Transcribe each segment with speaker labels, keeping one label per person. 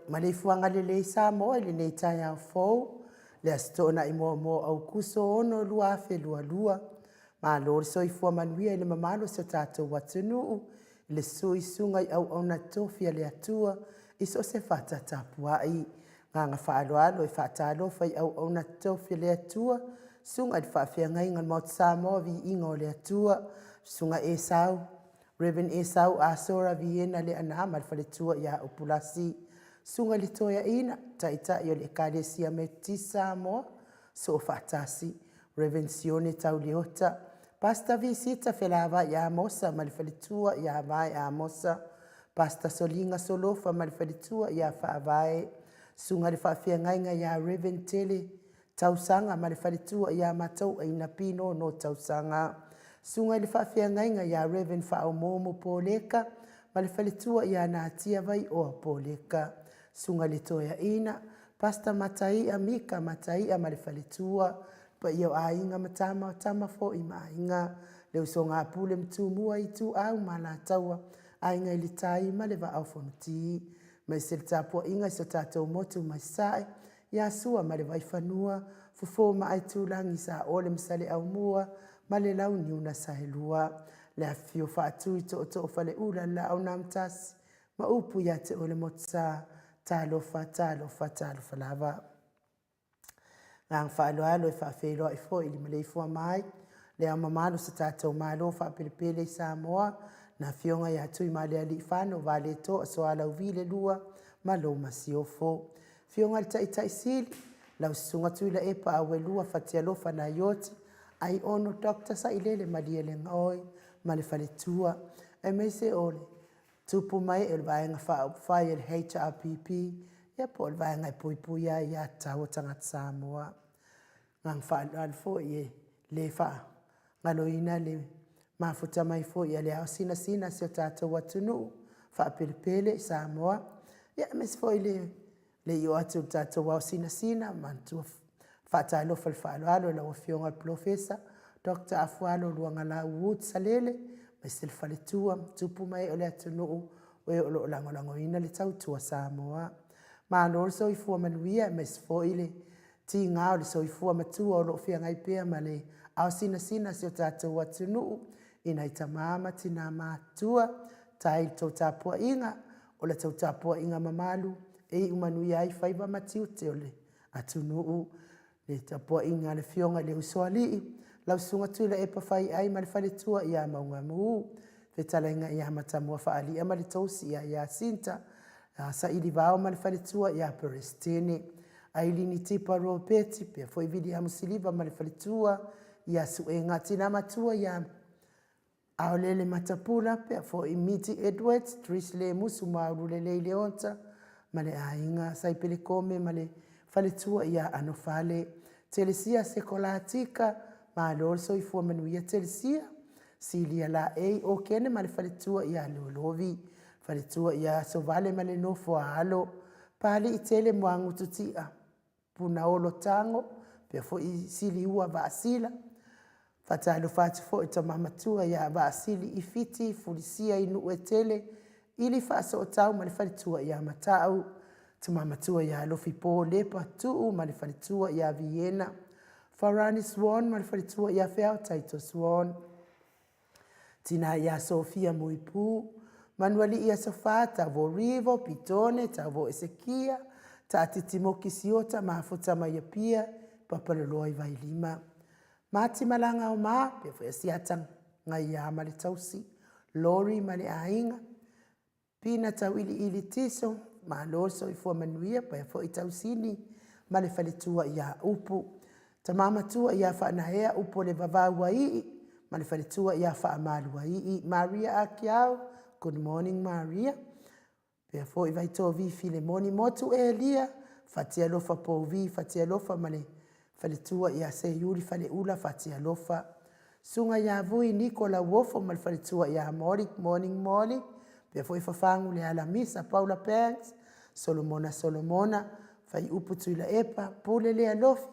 Speaker 1: Maleifua lelei Samoa i lenei taeao fou, le Aso Toonai muamua o Aokuso 2022. Malo le soifua manuia i le mamalu o si o tatou atunuu, i le susu i susuga i auauna totofi a le Atua i so o se fata tapuai. Agaga faaaloalo e faatalofa i auauna totofi a le Atua, susuga i le faafeagaiga o le Maota Samoa, Viiga o le Atua, Susuga Esau, Reverend Esau Asora Viena Leaana ma le faletua ia Upulasi, Susuga i le Toeaina, Taitai o le Ekalesia Metotisi Samoa, Soofaatasi, Reverend Sione Tauleota, Pastor Visita Felavai Amosa ma le faletua ia Vae Amosa, Pastor Soliga Solofa ma le faletua ia Faavae, Susuga i le Faafeagaiga ia Reverend Tele Tausaga ma le faletua ia Matauaina Pino No Tausaga, Susuga i le Faafeagaiga ia Reverend Faaomoomo Poleka ma le faletua ia Natia Vaioa Poleka, Susuga i le Toeaina, Pastor Mataia Mika Mataia ma le faletua, le paia o Aiga ma Tama, o Tama foi ma Aiga, le usoga a Pule ma Tumua, Ituau ma Alataua, Aiga i le Tai ma le Vaa o Fonoti, aemaise le tapuaiga i so tatou motu mai Sasae, ia Sua ma le Vaifanua, Fofo ma Aitulagi, Saole ma Saleaaumua ma le Launiu na Saelua, le afifio Faatui Tootoo o Faleula, le Laau na Amotasi ma upu ia te oe le Motusa. Talofa, talofa, talofa lava. Agaga faaaloalo e faafeiloai foi i le maleifua mai le ao mamalu o se tatou Malo faapelepele i Samoa, na Afioga ia Tuimalealiifano Vaaletoa Sualauvi le II ma lou Masiofo. Afioga i le Taitai Sili, lau Susuga Tuilaepa Auelua Fatialofa Naioti, Aiono Dr. Sailele Malielegaoi ma le faletua, aemaise o le tupu ma ee o le Vaega Faaupufai a le HRPP, ia po o le Vaega e Puipuia ai Aia Tatau a Tagata Samoa. Agaga faaaloalo foi e le faagaloina le mafuta mai foi a le ao sinasina a si o tatou atunuu faapelepele i Samoa, ia aemaise foi le le i oo atu i le tatou ao sinasina, manatua faatalofa i le faaaloalo i lau Afioga i le Polofesa. Doctor Afualo Luagalau Wood Salele, aemaise le faletua, tupu ma ee o le atunuu o e o lo o lagolagoina le tautua Samoa. Malo le soifua manuia aemaise foi le tiga o le soifua matua o lo o feagai pea ma le aosinasina o si o tatou atunuu i nai tama ma tina matutua. Faafetai i le tou tapuaiga, o le tou tapuaiga mamalu e iu manuia ai faiva ma tiute o le atunuu. Le tapuaiga a le Afioga i le Usoalii, lau Susuga Tuilaepa Faiai ma le faletua ia Maugamu, fetalaiga ia Matamua Faalia ma le tausi ia Iasinta, Sailivao ma le faletua ia Peresetene, Ailini Tipa Ropeti, faapea foi Viliamu Siliva ma le faletua ia Suega. Tina matua ia Aolele Matapula, faapea foi Miti Edwards, Trish Lemusu Maululelei Leota ma le aiga Saipele Kome ma le faletua ia Anofale, Telesia Sekolatika, malo le soifua manuia Telesia, Silia Laei Okene ma le faletua ia Lolovi, faletua ia Asovale ma le nofo a alo, Papalii Tele Muagutu Tia, Punaolo Tago, faapea foi Siliua Vaasila. Faatalofa atu foi i le tama matua ia Vaasili Ifiti Fulisia i nuu e tele, Ili Faasootau ma le faletua ia Matau, tama matua ia Alofipo Lepa Tuu ma le faletua ia Viena, Farani Swan ma le faletua ia Feao Taito Swan, tina ia Sofia Muipu, Manualii Asofa, Tauvo Rivo, Pitone, Tauvo Esekia, Taatiti Moki Siota, Mafuta mai Apia, Papaloloa i Vailima. Mati Malaga o Ma, pea foi Asiata Ngaia ma le tausi, Lori ma le aiga, Pina Tauiliili Tiso, malo le soifua manuia, paia foi Tausini ma le faletua ia Upu. Tama matua ia Faanaea Upu o le Vavauaii ma le faletua ia Faamaluaii. Maria Akiau, good morning Maria. Pea foi Vaitovi Filemoni Motu Elia, Fatialofa Pouvi Fatialofa ma le faletua ia Seiuli Faleula Fatialofa. Susuga ia Vui Niko Lauofo ma le faletua ia Molly, morning Molly. Pea foi Fafagu le Alamisa, Paula Banks, Solomona Solomona, Faiupu Tuilaepa, Pule Lealofi,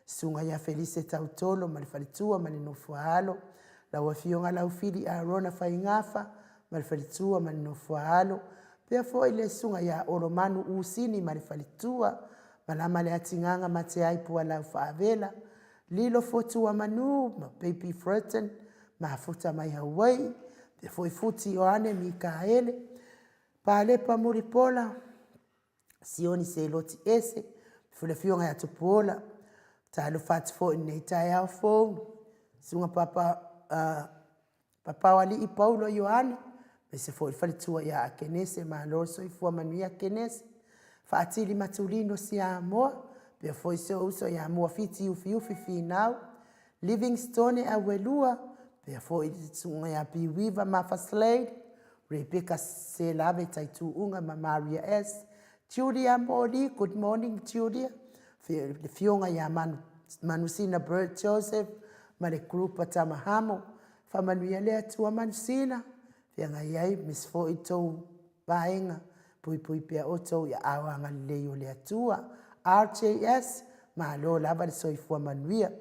Speaker 1: Susuga ia Felise Tautolo ma le faletua ma le nofo a alo, lau Afioga Laufili Arona Faigafa ma le faletua ma le nofo a alo, pea foi le Susuga ia Olomanu Usini ma le faletua, Malama le Atigaga Mateai Pualau Faavela, Lilo Fotua Manu ma Baby Furton, Mafuta mai Hawaii, pea foi Futi Ioane Mikaele, Palepa Mulipola, Sioni Seloti Ese, foi le afioga ia Tupuola. Talofa atu foi i lenei taeao fou, Susuga Papa, Papaoalii Paulo Ioane, aemaise foi le faletua ia Akenese, malo le soifua manuia Akenese. Faatili Matulino Siamoa, pea foi si ou uso ia Muafiti Ufiufi Finau, Livingstone Auelua, pea foi le susuga ia Piuiva Mafa Slade, Rebecca Selave Taituuga ma Maria S. Julia Moli, good morning Julia. Le afioga ia Manu, Manusina Bert Joseph ma le group a Tamahamo. Faamanuia le Atua Manusina, feagai ai aemaise foi tou vaega, puipui pea outou i aao agalelei o le Atua. RJS, malo lava le soifua manuia.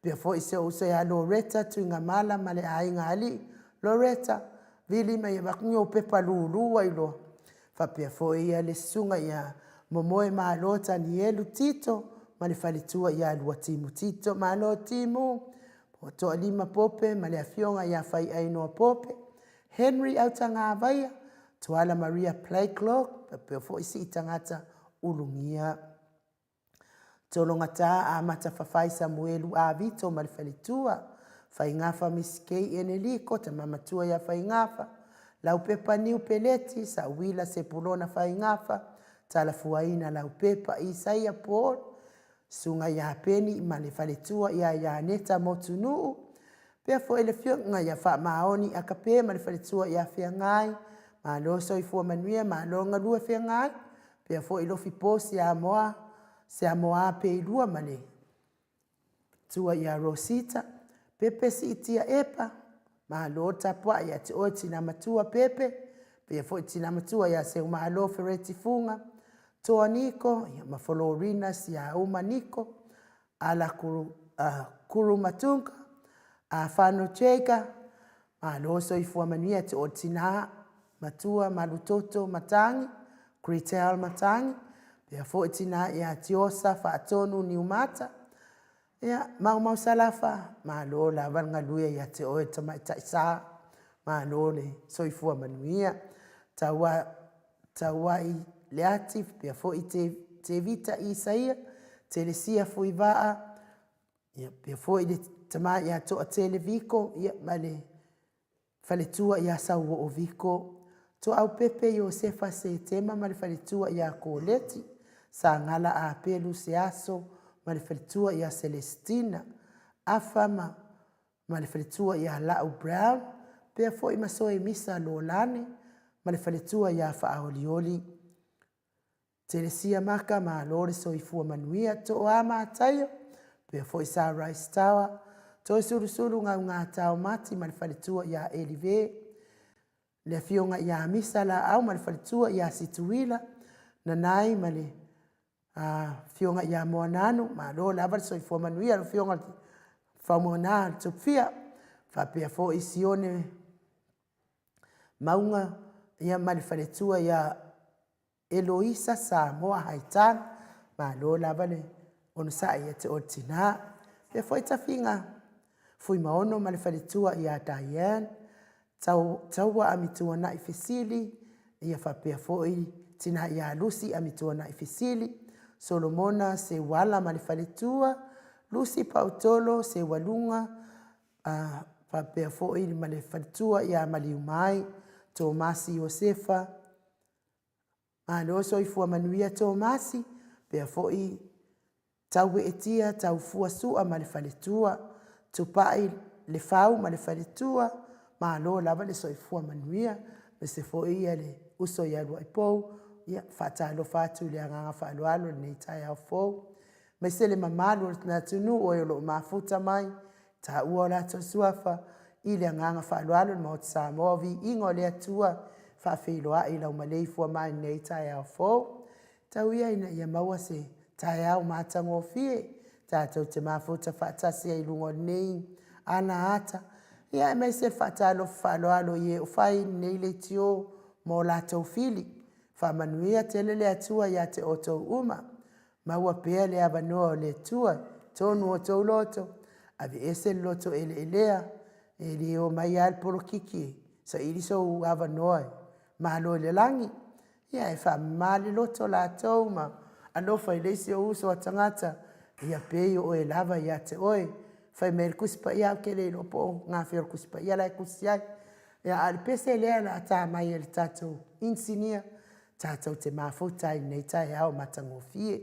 Speaker 1: Pea foi si ou uso ia Loretta Tuigamala ma le aiga alii. Loretta, vili mai avatu ni ou pepa lulu ai loa. Faapea foi ia le susuga ia Momoe Malo Tanielu Tito ma le faletua ia Luatimu Tito. Malo Timu, Toalima Pope ma le afioga ia Faiainoa Pope, Henry Autagavaia, Tuala Maria Blakelock, faapea foi Sii Tagata Ulugia. Tologata Amata Fafai Samuelu Avito ma le faletua, Faigafa Miss Kay Eneliko, tama matua ia Faigafa, Laupepa Niu Peleti, Sauila Sepulona Faigafa, Talafuaina Laupepa, Isaia Paul, Susuga ia Peni ma le faletua ia Ianeta Motunuu, pea foi le afioga ia Faamaoni Akape ma le faletua ia Feagai, malo soifua manuia, malo galue Feagai, pea foi Lofipo Siamoa, Siamoa Peilua ma le tua ia Rosita, Pepe Siitia Epa, malo le tapuai ia te oe tina matua Pepe, pea foi tina matua ia Seumalo Fereti Fuga, Toa Niko, ia ma Florina Siauma Niko, Ala Kuru, Kurumatunga, Afano Jega, malo le soifua manuia te oo i le tina matua Malutoto Matagi, Gretel Matagi, faapea foi le tina ia Tiosa Faatonu Niumata, ia Maumau Salafa, malo lava le galue ia te oe le tamaitai sa, malo le soifua manuia. Tauai Leati faapea foi Tevita Isaia, Telesia Fuivaa, faapea foi le tama ia Toatele Viko ma le faletua ia Sauoo Viko. Toaopepe Iosefa Setema ma le faletua ia Koleti, Sagala Apelu Seaso ma le faletua ia Selesitina, Afa ma le faletua ia Lau Brown, faapea foi ma Soemisa Lolane ma le faletua ia Faaolioli. Telesia Maka, malo le soifua manuia. Toa Mataio, faapea foi Sa Rice Tower, Toesulusulu Gaugata Mati ma le faletua ia Elive, le afioga ia Misa Laau ma le faletua ia Situila, Nanai ma le afioga ia Moananu, malo lava le soifua manuia lau afioga i le Faumuina Tupufia, faapea foi Sione Mauga ma le faletua ia Eloisa Samoa Haitala, malo lava le onosai ia te oe le tina. Faapea foi Tafiga Fuimaono ma le faletua ia Diane, Taua Amituanai Fesili, ia faapea foi tina ia Lucy Amituanai Fesili, Solomona Seuala ma le faletua, Lucy Pautolo Seualuga, faapea foi ma le faletua ia Maliumai, Tomasi Iosefa, malo soifua manuia Tomasi, faapea foi Taueetia Taufua Sua ma le faletua, Tupai Lefau ma le faletua, malo lava le soifua manuia, aemaise foi le uso ia Luaipou, ia faatalofa atu i le agaga faaaloalo i lenei taeao fou. Aemaise le mamalu o le atunuu o e o lo o mafuta mai, taua o latou suafa i le agaga faaaloalo i le Maota Samoa, viiga o le Atua, faafeiloai lau maleifua mai i lenei taeao fou. Tau ia ina ia maua se taeao matagofie tatou te mafuta faatasi ai i luga o lenei alaata, ia aemaise le faatalofa faaaloalo i e o fai lenei leitio mo latou fili. Faamanuia tele le Atua ia te outou uma, maua pea le avanoa o le Atua i totonu o outou loto, aveese le loto eleelea, e le omai lava le polokiki e saili sou avanoa e malo i le lagi, ia e faamama le loto latou ma alofa i le isi ou uso a tagata, ia pei o oe lava ia te oe. Fai mai le Tusi Paia, ou te le iloa po o gafea o le Tusi Paia la e tusi ai, a o le pese lea o le a ta mai e le tatou inisinia tatou te mafuta ai i lenei taeao matagofie.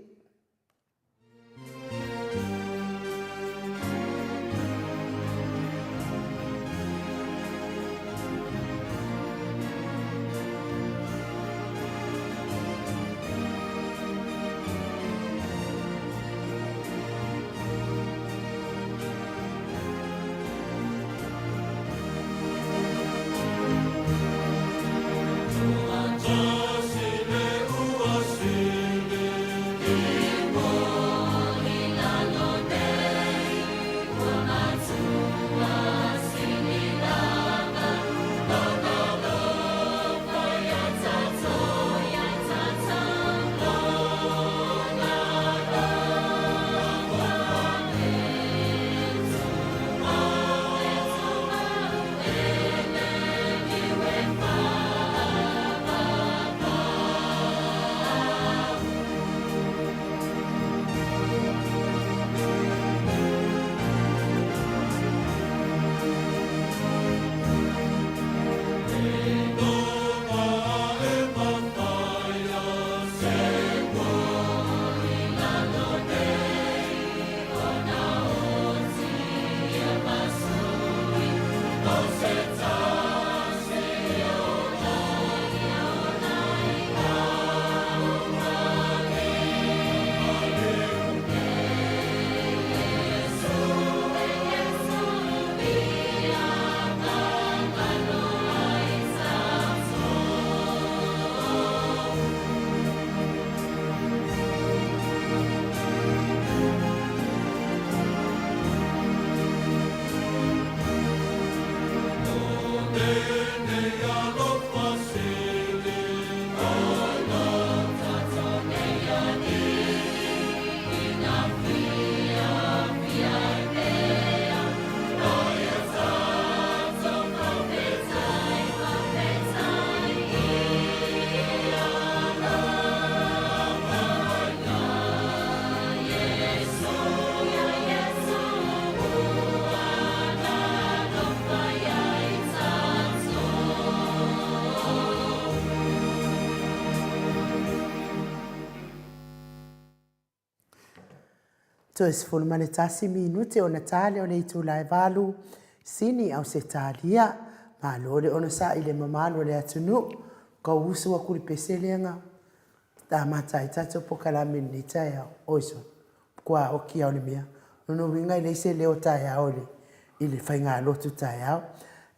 Speaker 1: Toe 11 minute ona ta lea o le itula e 8 Sini, Ausetalia. Malo le onosai i le mamalu o le atunuu. Kau usu aku i le pese lea na amata ai tatou polokalame i lenei taeao. Oi sole, matua oti lava o le mea. O lona uiga e leai se leo taeao i le faigalotu taeao.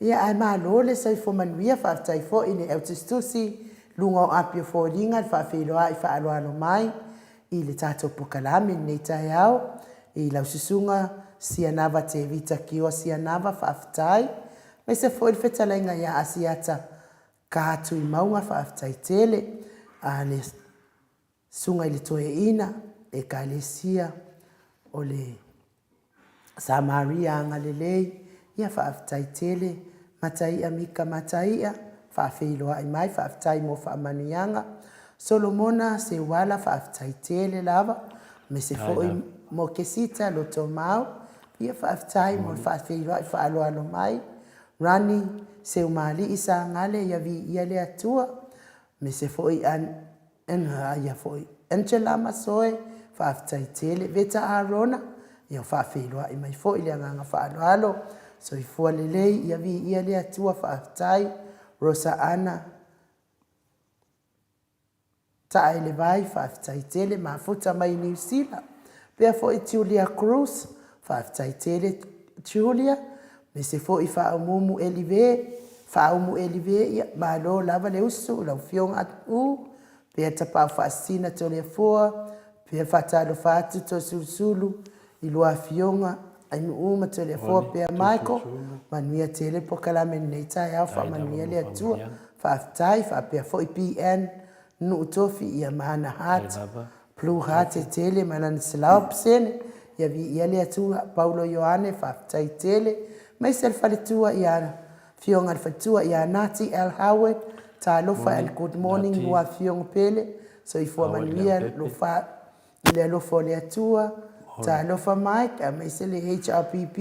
Speaker 1: Ia ae malo le soifua manuia, faafetai foi i le au tusitusi i luga o api o foliga le faafeiloai faaaloalo mai i le tatou polokalame i lenei taeao. I lau Susuga Sianava Tevita Kioa Sianava, faafetai. Aemaise foi le fetalaiga ia Asiata Ka Tuimauga, faafetai tele. Le Susuga i le Toeaina Ekalesia o le Samaria Agalelei, ia faafetai tele. Mataia Mika Mataia, faafeiloai mai, faafetai mo faamanuiaga. Solomona Seuala, faafetai tele lava. Aemaise foi Mokesita Lotomau, ia faafetai mo le faafeiloai faaaloalo mai. Rani Seumalii Sagale, ia viia le Atua. Aemaise foi ia foi Angela Masoe, faafetai tele. Veta Arona, ia faafeiloai mai foi le agaga faaaloalo. Soifua lelei, ia viia le Atua, faafetai. Rosa Ana Taelevai, faafetai tele. Mafuta mai Niu Sila. Pea foi Julia Cruz, faafetai tele Julia. Aemaise foi Faaumuumu Elive, Faaumu Elive, ia malo lava le usu i lau Afioga Atu, pea Tapaau Faasisina Toleafoa, pea Faatalofa atu Toesulusulu i lua Afioga Ainuu ma Toleafoa pea Michael, manuia tele polokalame i lenei taeao, faamanuia le Atua, faafetai. Faapea foi PN Nuu Tofi ia ma ana heart, blue heart e tele ma lana 100%, ia viia le Atua. Paulo Ioane, faafetai tele. Aemaise le faletua ia Afioga i le faletua ia Nati L. Howard, talofa and good morning lua afioga pele, soifua manuia lofa i le alofa o le Atua. Talofa Mike, aemaise le HRPP,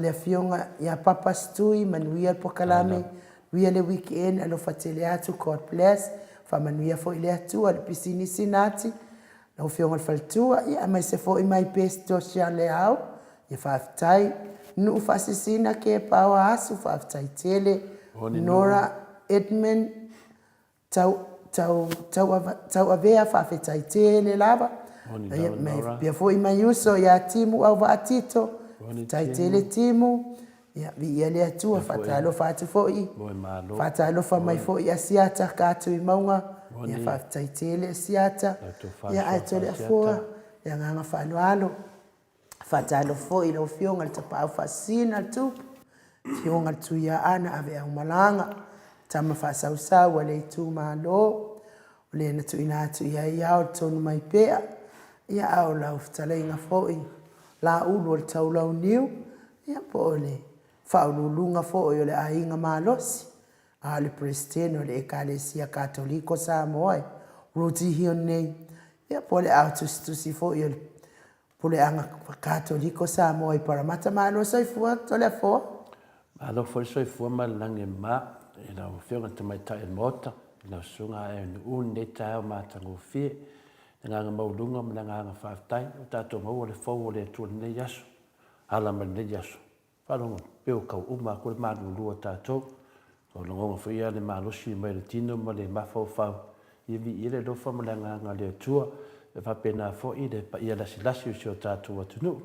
Speaker 1: le Afioga ia Papa Stui, manuia le polokalame, manuia le weekend, alofa tele atu, God bless, faamanuia foi le Atua i le pisinisi Nati, lau Afioga i le Faletua, ia aemaise foi my best Joshua Leao, ia faafetai. Nuu Faasisina Kepa Asu, faafetai tele. Nora Edmund Tau, tau, tau, tauavea faafetai tele lava. Pea foi mai uso ia Timu Auvaa Tito, faafetai tele Timu. Ia, viia le Atua, faatalofa atu foi, faatalofa mai foi Asiata Katuimauga, ia faafetai tele Asiata. Ia ae Toleafoa, le agaga faaaloalo. Faatalofa foi i lau Afioga i le Tapaau Faasisina le Tupu, Afioga i le Tuiaana Aveaumalaga, tama faasausau a le itumalo, o le na tuuina atu i ai ao le tonu mai pea, ia a o lau fetalaiga foi Laulu o le Taulauniu, ia po o le faauluuluga foi o le Aiga Malosi, a o le Peresetene o le Ekalesia Katoliko Samoa e Ruti Hion nei, ia po o le ao tusitusi foi o le Puleaga Katoliko Samoa i Paramata. Malo soifua Toleafoa.
Speaker 2: Malo foi le soifua ma le lagi e mama i lau Afioga i le Tamaitai o le Maota, i lau Susuga Aeanu'u i lenei taeao matagofie. I le agaga maualuga ma le agaga faafetai ua tatou maua le fou o le Atua i lenei aso, ala mai lenei aso. Faalogo pei ua tau uma atu le malulu a tatou. O lagona foi ia le malosi mai le tino ma le mafaufau, ia viia le alofa ma le agaga o le Atua, e faapena foi le paia lasilasi o si o tatou atunuu,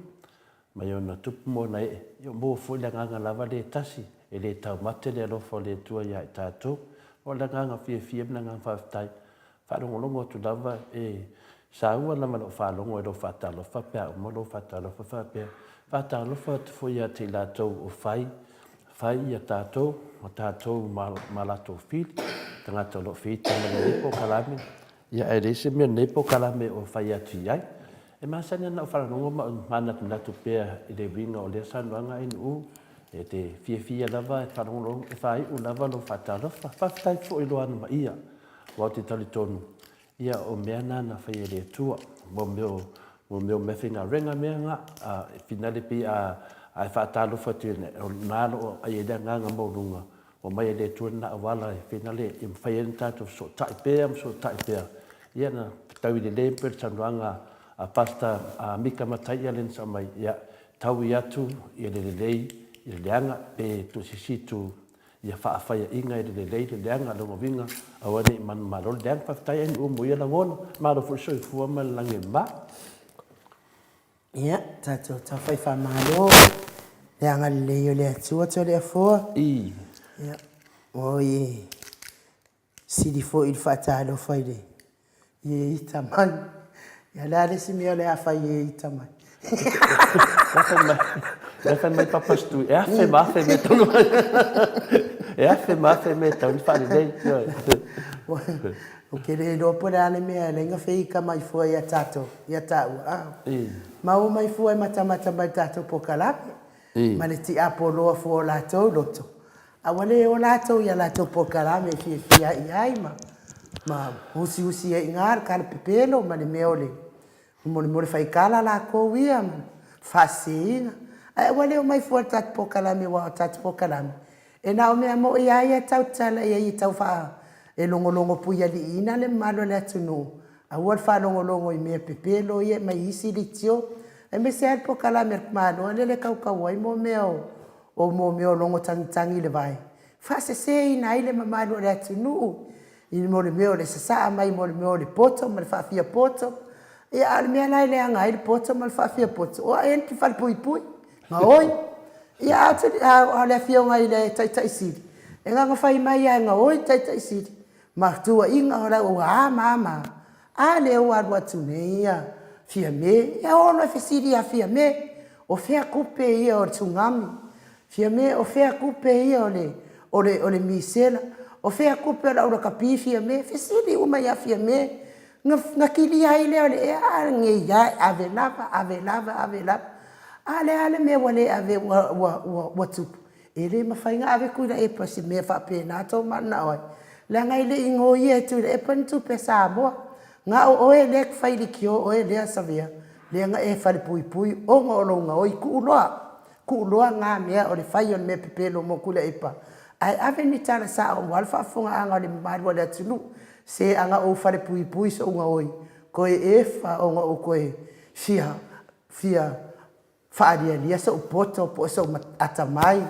Speaker 2: mai ona tupu ma ona ee, ia maua foi le agaga lava lea e tasi, e le taumate le alofa o le Atua ia i tatou. O le agaga fiafia ma le agaga faafetai, Faalogologo atu lava e saua lava lau faalogo i lou faatalofa pe a uma lou faatalofa faapea, Faatalofa atu foi ia te i latou o fai, Fai ia tatou ma tatou ma latou fili, tagata o lo o feita ma lenei polokalame, ia ae leai se mea o lenei polokalame o fai atu i ai. E masani ana ou faalogo ma ou manatunatu pea i le uiga o lea saunoaga NU, e te fiafia lava e faalogologo, e faaiu lava lou faatalofa. Faafetai foi i lo anomaia, aua ou te talitonu, Ia, o mea na na faia e le Atua, mo mea o, mo mea o meafaigaluega mea na, a e finale pei a, a e faatalofa atu i o na lo o ai ai le agaga maualuga, ua aumai e le Atua lena auala e finale e mafai ai ona tatou fesootai pea ma fesootai pea. Ia na tau i le le pei o le saunoaga a Pastor a Mika Mataia lea na sao mai, ia, taui atu i le lelei i le leaga pe tuusisi itu Ia faafaiaina e le lelei le leaga, lona uiga, aua ne i manumalo le leaga. Faafetai NU mo ia lagona. Malo foi le soifua ma le lagi e mama.
Speaker 1: Ia, tatou taufai faamalo le agalelei o le Atua Toleafoa.
Speaker 2: I.
Speaker 1: Ia, oi. Sili foi le faatalofa i le ie ita mai. Ia o le a le isi mea o le a fai ie ita mai.
Speaker 2: La fai mai Papa Stu, e afe ma afe mea tau E afe ma afe mea tau ni faalelei.
Speaker 1: Ou te le iloa po o le a le mea e ala ai ona feika mai fua ia tatou, ia taua. A. Maua mai fua e matamata mai i le tatou polokalame ma le tiapoloa fua o latou loto. A ua le o latou i a latou polokalame e fiafia i ai ma ma husihusi ai i ina le kalapepelo ma le mea o le molemole faikala lakou ia ma faaseseina. Ae ua le omai fua i le tatou polokalame aua o le tatou polokalame e na o mea moi lava ia e tau tatala i ai e tau faa e logologo puialiiina le mamalu o le atunuu aua le faalogologo i mea pepelo ia e aumai i isi leitio aemaise lava le polokalame a le Malo lea e kaukau ai mo mea o O mo mea o logo tagitagi i le vae, faaseseina ai le mamalu o le atunuu i mo le mea o le sasaa mai mo le mea o le poto ma le faafia poto. Ia, a o le mea la e leaga ai le poto ma le faafia poto, o ae le falepuipui, gaoi. Ia, a o le afioga i le Taitai Sili, e gagafai mai lava e gaoi le Taitai Sili ma tuuaiga o lau a ma a ma a. A lea ua alu atu nei ia Fiame, ia o loa e fesili ia Fiame, o fea tupe ia o le tsunami? Fiame, o fea tupe ia o le, o le, o le misela? O fea tupe o le aulakapi Fiame? Fesili uma ia Fiame. Na, na kilia ai lea o le ea, a nei lava e ave lava, ave lava, ave lava. A le a le mea ua le ave ua, ua, ua, ua tupu? E le mafai ona ave Tuilaepa i se mea faapena tou mananao ai, leaga e le i noia e Tuilaepa ni tupe a Samoa. Na o oe lea e te fai leitio oe lea Savea, lea na e falepuipui ona o lou gaoi. Tuu loa, tuu loa na mea o le fai o le mea pepelo mo Tuilaepa, ae ave ni tala sao aua le faafofogaaga o le mamalu o le atunuu. Se a na ou falepuipui sou gaoi, toe efa ona ou toe fia, fia faalialia sou poto po o sou atamai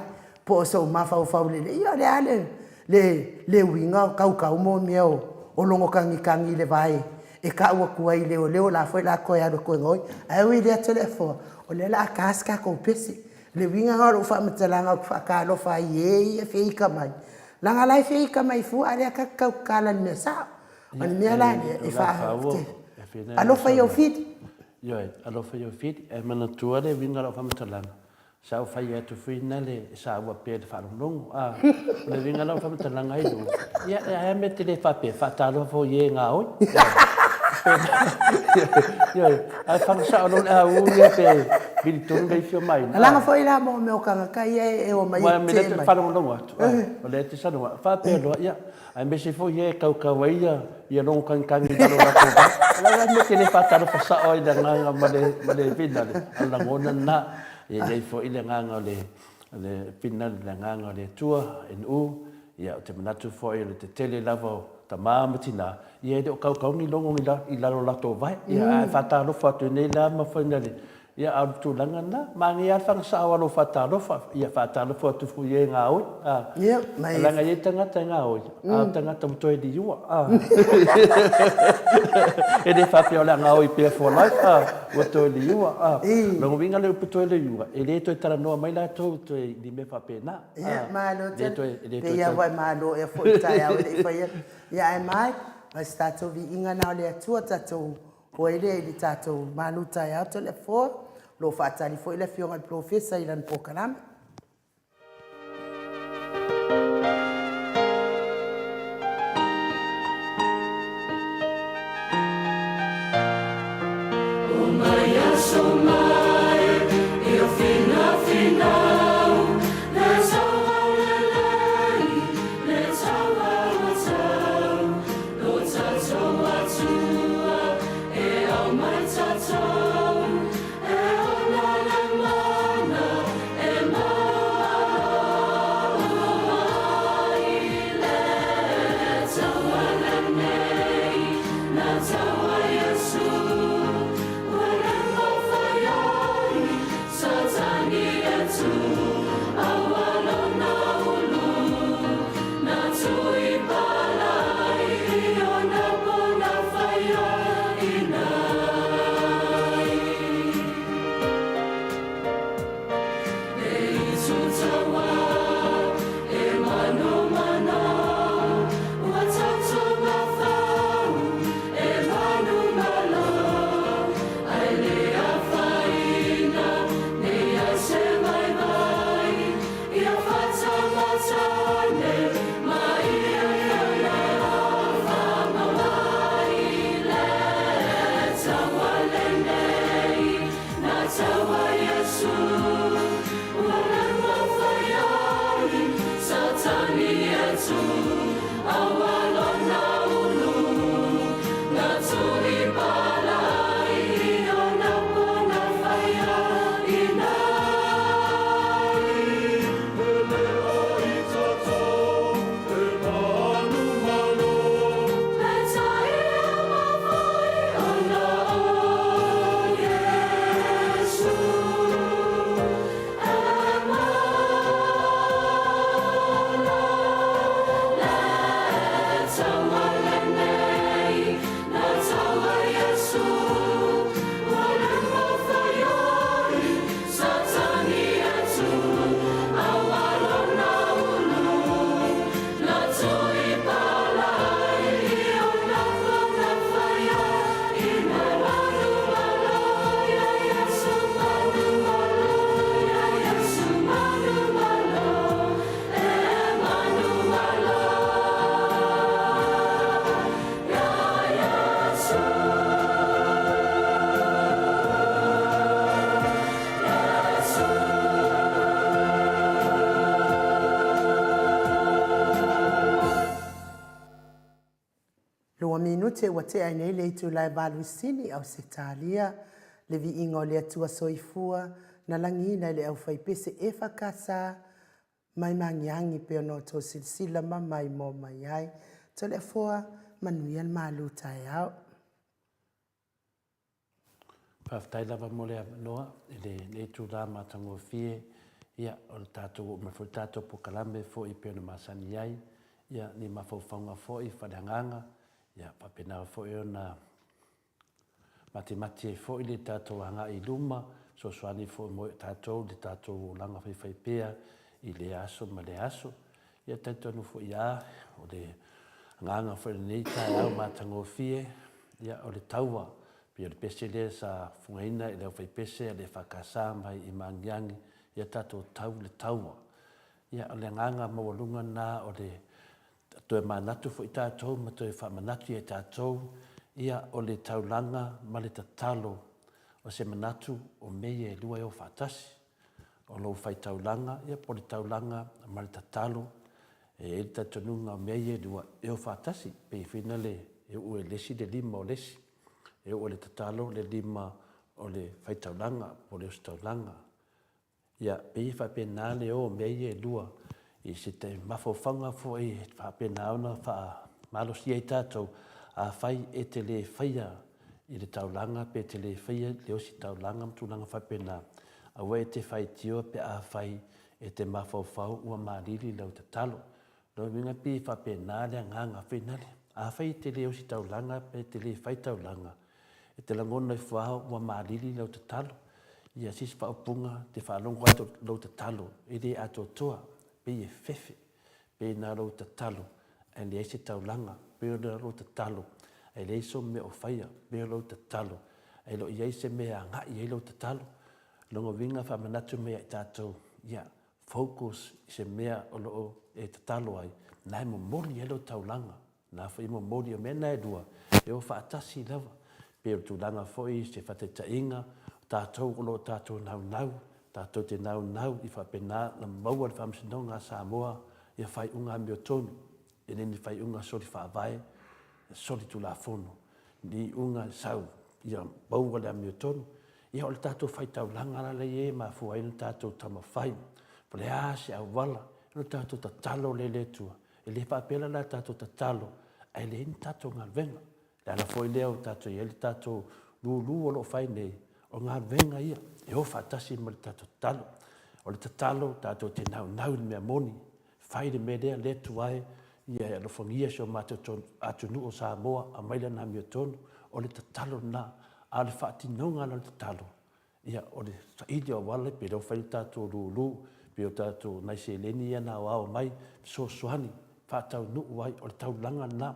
Speaker 1: po o sou mafaufau lelei, ia o le a le, le, le uiga o kaukau mo mea o, o logo tagitagi i le vae e tau atu ai i leoleo o la foi o le a toe alu e toe gaoi. Ae ui i lea Toleafoa, o lea o le a ta se tatou pese. O le uiga lena o lou faamatalaga ou te faatalofa ai i e ia e feita mai, leaga o la e feita mai fua a o lea ta te tau tatala i le mea sao. O le mea la lea, e faa, alofa i ou fili.
Speaker 2: Ioe, alofa i ou fili, ae manatua le uiga o lau faamatalaga, sa ou fai atu foi na le saua pea i le faalogologo. A, o le uiga o lau faamatalaga i luga, ia, e a mea e te le faapea, faatalofa foi i e gaoi. Ioe, ae fana sao loa le auu ia pe vili tonu le ifio mai.
Speaker 1: Leaga foi la mo mea o tagata ia e omai e
Speaker 2: tetee mai. Faalogologo atu, o lea e te saunoa, faapea loa, ia, Aemaise foi e kaukau ai ia logo kagikagi i lalo o latou vai. O le a la le mea e te le faatalofa sao ai i le agaga ma le, ma le finale? A o le lagona lena. E i ai foi le agaga o le, le finale, le agaga o le Atua, NU, ia ou te manatu foi o le tetele lava o tama ma tina, ia e le o kaukau ni logo i lalo o latou vai. Ia ae faatalofa atu i nei la ma finale, Ia, a o le tulaga lena, manaia lava le fagasao o lou faatalofa, ia faatalofa atu foi i e gaoi, a.
Speaker 1: Ia, ma
Speaker 2: e. Leaga e i ai tagata e gaoi, a o tagata ua toe liua, a. E le faapea o le a gaoi pea for life, a, ua toe liua, a. O lona uiga o le upu toe liua, e le toe talanoa mai latou toe i ni mea faapena,
Speaker 1: a. Ia, malo tele. E pei lava ua e malo ea foi i le taeao e le i fai atu. Ia, ae mai, ma se tatou viiga lena o le Atua, tatou Koe lea i le tatou malu taeao Toleafoa, o lo o faatali foi le Afioga i le Polofesa i lana polokalame. Lua minute ua tea ai nei le itula e valuisini Ausetalia, le viiga o le Atua Soifua na lagiina e le aufaipese EFKS mai magiagi pei ona outou silasila ma maimoa mai ai. Toleafoa, manuia le malu taeao.
Speaker 2: Faafetai lava mo le avanoa i lenei itula matagofie, ia, o le tatou oo mai foi i le tatou polokalame foi e pei ona masani ai, ia, ni mafaufauga foi faaleagaga, ia, faapena foi ona matimati ai foi le tatou agai i luma, fesoasoani foi mo tatou i le tatou olaga faifaipea i lea aso ma lea aso. Ia talitonu foi lava, o le agaga foi o lenei taeao matagofie, ia, o le taua, pei o le pese lea sa fofogaina e le aufaipese a le EFKS mai i Magiagi, ia tatou tau le taua. Ia, o le agaga maualuga lena o le toe manatu foi tatou ma toe faamanatu ia i tatou, ia, o le taulaga ma le tatalo o se manatu o mea ia e lua e o faatasi. O lou faitaulaga, ia po o le taulaga ma le tatalo, e i ai le talitonuga o mea ia e lua e o faatasi, pei foi na le e uu e le isi le lima o le isi. E uu e le tatalo le lima o le faitaulaga po o le ositaulaga. Ia, pei e faapena le o o mea ia e lua i se mafaufauga foi e faapena ona faamalosia ai tatou, afai e te le faia i le taulaga pe te le faia le ositaulaga ma tulaga faapena, aua e te faitioa pe afai e te mafaufau ua malili lau tatalo. Lona uiga pei e faapena le agaga foi nale. Afai e te le ositaulaga pe e te le fai taulaga, e te lagona ifo lava ua malili lau tatalo, ia se isi faaupuga e te faalogo ai lou tatalo e le atoatoa, pei e fefe, pei na lou tatalo ae leai se taulaga, pei o lou tatalo ae leai sou mea o faia, pei o lou tatalo ae le o i ai se mea e agai i ai lou tatalo. Lona uiga faamanatu mai ia i tatou, ia focus i se mea o lo o e tatalo ai, na e momoli ai lou taulaga, na foi e momoli, o mea na e lua, e o faatasi lava. Pei o le tulaga foi i se faataitaiga, o tatou o lo o tatou naunau, tatou te naunau i faapena ona maua le Faamasinoga a Samoa ia faaiuga amiotonu, e le ni faaiuga soli faavae, soli tulafono, ni iuga e sau ia maua le amiotonu. Ia o le tatou faitaulaga la lea e mafua ai ona tatou taumafai, po o le a se auala, ona tatou tatalo lea i le Atua. E le faapea la o le a tatou tatalo ae leai ni tatou galuega. O le ala foi lea ua tatou i ai le tatou lulu o lo o fai nei, o galuega ia e o faatasi ma le tatou tatalo. O le tatalo tatou te naunau i le mea moni, fai le mea lea, le Atua e, ia e alofagia si o matou atunuu o Samoa, aumai lana amiotonu. O le tatalo lena, a o le faatinoga la o le tatalo, Ia, o le saili o auala pe le o fai le tatou lulu, pe o tatou nai seleni ia na aoao mai, fesoasoani, faataunuu ai, o le taulaga lena.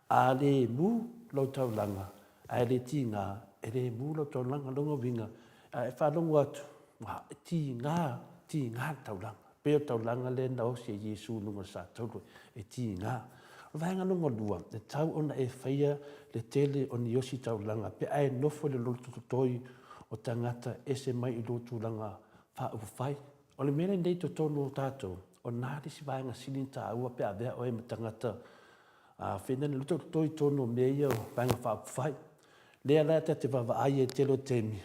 Speaker 2: A le mu lau taulaga, ae le tiga, e le mu lau taulaga, lona uiga, a e faalogo atu, ua tiga, tiga le taulaga. Pei o le taulaga lea na osi e Iesu i luga o le satauro, e tiga. O le vaega lona lua, e tatau ona e faia le tele o ni ositaulaga pe a e nofo i le loto totoi o tagata ese mai i lou tulaga faaupufai. O le mea lenei i totonu o tatou, o O lena le isi vaega sili ona taua pe a avea oe ma tagata whenua nei, totonu i totonu o mea ia o Vaega Faaupufai. Lea la ta te vaavaai ai i le tele o taimi,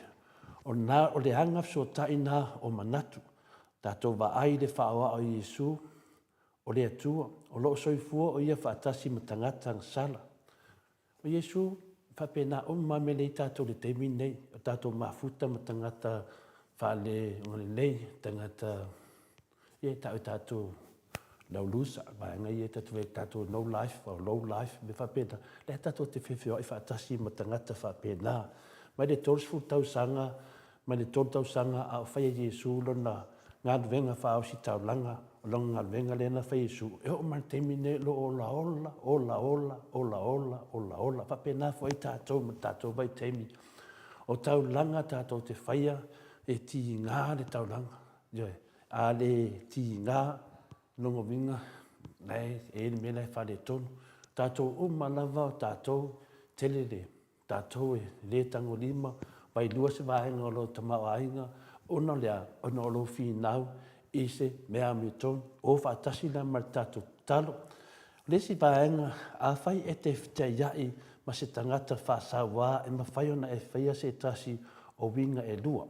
Speaker 2: o lena, o le aga fesootai lena o manatu. Tatou vaai i le Faaoao i Iesu, o le Atua, o lo o soifua o Ia faatasi ma tagata agasala. O Iesu, e faapena uma lava mea lea e i ai tatou i le taimi lenei, o tatou mafuta ma tagata faaleagalelei, tagata Ia e tau e tatou lau loser, vaega ia tatou te tatou no life or low life, mea faapena. Lea tatou te feofeoai faatasi ma tagata faapena. Mai le 30 tausaga, mai le 3 tausaga a o faia Iesu lona galuega faaositaulaga, o lona galuega lea na fai e Iesu, e oo mai le taimi lenei o lo o olaola, olaola, olaola, olaola. Faapena foi tatou ma le tatou vaitaimi. O taulaga tatou te faia, e tiga le taulaga. Ioe. A le tiga lona uiga, la e i ai le mea la e faaletonu. O tatou uma lava o tatou, tele le tatou e le tagolima, vailua se vaega o lou tamaoaiga, ona o le a? Ona o lou finau i se mea amiotonu. O faatasi la ma le tatou tatalo. O le isi vaega, afai e te fetaiai ma se tagata faasauā, e mafai ona e faia se tasi o uiga e lua.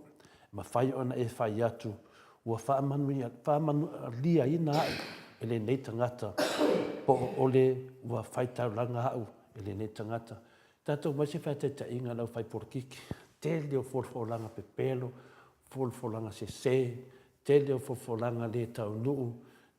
Speaker 2: Mafai ona e fai atu, Ua faamanuiaina au e lenei tagata, po o le ua faitaulaga au e lenei tagata. Tatou mai se faataitaiga i le aufai polokiki, tele o folafolaga pepelo, folafolaga sese, tele o folafolaga le taunuu,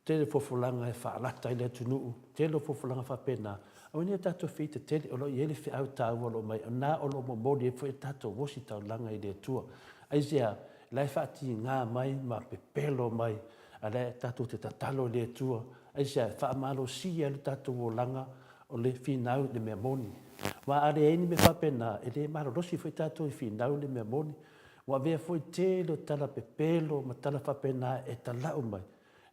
Speaker 2: Tele o folafolaga e faalata ai le atunuu, tele o folafolaga faapena, aua nei o tatou feita tele, o lo o i ai le feau taua o lo o aumai, o lena o lo o momoli ai foi le tatou ositaulaga i le Atua. Aisea? O la e faatiga mai ma pepelo mai, a o la e tatou te tatalo i le Atua. Aisea? E faamalosia ai lo tatou olaga o le finau i le mea moni. Aua a leai ni mea faapena, e le malolosi foi tatou e finau i le mea moni. Ua avea foi le tele o tala pepelo ma tala faapena e talau mai,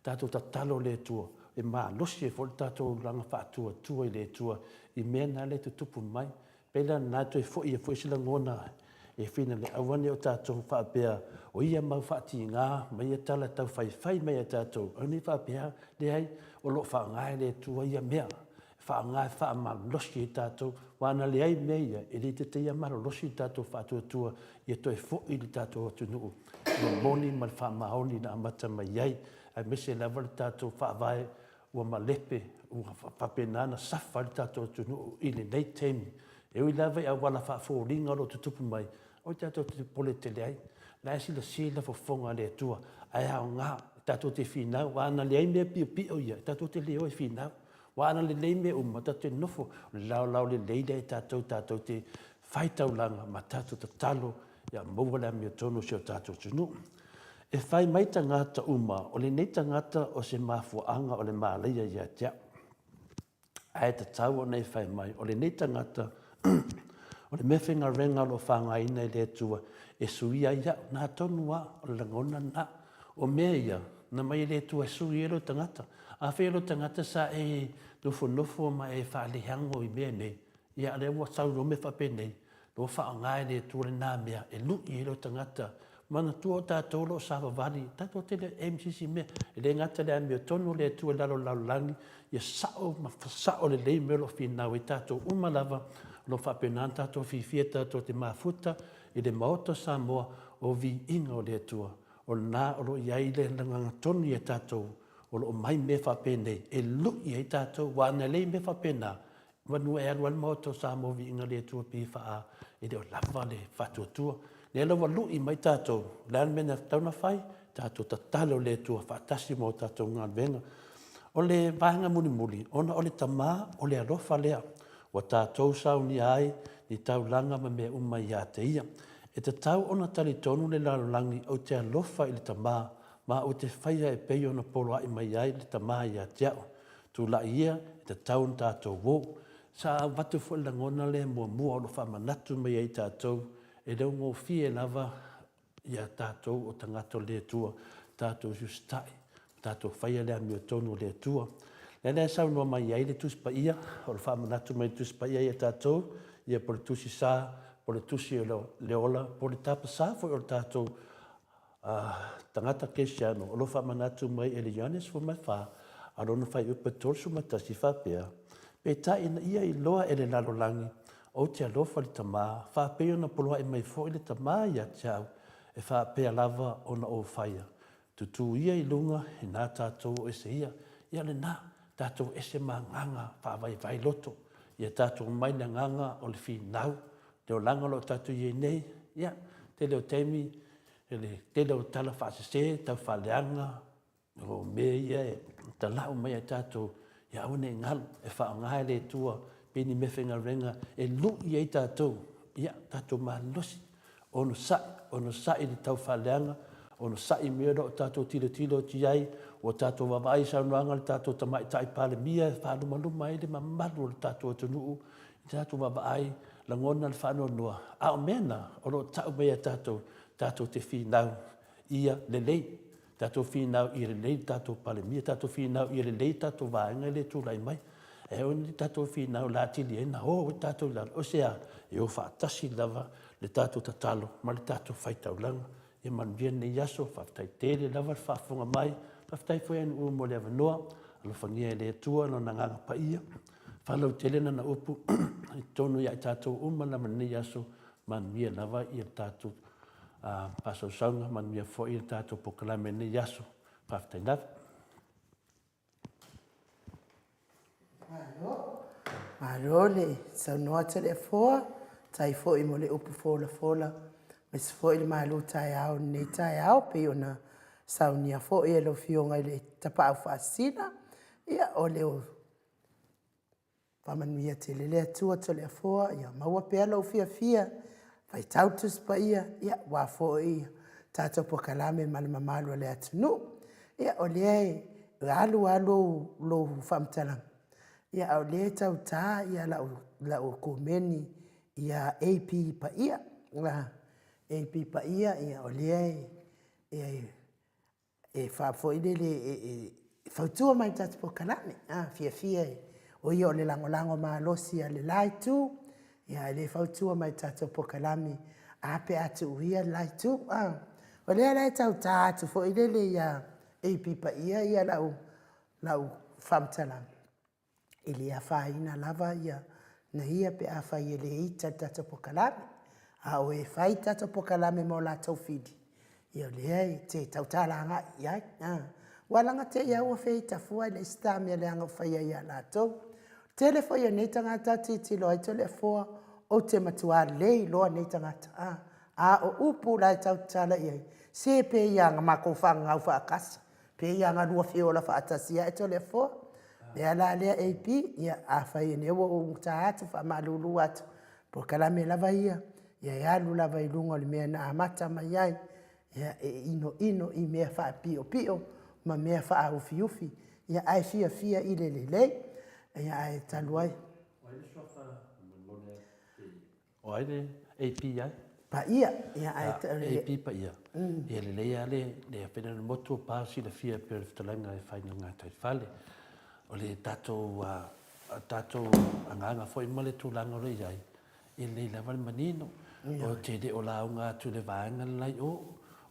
Speaker 2: Tatou tatalo i le Atua e malosi ai foi le tatou olaga faatuatua i le Atua i mea na lea e tutupu mai. Pei la lena e toe foi ai foi se lagona e finau aua ne i o tatou faapea o ia mau faatiga ma ia tala tau faifai mai ia tatou, aua ne i faapea, leai, o lo o faaaoga e le Atua ia mea e faaaoga e faamalosi ai tatou, aua ana leai mea ia, e le taitai malolosi le tatou faatuatua ia toe foi le tatou atunuu i le moni ma le faamaoni na amata mai ai, aemaise lava le tatou faavae ua malepe, ua faapena ona safa ai le tatou atunuu i lenei taimi. E ui lava i auala faafoliga o lo o tutupu mai, aua tatou te popole tele ai. O la e silasila fofoga a le Atua, ae aoga tatou te finau, aua ana leai mea piopio ia, tatou te le o e finau. Aua ana lelei mea uma, tatou te nofo, o le laolao lelei lea i tatou, tatou te fai taulaga ma tatou tatalo ia maua le amiotonu o si o tatou atunuu. E fai mai tagata uma, o lenei tagata o se mafuaaga o le malaia ia te au. Ae tatau ona e fai mai, o lenei tagata o le mea faigaluega o lo o faaaogaina e le Atua e suia ai au. Na tonu lava, o le lagona lena. O mea ia, na aumai e le Atua e sui ai lou tagata. Afai o lou tagata sa e nofonofo ma e faaleago i mea nei, ia o lea ua sau loa mea faapenei, ua faaaoga e le Atua lena mea e lui ai lou tagata. Manatua o tatou o lo o savavali, tatou te le aim i se isi mea. E le gata i le amiotonu o le Atua i lalo o le lalolagi, ia sao ma fasao lelei mea o lo o finau ai tatou uma lava, o lo o faapena ona tatou fiafia tatou te mafuta i le Maota o Samoa o viiga o le Atua. O lena o lo o i ai le agaga tonu ia tatou o lo o mai mea faapenei e lui ai tatou, aua ana leai mea faapena, manu e alu ai le Maota o Samoa viiga le Atua pei faa e le o lava le faatuatua. Lea la ua lui mai tatou, o le a le mea na tatau ona fai? Tatou tatalo i le Atua faatasi ma o tatou galuega. O le vaega mulimuli, ona o le Tama o le alofa lea ua tatou saunia ai ni taulaga ma mea uma ia te ia. E tatau ona talitonu le lalolagi ou te alofa i le Tama, ma ou te faia e pei ona poloai mai ai le Tama ia te au. Tulai ia, e tatau ona tatou o. Sa avatu foi le lagona lea muamua o lo o faamanatu mai ai tatou, e le o gofie lava ia tatou o tagata o le Atua, tatou usiusitai, tatou faia le amiotonu o le Atua. Lea la e saunoa mai ai le Tusi Paia, o le faamanatu mai le Tusi Paia ia tatou, ia po o le Tusi Sa, po o le Tusi o le Ola, po o le Tapasa foi o le tatou. Tagata Kerisiano o lo o faamanatu mai e le Ioane 14 a lona fuaiupu e 31 faapea, Peitai ina ia iloa e le lalolagi, ou te alofa i le Tama, faapei ona poloai mai foi le Tama ia te au, e faapea lava ona ou faia. Tutū ia i luga i nā tātou o ese ia, ia lenā, tātou ese ma agaga faavaivai loto, ia tātou mai le agaga o le finau, le olaga o lo o tātou i ai nei, ia, tele o taimi, le tele o tala faasese, tau faaleaga, o mea ia e tala'u mai ai tatou, ia aua ne i galo, e faaaoga e le Atua pei ni meafaigaluega e lu'i ai tatou, ia tatou malolosi, onosai, onosai i le tau faaleaga, onosai i mea o lo o tatou tilotilo atu i ai, ua tatou vaavaai i saunoaga a le tatou Tamaitai Palemia e faalumaluma ai le mamalu o le tatou atunuu, i tatou vaavaai, lagona le faanoanoa, a o mea na o lo o tau mai ia tatou, tatou te finau ia lelei, tatou finau ia lelei le tatou Palemia, tatou finau ia lelei le tatou vaega lea e tulai mai. E aua ne i tatou finau la atili ai na o ai tatou i lalo. O se a? E o faatasi lava le tatou tatalo ma le tatou faitaulaga. Ia manuia lenei aso, faafetai tele lava le faafofoga mai. Faafetai foi Anu'u mo le avanoa. Alofagia e le Atua Lona Agaga Paia. Faalautele Lana upu i totonu ia i tatou uma lava i lenei aso. Manuia lava ia le tatou faasausauga, manuia foi le tatou polokalame i lenei aso. Faafetai lava.
Speaker 1: Malo. Malo le saunoa Toleafoa, tai foi mo le upu folafola, aemaise foi le malu taeao i lenei taeao, pei ona saunia foi e lau Afioga i le Tapaau Faasisina. Ia, o le Faamanuia tele le Atua Toleafoa, ia maua pea lou fiafia, faitau le Tusi Paia, ia aua foi tatou polokalame ma le mamalu o le atunuu. Ia o lea e alu lava lou, lou faamatalaga, ia a o lea e tau ta ia lau, lau komeni ia AP Paia. AP Paia, ia o lea e, e e faa foi lele e fautua mai i le tatou polokalame, a fiafia e, o ia o le lagolago malosi a le la itu, ia ae le fautua mai i le tatou polokalame, a pe a tuu ia le la itu, a. O lea la e tau ta atu foi lele ia AP Paia ia lau, lau faamatalaga, e le afaina lava ia na ia pe afai e le ita le tatou polokalame. A o e fai le tatou polokalame ma o latou fili, ia o lea e te tautala agai i ai. Ua laga te i lava ua feita fua e leai se ta mea leaga o faia ia latou. Tele foi o nei tagata tilotilo ai Toleafoa, ou te matua le iloa nei tagata. A o upu la e tau tatala i ai, se pe ia na matou fagagau faatasi, Pei lava na lua feola faatasi ae Toleafoa. Lea la lea AP, ia afai o lea ua ou ta atu faamalulu atu, polokalame lava ia, ia e alu lava i luga o le mea na amata mai ai, ia e inoino i mea faapiopio ma mea faaufiufi, ia ae fiafia i le lelei. Ia ae talu ai.
Speaker 2: O ai le AP ai?
Speaker 1: Paia. Ia,
Speaker 2: ae AP Paia. Ia lelei lava le le afena le motu o pa silafia pei o le fetalaiga e fai i le gataifale. O le tatou tatou agaga foi ma le tulaga o lo o i ai, e lelei lava le manino. Ou te le o lauga atu i le vaega le la i o,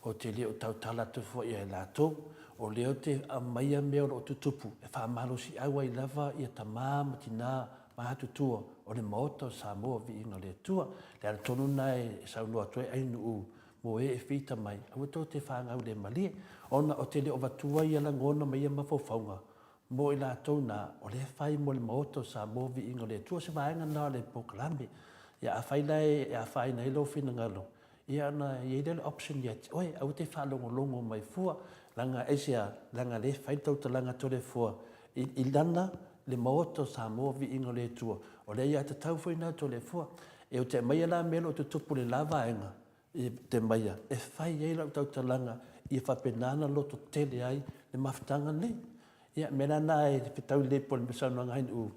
Speaker 2: ou te le o tautala atu foi ia i latou. O lea ou te aumaia mea o lo o tutupu e faamalosiau ai lava ia tama ma tina matutua o le Maota o Samoa, Viiga o le Atua. Le ala tonu lena e saunoa atu ai Ainuu mo e e fita mai, aua tou te fanau le malie, ona ou te le o avatua ia lagona ma ia mafaufauga mo i latou na, o lea e fai mo le Maota o Samoa, Viiga o le Atua. O se vaega lena o le polokalame. Ia afai la e afaina ai lou finagalo, Ia ona i ai lea o le option ia te oe, aua te faalogologo mai fua, leaga aisea? Leaga lea e fai le tautalaga Toleafoa i, i lana le Maota o Samoa, Viiga o le Atua. O le aiatatau foi lena Toleafoa. E ou te aumaia la mea o lo o tutupu i le la vaega, i te aumaia e fai ai lau tautalaga ia faapena ona lototele ai le mafutaga lenei. Ia, mea la na e fetau lelei po o le saunoaga a Nu'u,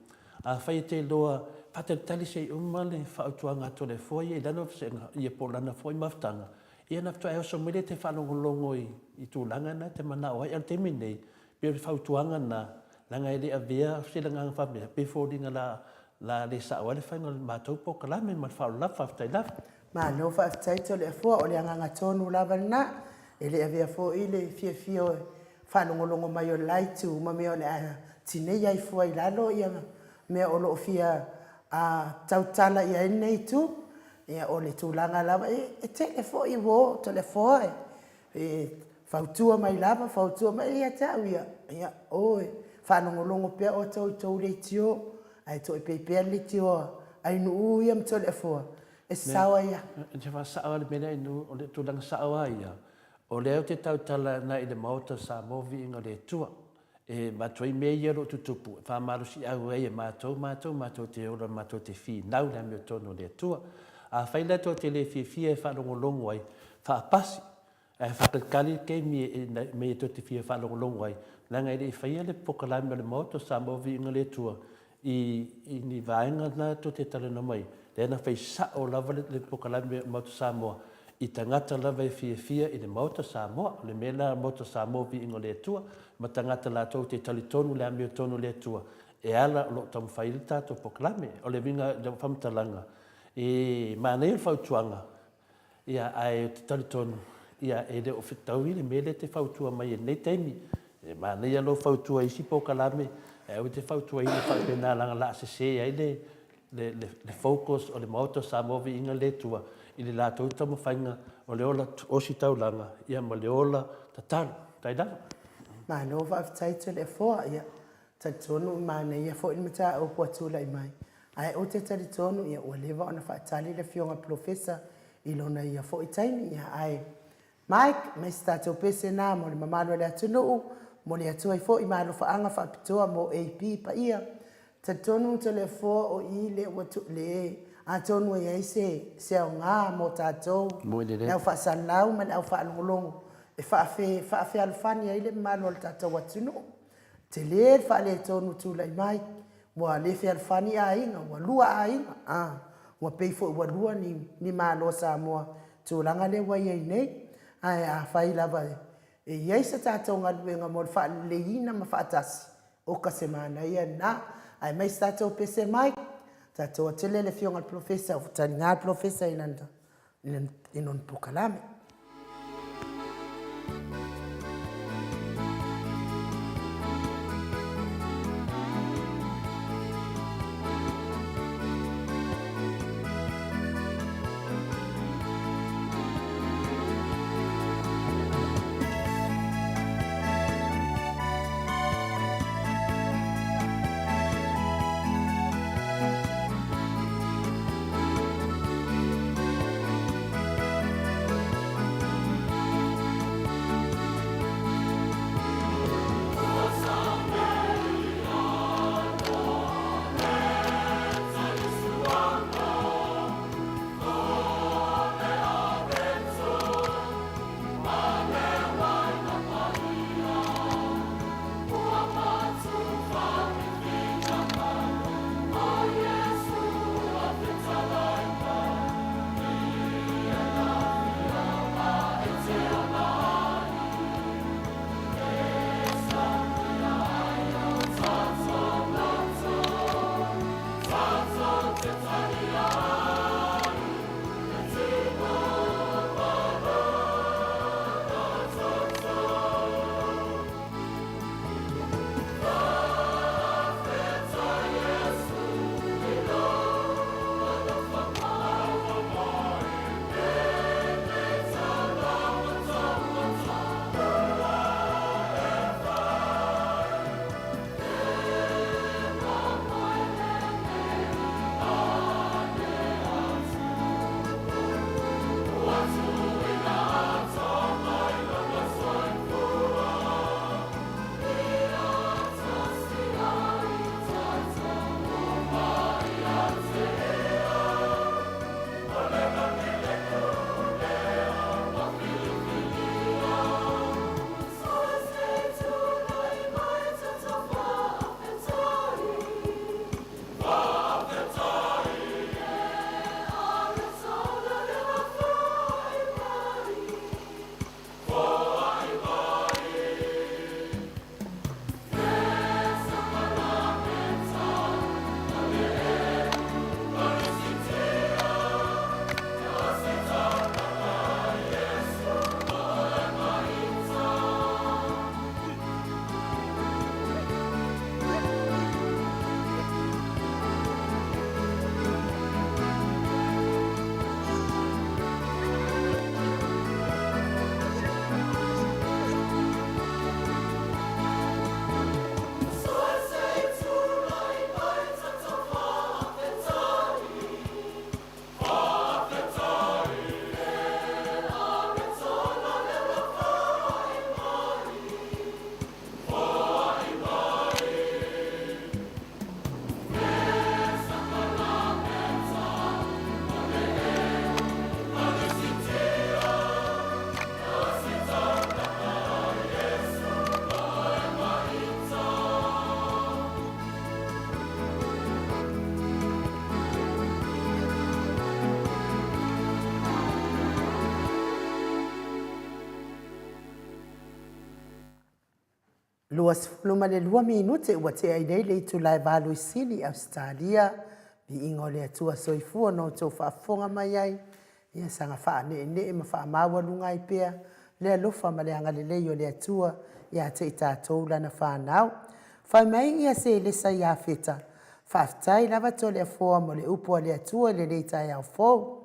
Speaker 2: afai e te iloa, faatalitali se i uma le fautuaga a Toleafoa ia i lana vasega, ia po o lana foi mafutaga, ia ona faatoa e oso mai lea e te faalogologo i tulaga na e te manao ai. A o le taimi lenei, pei o le fautuaga lena, leaga e le avea se agaga faapea, pei e foliga o le a le sao ai le faiga o le matou polokalame. Ma le faaaloalo lava. Faafetai lava.
Speaker 1: Malo faafetai Toleafoa, o le agaga tonu lava lena. E le avea foi le fiafia o faalogologo mai o le la itu ma mea o le a tinei ai fua i lalo ia mea o lo o fia tautala i ai lenei itu. Ia, o le tulaga lava, e tele foi uo Toleafoa e fautua mai lava, fautua mai. Ia te au ia, ia o e faalogologo pea outou i tou leitio, ae toepea pea le leitio a Ainuu ia ma Toleafoa e sasao ai lava.
Speaker 2: Ou te faasao lava i le mea lea Ainuu, o le tulaga sao lava ia, o lea ou te tautala agai i le Maota o Samoa, viiga o le Atua. E avatu ai mea ia o lo o tutupu e faamalosiau ai e matou matou, matou te ola matou te finau i le amiotonu a le Atua. Afai la tou te le fiafia e faalogologo ai, faapasi, ae faatalitali le taimi i mea tou te fia faalogologo ai, leaga e le i faia le polokalame a le Maota o Samoa Viiga i le Atua i ni vaega na tou te talanoa mai ai, lea na fai sao lava le polokalame a le Maota o Samoa i tagata lava e fiafia i le Maota o Samoa. O le mea lena o le Maota o Samoa Viiga o le Atua, ma tagata latou te talitonu i le amiotonu a le Atua e ala o lo o taumafai ai le tatou polokalame. O le uiga o lau faamatalaga, e manaia le fautuaga, Ia, ae ou te talitonu, ia, e le o fetaui le mea lea e te fautua mai ai i lenei taimi. E manaia lou fautua i isi polokalame, ae aua e te fautuaina faapena leaga o le a sese ai le, le, le, le focus o le Maota o Samoa Viiga le Atua i le latou taumafaiga o le ola ositaulaga, ia ma le ola tatalo. Faafetai lava.
Speaker 1: Malo faafetai Toleafoa. Ia, talitonu e manaia foi le mataupu ua tulai mai, ae ou te talitonu ia ua leva ona faatali le Afioga i le Polofesa i lona ia foi taimi. Ia ae Mike, aumai se tatou pese na mo le mamalu o le atunuu, momoli atu ai foi ma alofaaga faapitoa mo AP paia. Talitonu Toleafoa o i lea ua tu, le, atonu e i ai se, se aoga mo tatou, le au faasalalau ma le au faalogologo e faafe, faafealofani ai le mamalu o le tatou atunuu. Tele le faaletonu tulai mai, ua le fealofani aiga, ua lua aiga, a, ua pei foi ua lua ni, ni Malo o Samoa i le tulaga lea ua i ai nei. Ae afai lava e i ai se tatou galuega mo le faaleleiina ma faatasi, oka se manaia lena. Ae aumai se tatou pese mai, tatou o atu lea i le Afioga i le Polofesa, ua taliga le Polofesa i lana i lona polokalame. 22 minute ua tea ai nei le itula e valu i Sini, Ausetalia. Viiga o le Atua Soifua na outou faafofoga mai ai, ia saga faaneenee ma faamaualuga ai pea le alofa ma le agalelei o le Atua ia te i tatou Lana fanau. Fai mai ia Selesa ia Feta, Faafetai lava Toleafoa mo le upu a le Atua i lenei taeao fou.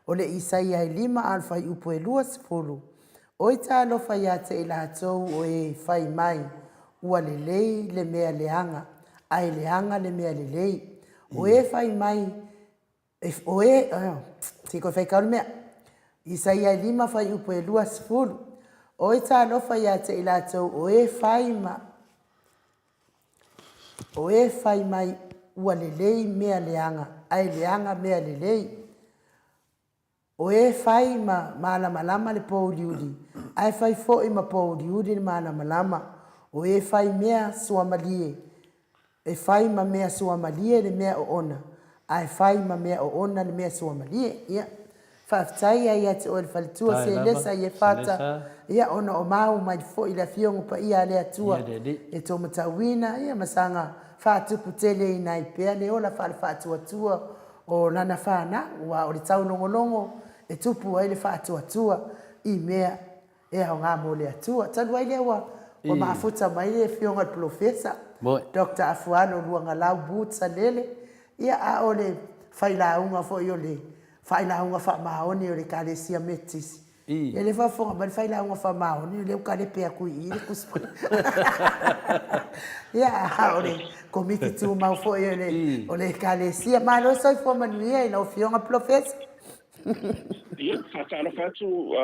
Speaker 1: O le Isaia e lima a o le fuaiupu e 20, Oi talofa ia te i latou o e fai mai, Ua lelei le mea leaga, ae leaga le mea lelei. O e fai mai, o e, se i toe faitau le mea. Isaia e lima fuaiupu e 20. Oi talofa ia te i latou o e fai ma, o e fai mai, Ua lelei mea leaga, ae leaga mea lelei. O e fai ma malamalama le pōuliuli, ae fai foi ma pōuliuli le malamalama. O e fai mea suamalie, e fai ma mea suamalie le mea oona, ae fai ma mea oona le mea suamalie. Ia, faafetai ai ia te oe le faletua Selesa Iefata, ia, ona o mau mai foi le Afioga Paia a le Atua e tō matauina, ia, ma saga faatuputeleina ai pea le ola faale-faatuatua o lana fanau, aua o le taulogologo e tupu ai le faatuatua i mea e aoga mo le Atua. Talu ai lea ua ua mafuta mai le Afioga i le Polofesa, Doctor Afualo Luagalau Boots Salele, ia a o le failauga foi o le failauga faamaoni o le Ekalesia Metotisi. Ia lea e faafofoga mai le failauga faamaoni, o lea ua kalepe atu i i le Tusi Paia. Ia, a o le Komiti Tumau foi o le, o le Ekalesia. Malo le soifua manuia i lau Afioga Polofesa.
Speaker 3: Ia, faatalofa atu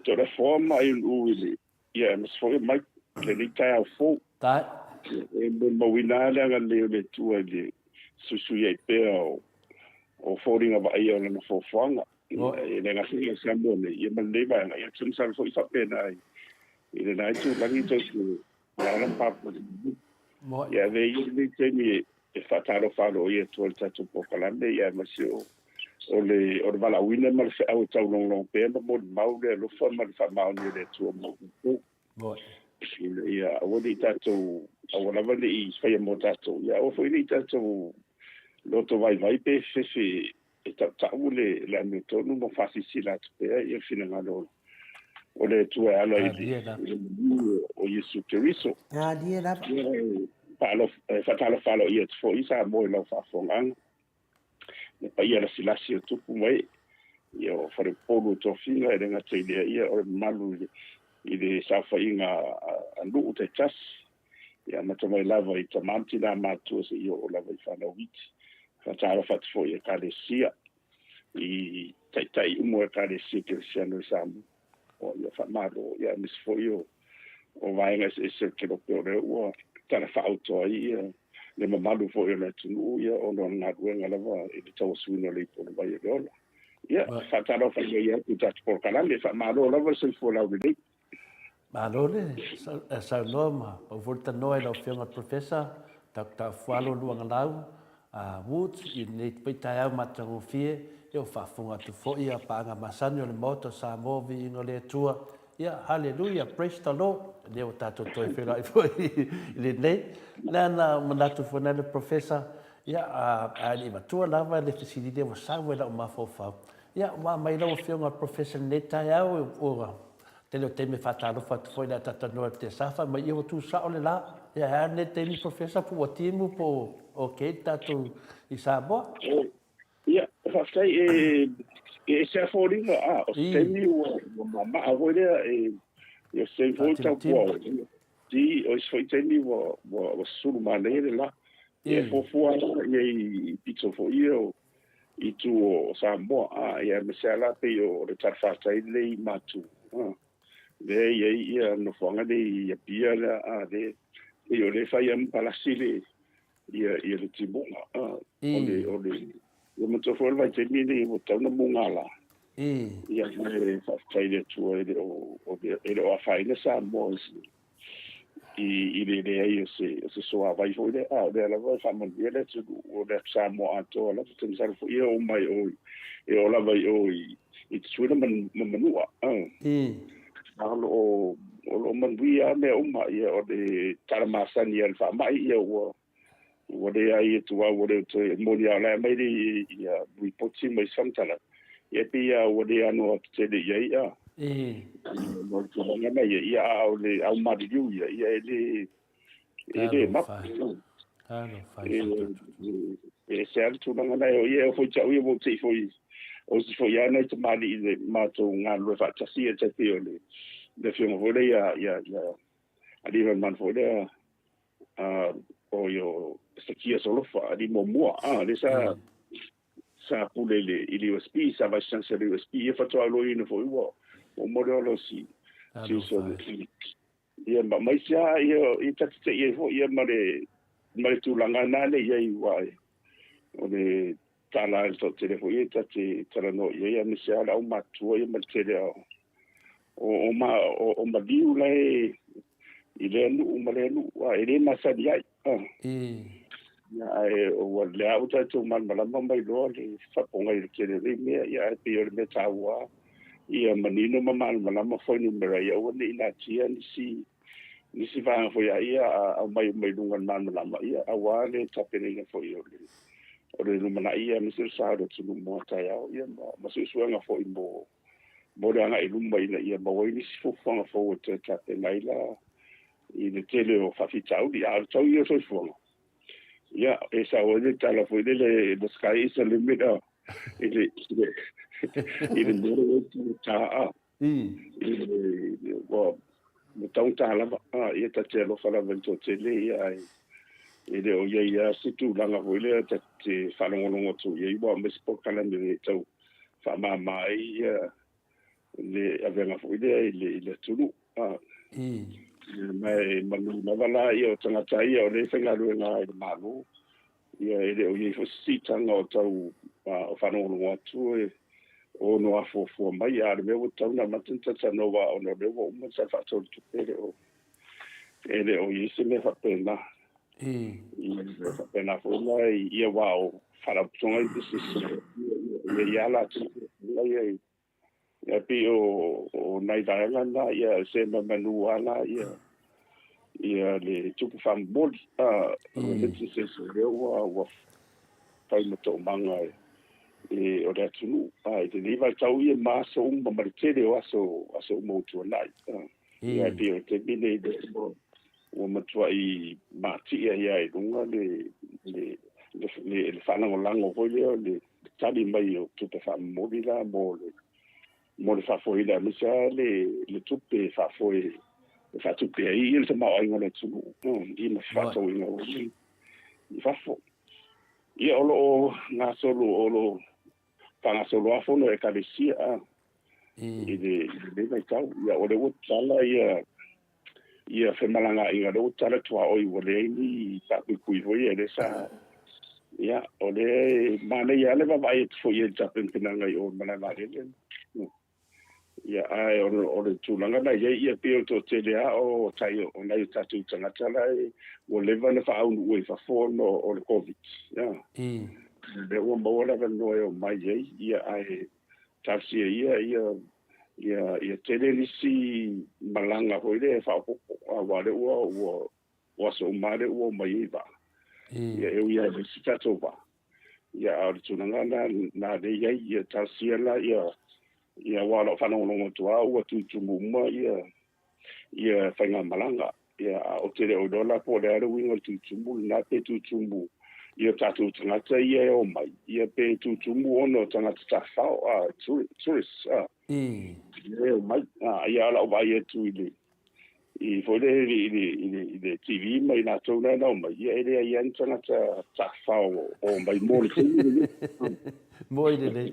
Speaker 3: Toleafoa ma Aiulu i le, ia, aemaise foi o Mike i lenei taeao fou. E molimauina lava le agalelei o le Atua i le suisuiai pea o foliga vaaia o Lana foafoaga. E le gata ia Samoa nei, ia ma lenei vaega, ia ou te masalo foi faapena i lena itulagi tou te alaala ma papalagi. Ia avea ia lenei taimi e faatalofa aloaia atu ai i le tatou polokalame, ia aemaise o o le o le valaauina ma le feau e taulogologo pea ma molimau le alofa ma le faamaoni o le Atua mo outou. Ina ia aua ne i tatou, aua lava ne i faia mo tatou, ia aua foi ne i tatou loto vaivai pe fefe e tautau le le amiotonu ma faasilasila atu pea ia le finagalo o le Atua e ala i le maliu o Iesu Keriso.
Speaker 1: Malie lava.
Speaker 3: E faatalofa aloaia atu foi Samoa i lau faafofogaaga. Le paia lasilasi o tupu ma ee, ia o faleupolu o tofiga e le gata i lea ia o le mamalu i le saofaiga a nuu taitasi, ia amata mai lava i tama ma tinā matutua seia oo lava i fanau iti. Faatalofa atu foi i Ekalesia, i taitai uma o Ekalesia Kerisiano i Samoa, ia faamalo, ia aemaise foi o vaega eseese o le kelope o lea ua talafaauto ai ia le mamalu foi o le atunuu, ia ona o le galuega lava i le tauasuina o le ipu o le vai o le ola. Ia, faatalofa lelei atu i tatou polokalame, faamalo lava le soifua laulelei.
Speaker 2: Malo le saunoa ma pau foi le tanoa i lau Afioga i le Professor Doctor Fualo Luagalau Woods i lenei foi taeao matagofie. Ia ua faafofoga atu foi ia paaga masani o le Maota o Samoa, viiga o le Atua. Ia, Haleluia, praise the Lord. Lea ua tatou toe feiloai foi i lenei. Le na manatu foi na le Professor, ia, a e le i matua lava le fesili lea ua sau ai lau mafaufau. Ia, ua aumai lau Afioga i le Professor i lenei taeao, ua tele o taimi e faatalofa atu foi i le ataatanoa i le Tesa, fai mai, ia ua tu sao le la. Ia, e a lenei taimi Professor, po ua timu po o okay le tatou i Samoa?
Speaker 3: Ia, faafetai, e ese lava foliga, a, o se taimi ua mamaa foi lea, e, o se taimi foi ua taupuaa, i, o isi foi taimi ua susulu manaia le la. Ia, e fuafua lava i ai i pito foi ia o i itu o Samoa, a, ia, aemaise lava la pei o le talafatai lenei i Matu, a, lea e i ai ia nofoaga nei i Apia lea, a, lea, pei o lea e fai lava ma palasi le, ia, ia le timuga, a, o le, o le, ia manatua foi o le vaitaimi lenei ua tatau ona mugala. Ia, ae faafetai i le Atua e le o, e le o afaina Samoa i se, i le leai o se suavai foi lea, a o lea lava e faamanuia le atunuu, o le atu Samoa atoa lava. Ou te masalo foi e oo mai o, e oo lava i o i Tutuila ma Manua. A o lo o O lo o manuia lava mea uma, ia, o le tala masani a le faamai, ia, ua ua leai e tuau, ua le toe moni lava o la e aumai le ia lipoti ma isi faamatalaga, ia, e pei lava ua le ano atu tele i ai, a. Mo le tulaga na ia, ia, a o le au maliliu ia, ia, e le e le mapu. E ese lava le tulaga na e o ia, e oo foi ia te au ia, ua ou te i foi, o isi foi lava nai tamalii i le matou galulue faatasi, ia, tai pei o le afioga foi lea ia, ia, ia Aliimalemanu foi lea, o ia o Sakia Solofa, alii muamua, a, lea sa sa pule i le, i le USP, sa Vice Chancellor i le USP, ia faatoa iloiloina foi ua uma le ola o si, si uso Ia, ma, ma isi lava, ia, ia ta te te'i ai foi, ia, ma le, ma le tulaga lena lea e i ai, aua o le tala a le toatele foi ia ta te talanoa i ai, aemaise lava le aumatutua ia ma le tele o, o, o, ma, o, o maliu la e i lea nuu ma lea nuu, a e le masani ai. A. Ia, ae ua lea ua tatou malamalama ma iloa le faafofoga i le tele o nei mea, ia, ae pei o le mea taua lava, ia manino ma malamalama fuainumera ia aua ne i natia nisi, nisi vaega foi a ia a aumai uma i luga o le malamalama, ia, aua le tapenaina foi o le, o le lumanai, ia, aemaise o le sa o le atunuu mo a taeao, ia, ma, ma suesuega foi mo, mo le agai i luma ina ia maua ai nisi fuafuaga fou e toe tapena ai la i le tele o faafitauli. A o le tau ia o le soifuaga, ia, e sao ai le tala foi lele, the sky is the limit, a, i le, i le, i le mea lea e ta, a, i le, ua, ua taugata lava, a, ia ta te alofa lava i le toatele, ia, ae e le o i ai lava se tulaga foi lea ta te faalogologo atu i ai, ua aumai se polokalame e tau faamama ai ia le avega foi lea i le, i le atunuu. A, ma e manu lava la ia o tagata ia o lea e faigaluega i le Malo, ia e le o i ai foi se siitaga o tau o faalogologo atu e ono afuafua mai, a o le mea ua tatau ona amata ona talatalanoa ona o lea ua uma sa faatolu tupe e le o e le o i ai se mea faapena. Ia faapena foi la ia aua o faalapotopotoga ia pisinisi ia i ai lava latou ia Ia pei o, o nai vaega na, ia se mamanu lava la ia, ia le tupe faamomoli, a, remittances, o lea ua, ua fai ma toomaga e, e, o le atunuu. A, i lenei vaitau ia ma aso uma ma le tele o aso, aso uma ua tuanai. A, ia e pei o le taimi lenei lea ua, ua matuai matia ai lava i luga le, le, le, le, le faalagolago foi lea o le tali mai o tupe faamomoli la mo le mo le faafoeina aemaise lava le le tupe e faafoe e faatupe ai le tamaoaiga o le atunuu i ma fefaatauaiga i fafo. Ia o lo o gasolo o lo o faagasolo lava fono a Ekalesia i le i lenei vaitau. Ia o lea ua tatala ia ia femalagaaiga, lea ua tatala tuaoi ua leai ni faapuipui foi ia lea sa ia o lea e manaia lava le vaavaai atu foi i ai i le tapenapenaga i o i le malae vaalele. Ia ae o le, o le tulaga na i ai ia pei o le toatele lava o tai o nai o tatou tagata la e ua leva ona faaunuua i fafo ona o le Covid. Ia. Lea ua maua le avanoa e omai ai, ia ae talosia ia ia ia ia tele nisi malaga foi lea e faaopoopo, aua o lea ua ua o aso uma lava lea ua omai ai vaa. Ia e ui lava e leai se tatou vaa, ia a o le tulaga lena na lea e i ai, ia talosia la ia ia aua o lau faalogologo atu lava ua tutumu uma ia ia faigamalaga. Ia, a ou te le o iloa la po o le a le uiga o le tutumu lena, pe tutumu i o tatou tagata ia e omai, ia pe tutumu ona o tagata tafafao, a, tourists, a, ia e omai. A, ia, o lau vaai atu i le, i foi lele i le, i le, i le TV ma i latou la e omai, ia e leai lava ni tagata tafafao o omai mo le taimi lenei.
Speaker 2: Moi lelei.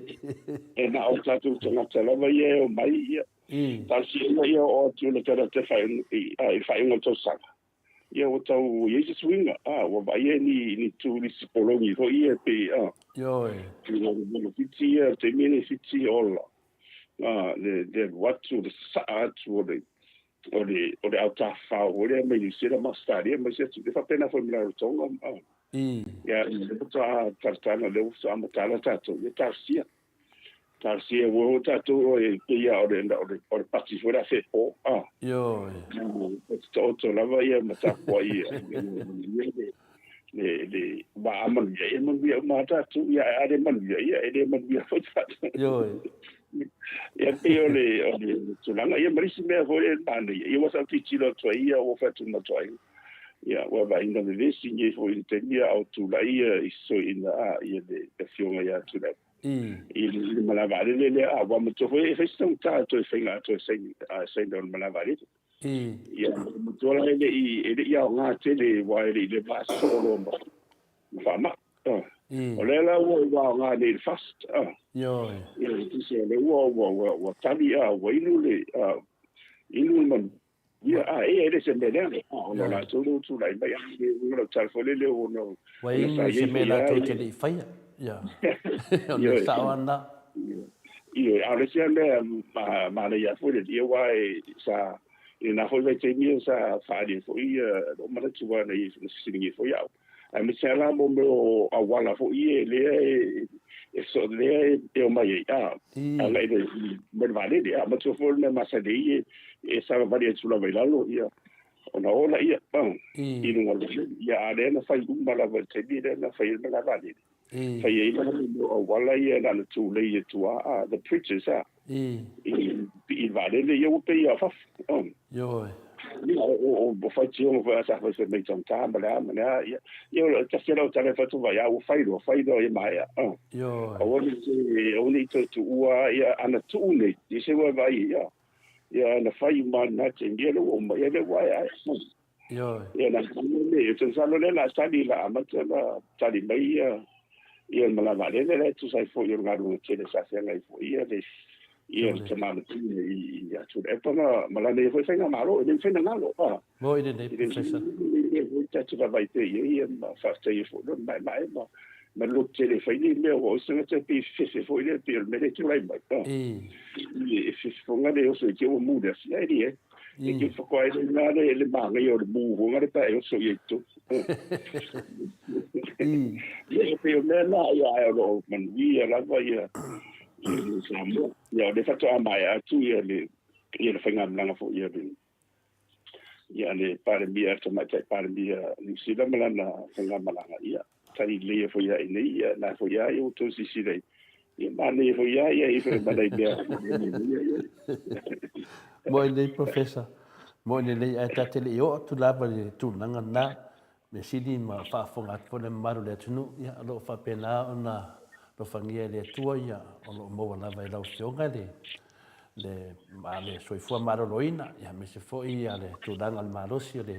Speaker 3: E na o tatou tagata lava ia e omai, ia, Talosia ia oo atu le tala te i le faaiuga o le tausaga, ia ua tau i ai se suiga, a, ua vaaia ni, ni turisi pologi foi ia pei, a,
Speaker 2: Ioe.
Speaker 3: le Fiti ia, le taimi lenei Fiti ola, a, le, le alu atu, le sasaa atu o le, o le, o le au tafafao foi lea mai Niu Sila ma Ausetalia ma isi atunuu, e faapena foi ma Rarotonga, a. Ia, lea faatoa talatala, lea ua faatoa matala tatou, ia talosia. Talosia ua o tatou o e pei lava o le, o le, o le pati foi la fepo, a.
Speaker 2: Ioe.
Speaker 3: E taoto lava ia ma tapuai ia, le, le, le, ua a manuia, e manuia uma lava tatou, ia, a le manuia, ia, e le manuia foi tatou.
Speaker 2: Ioe.
Speaker 3: Ia, pei o le, o le tulaga, ia, ma le isi mea foi e manaia, ia, ua sa tilotilo atu ai ia, ua fai atu ma atu ai, ia, ua vaai na vevesi nei foi i le taimi a o tulai ia i soiina, a, ia, le afioga ia Tuilaepa. I le malae vaalele lea, a ua matua foi e fai se taugata toe faiga atoa e saini, a saini o le malae vaalele. Ia, matua la e le i, e le i aoga tele, aua e le i leva lava sosoo loa ma, ma faamai. O lea la ua, ua aoga nei i le FAST.
Speaker 2: Ioe.
Speaker 3: Ia, tusa o lea ua, ua, ua, ua tali, a, ua inu le, a, inu le manu. Ia, a, e le se mea leaga, ona o latou lea ua tulai mai, a le uiga lau tala foi lele ona
Speaker 2: o Ua inu i se mea latou te le i faia. Ia, o le sao lava lena.
Speaker 3: Ioe, a o le isi lava mea manaia foi le ia aua e sa, i lena foi vaitaimi sa faaali ai foi lou manatu aua na fesiligia foi au. Aemaise lava la mo mea o auala foi ia lea e lea e omai ai, a, agai i le mai le vaalele. A manatua foi o le mea masani ai e savavali atu lava i lalo, ia, ona o laia, a, i luga o le vaalele. Ia, a o lea na fai uma lava i le taimi lea na fai ai le malae vaalele. Fai ai la mea o auala ia na ona tulei atu lava, a, the bridges, a.
Speaker 2: I
Speaker 3: le vaalele ia ua pei lava o fafo.
Speaker 2: Ioe.
Speaker 3: Ia, o faitioga foi a sa fai fai mai taugata ma le a ma le a, ia, ia o le tasi lava o tala e fai atu vai, a ua fai loa, fai loa ia maea.
Speaker 2: Ioe.
Speaker 3: Aua ne i, aua ne i toe tuua, ia, ana tuu nei, ia se ua vaai, ia, ia ana fai uma lena taimi, ia lea ua uma, ia lea ua ae ae.
Speaker 2: Ioe.
Speaker 3: Ia na le, ou te masalo lea o le a tali, o le a amata ona tali mai ia ia le malae vaalele la e tusa ai foi o le galuega tele sa feagai foi ia le ia le tamaoaiga i ia Tuilaepa ma ma lana ia foi faigamalo, e le mafai ona galo.
Speaker 2: A. Mo i lenei Professor.
Speaker 3: E foi tatou vaavaai pea i ai ia ma faafetai ai foi le maemae ma ma le loto tele e fai nei mea aua o isi tagata e pei e fefefe foi lea pei o le mea lea e tulai mai. E fefe foi le oso i te ua mu le afi ae leai. E te whakae le ngā le, le māngai o le mū honga le pae o so i tō. Ia, e pei o mea nā, ia ae o loo manuia lava ia, ia le Samoa. Ia, o le whatoa mai atu ia le, ia le whaingamalaga fo ia le, ia le Palemia, Tamaitai Palemia Niu Sila ma lana whaingamalaga, ia. Tali lelei foi ia i nei, ia, na foi ia i outou silasila i, ia manaia foi ia ia i foi ma nai mea.
Speaker 2: Moe nei Professor, moe lelei ae ta te le i oo atu lava i le tulaga lena, mea sili ma faafofoga atu foi le mamalu o le atunuu, ia o lo o faapena ona alofagia e le Atua ia o lo o maua lava e lau Afioga le le le soifua maloloina, ia aemaise foi ia le tulaga o le malosi o le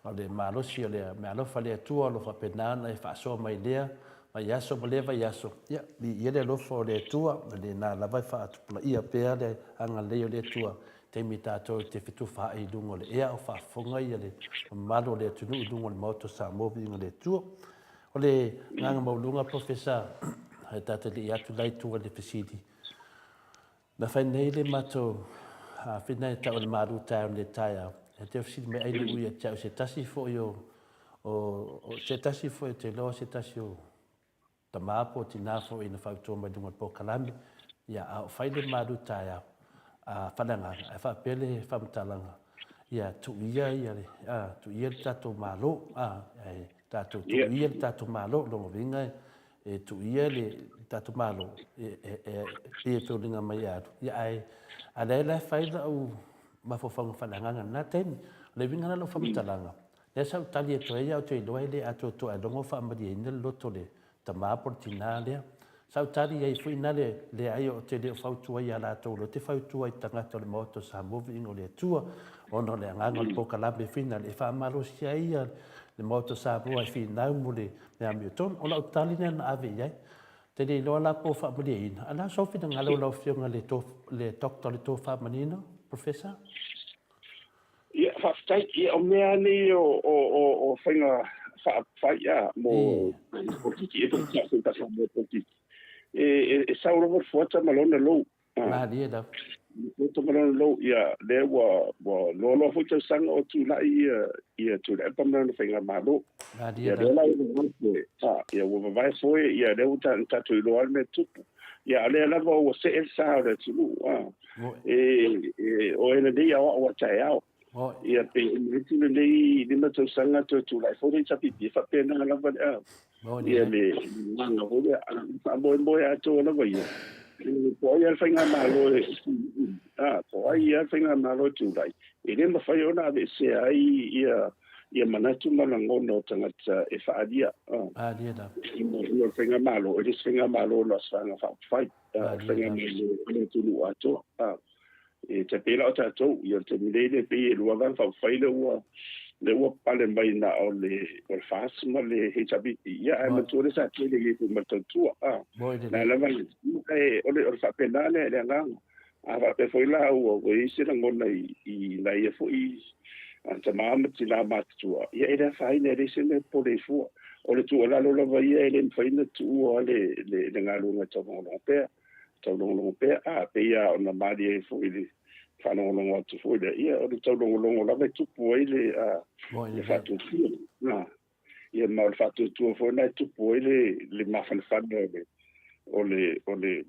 Speaker 2: O le malosi o le meaalofa a le Atua o lo o faapena ona e faasoa mai lea vaiaso ma lea vaiaso. Ia, viia le alofa o le Atua, o lena lava e faatupulaia pea le agalelei o le Atua i taimi tatou te fetufaai i luga o le ea o faafofoga ia le mamalu o le atunuu i luga o le Maota o Samoa, viiga o le Atua. O le agaga maualuga Professor, e ta te lii atu la i tua i le fesili, Na fai nei le matou āwhina e tau o le malu taeao nei taeao. E te fesili mai ai le ui ia te au se tasi foi o, o, o se tasi foi o te iloa se tasi o tamā po o tinā foi na fautua mai luga o le polokalame, ia, a o fai le malu taeao a Faleagaga, ae faapea le faamatalaga, ia, tuuia ia le, a, tuuia le tatou Malo, a, ae tatou tuuia le tatou Malo, lona uiga e, e tuuia le tatou Malo e pei e feuliga mai e alu, ia ae a lea la e fai lau mafaufauga faaleagaga i lena taimi. O le uiga la o lau faamatalaga, lea sa ou tali atu ai, ae ou te iloa e le atoatoa ailoga o faamalieina le loto o le tama po o le tina lea. Sa ou tali i ai foi na le leai ou te le o fautua ia latou, o lea ou te fautua i tagata o le Maota o Samoa viiga o le Atua, ona o le agaga o le polokalame finale e faamalosia ai le Maota o Samoa e finau mo le Me amiotonu. O lau tali lea na ave i ai. Te le iloa la po o faamalieina. A o le a sou finagalo lau Afioga i le Doctor o le Tofa Manino, Professor?
Speaker 3: Ia, faafetai. Ia, o mea nei o, o, o, o faiga faaupufai, a, mo polokiki, e polokiki. E, e, e sau lava le fuata ma lona lou.
Speaker 2: Malie lava.
Speaker 3: Ua malolo lou, ia, lea ua, ua loaloa foi tausaga o tulai ia, ia Tuilaepa ma lana faigamalo.
Speaker 2: Malie
Speaker 3: lava. Ia, lea la ua vavae foe, a, ia, ua vavae foe, ia, lea ua tatou iloa lava le mea tupu. Ia, a o lea lava ua see le sa o le atunuu, a. E, e, o e lenei aoao a taeao. Ia, pe uma atu lenei 5 tausaga toe tulai foi le HRPP, e faapena lava le, a, ia le agaga foi lea, a faamoemoe atoa lava ia, po o ai lava le faigamalo e, a, po o ai lava le faigamalo e tulai, e le mafai ona aveesea ai ia ia manatu ma lagona o tagata e faaalia.
Speaker 2: Malie lava.
Speaker 3: Ia o le faigamalo, e le o se faigamalo na o se vaega faaupufai, o le faigamalo a le atunuu atoa. E tai pei la o tatou, ia o le taimi nei lea pei e 2 vaega faaupufai lea ua lea ua pale mai na o le o le FAST ma le HRPP, ia ae manatua lea sa tele i ai foi ma le tautua. Na lava ae o le o le faapena lea le agaga. A faapea foi la ua i ai se lagona i nai ia foi tama ma tina matutua, ia e le afaina, e leai se mea e popole ai fua. O le tuualalo lava ia e le mafai ona tuua le galuega e taulogologo pea, taulogologo pea. A pei lava ona malie ai foi i le faalogologo atu foi lea, ia o le taulogologo lava e tupu ai le faatuatua. Ia ma o le faatuatua foi lena e tupu ai le mafanafana o le o le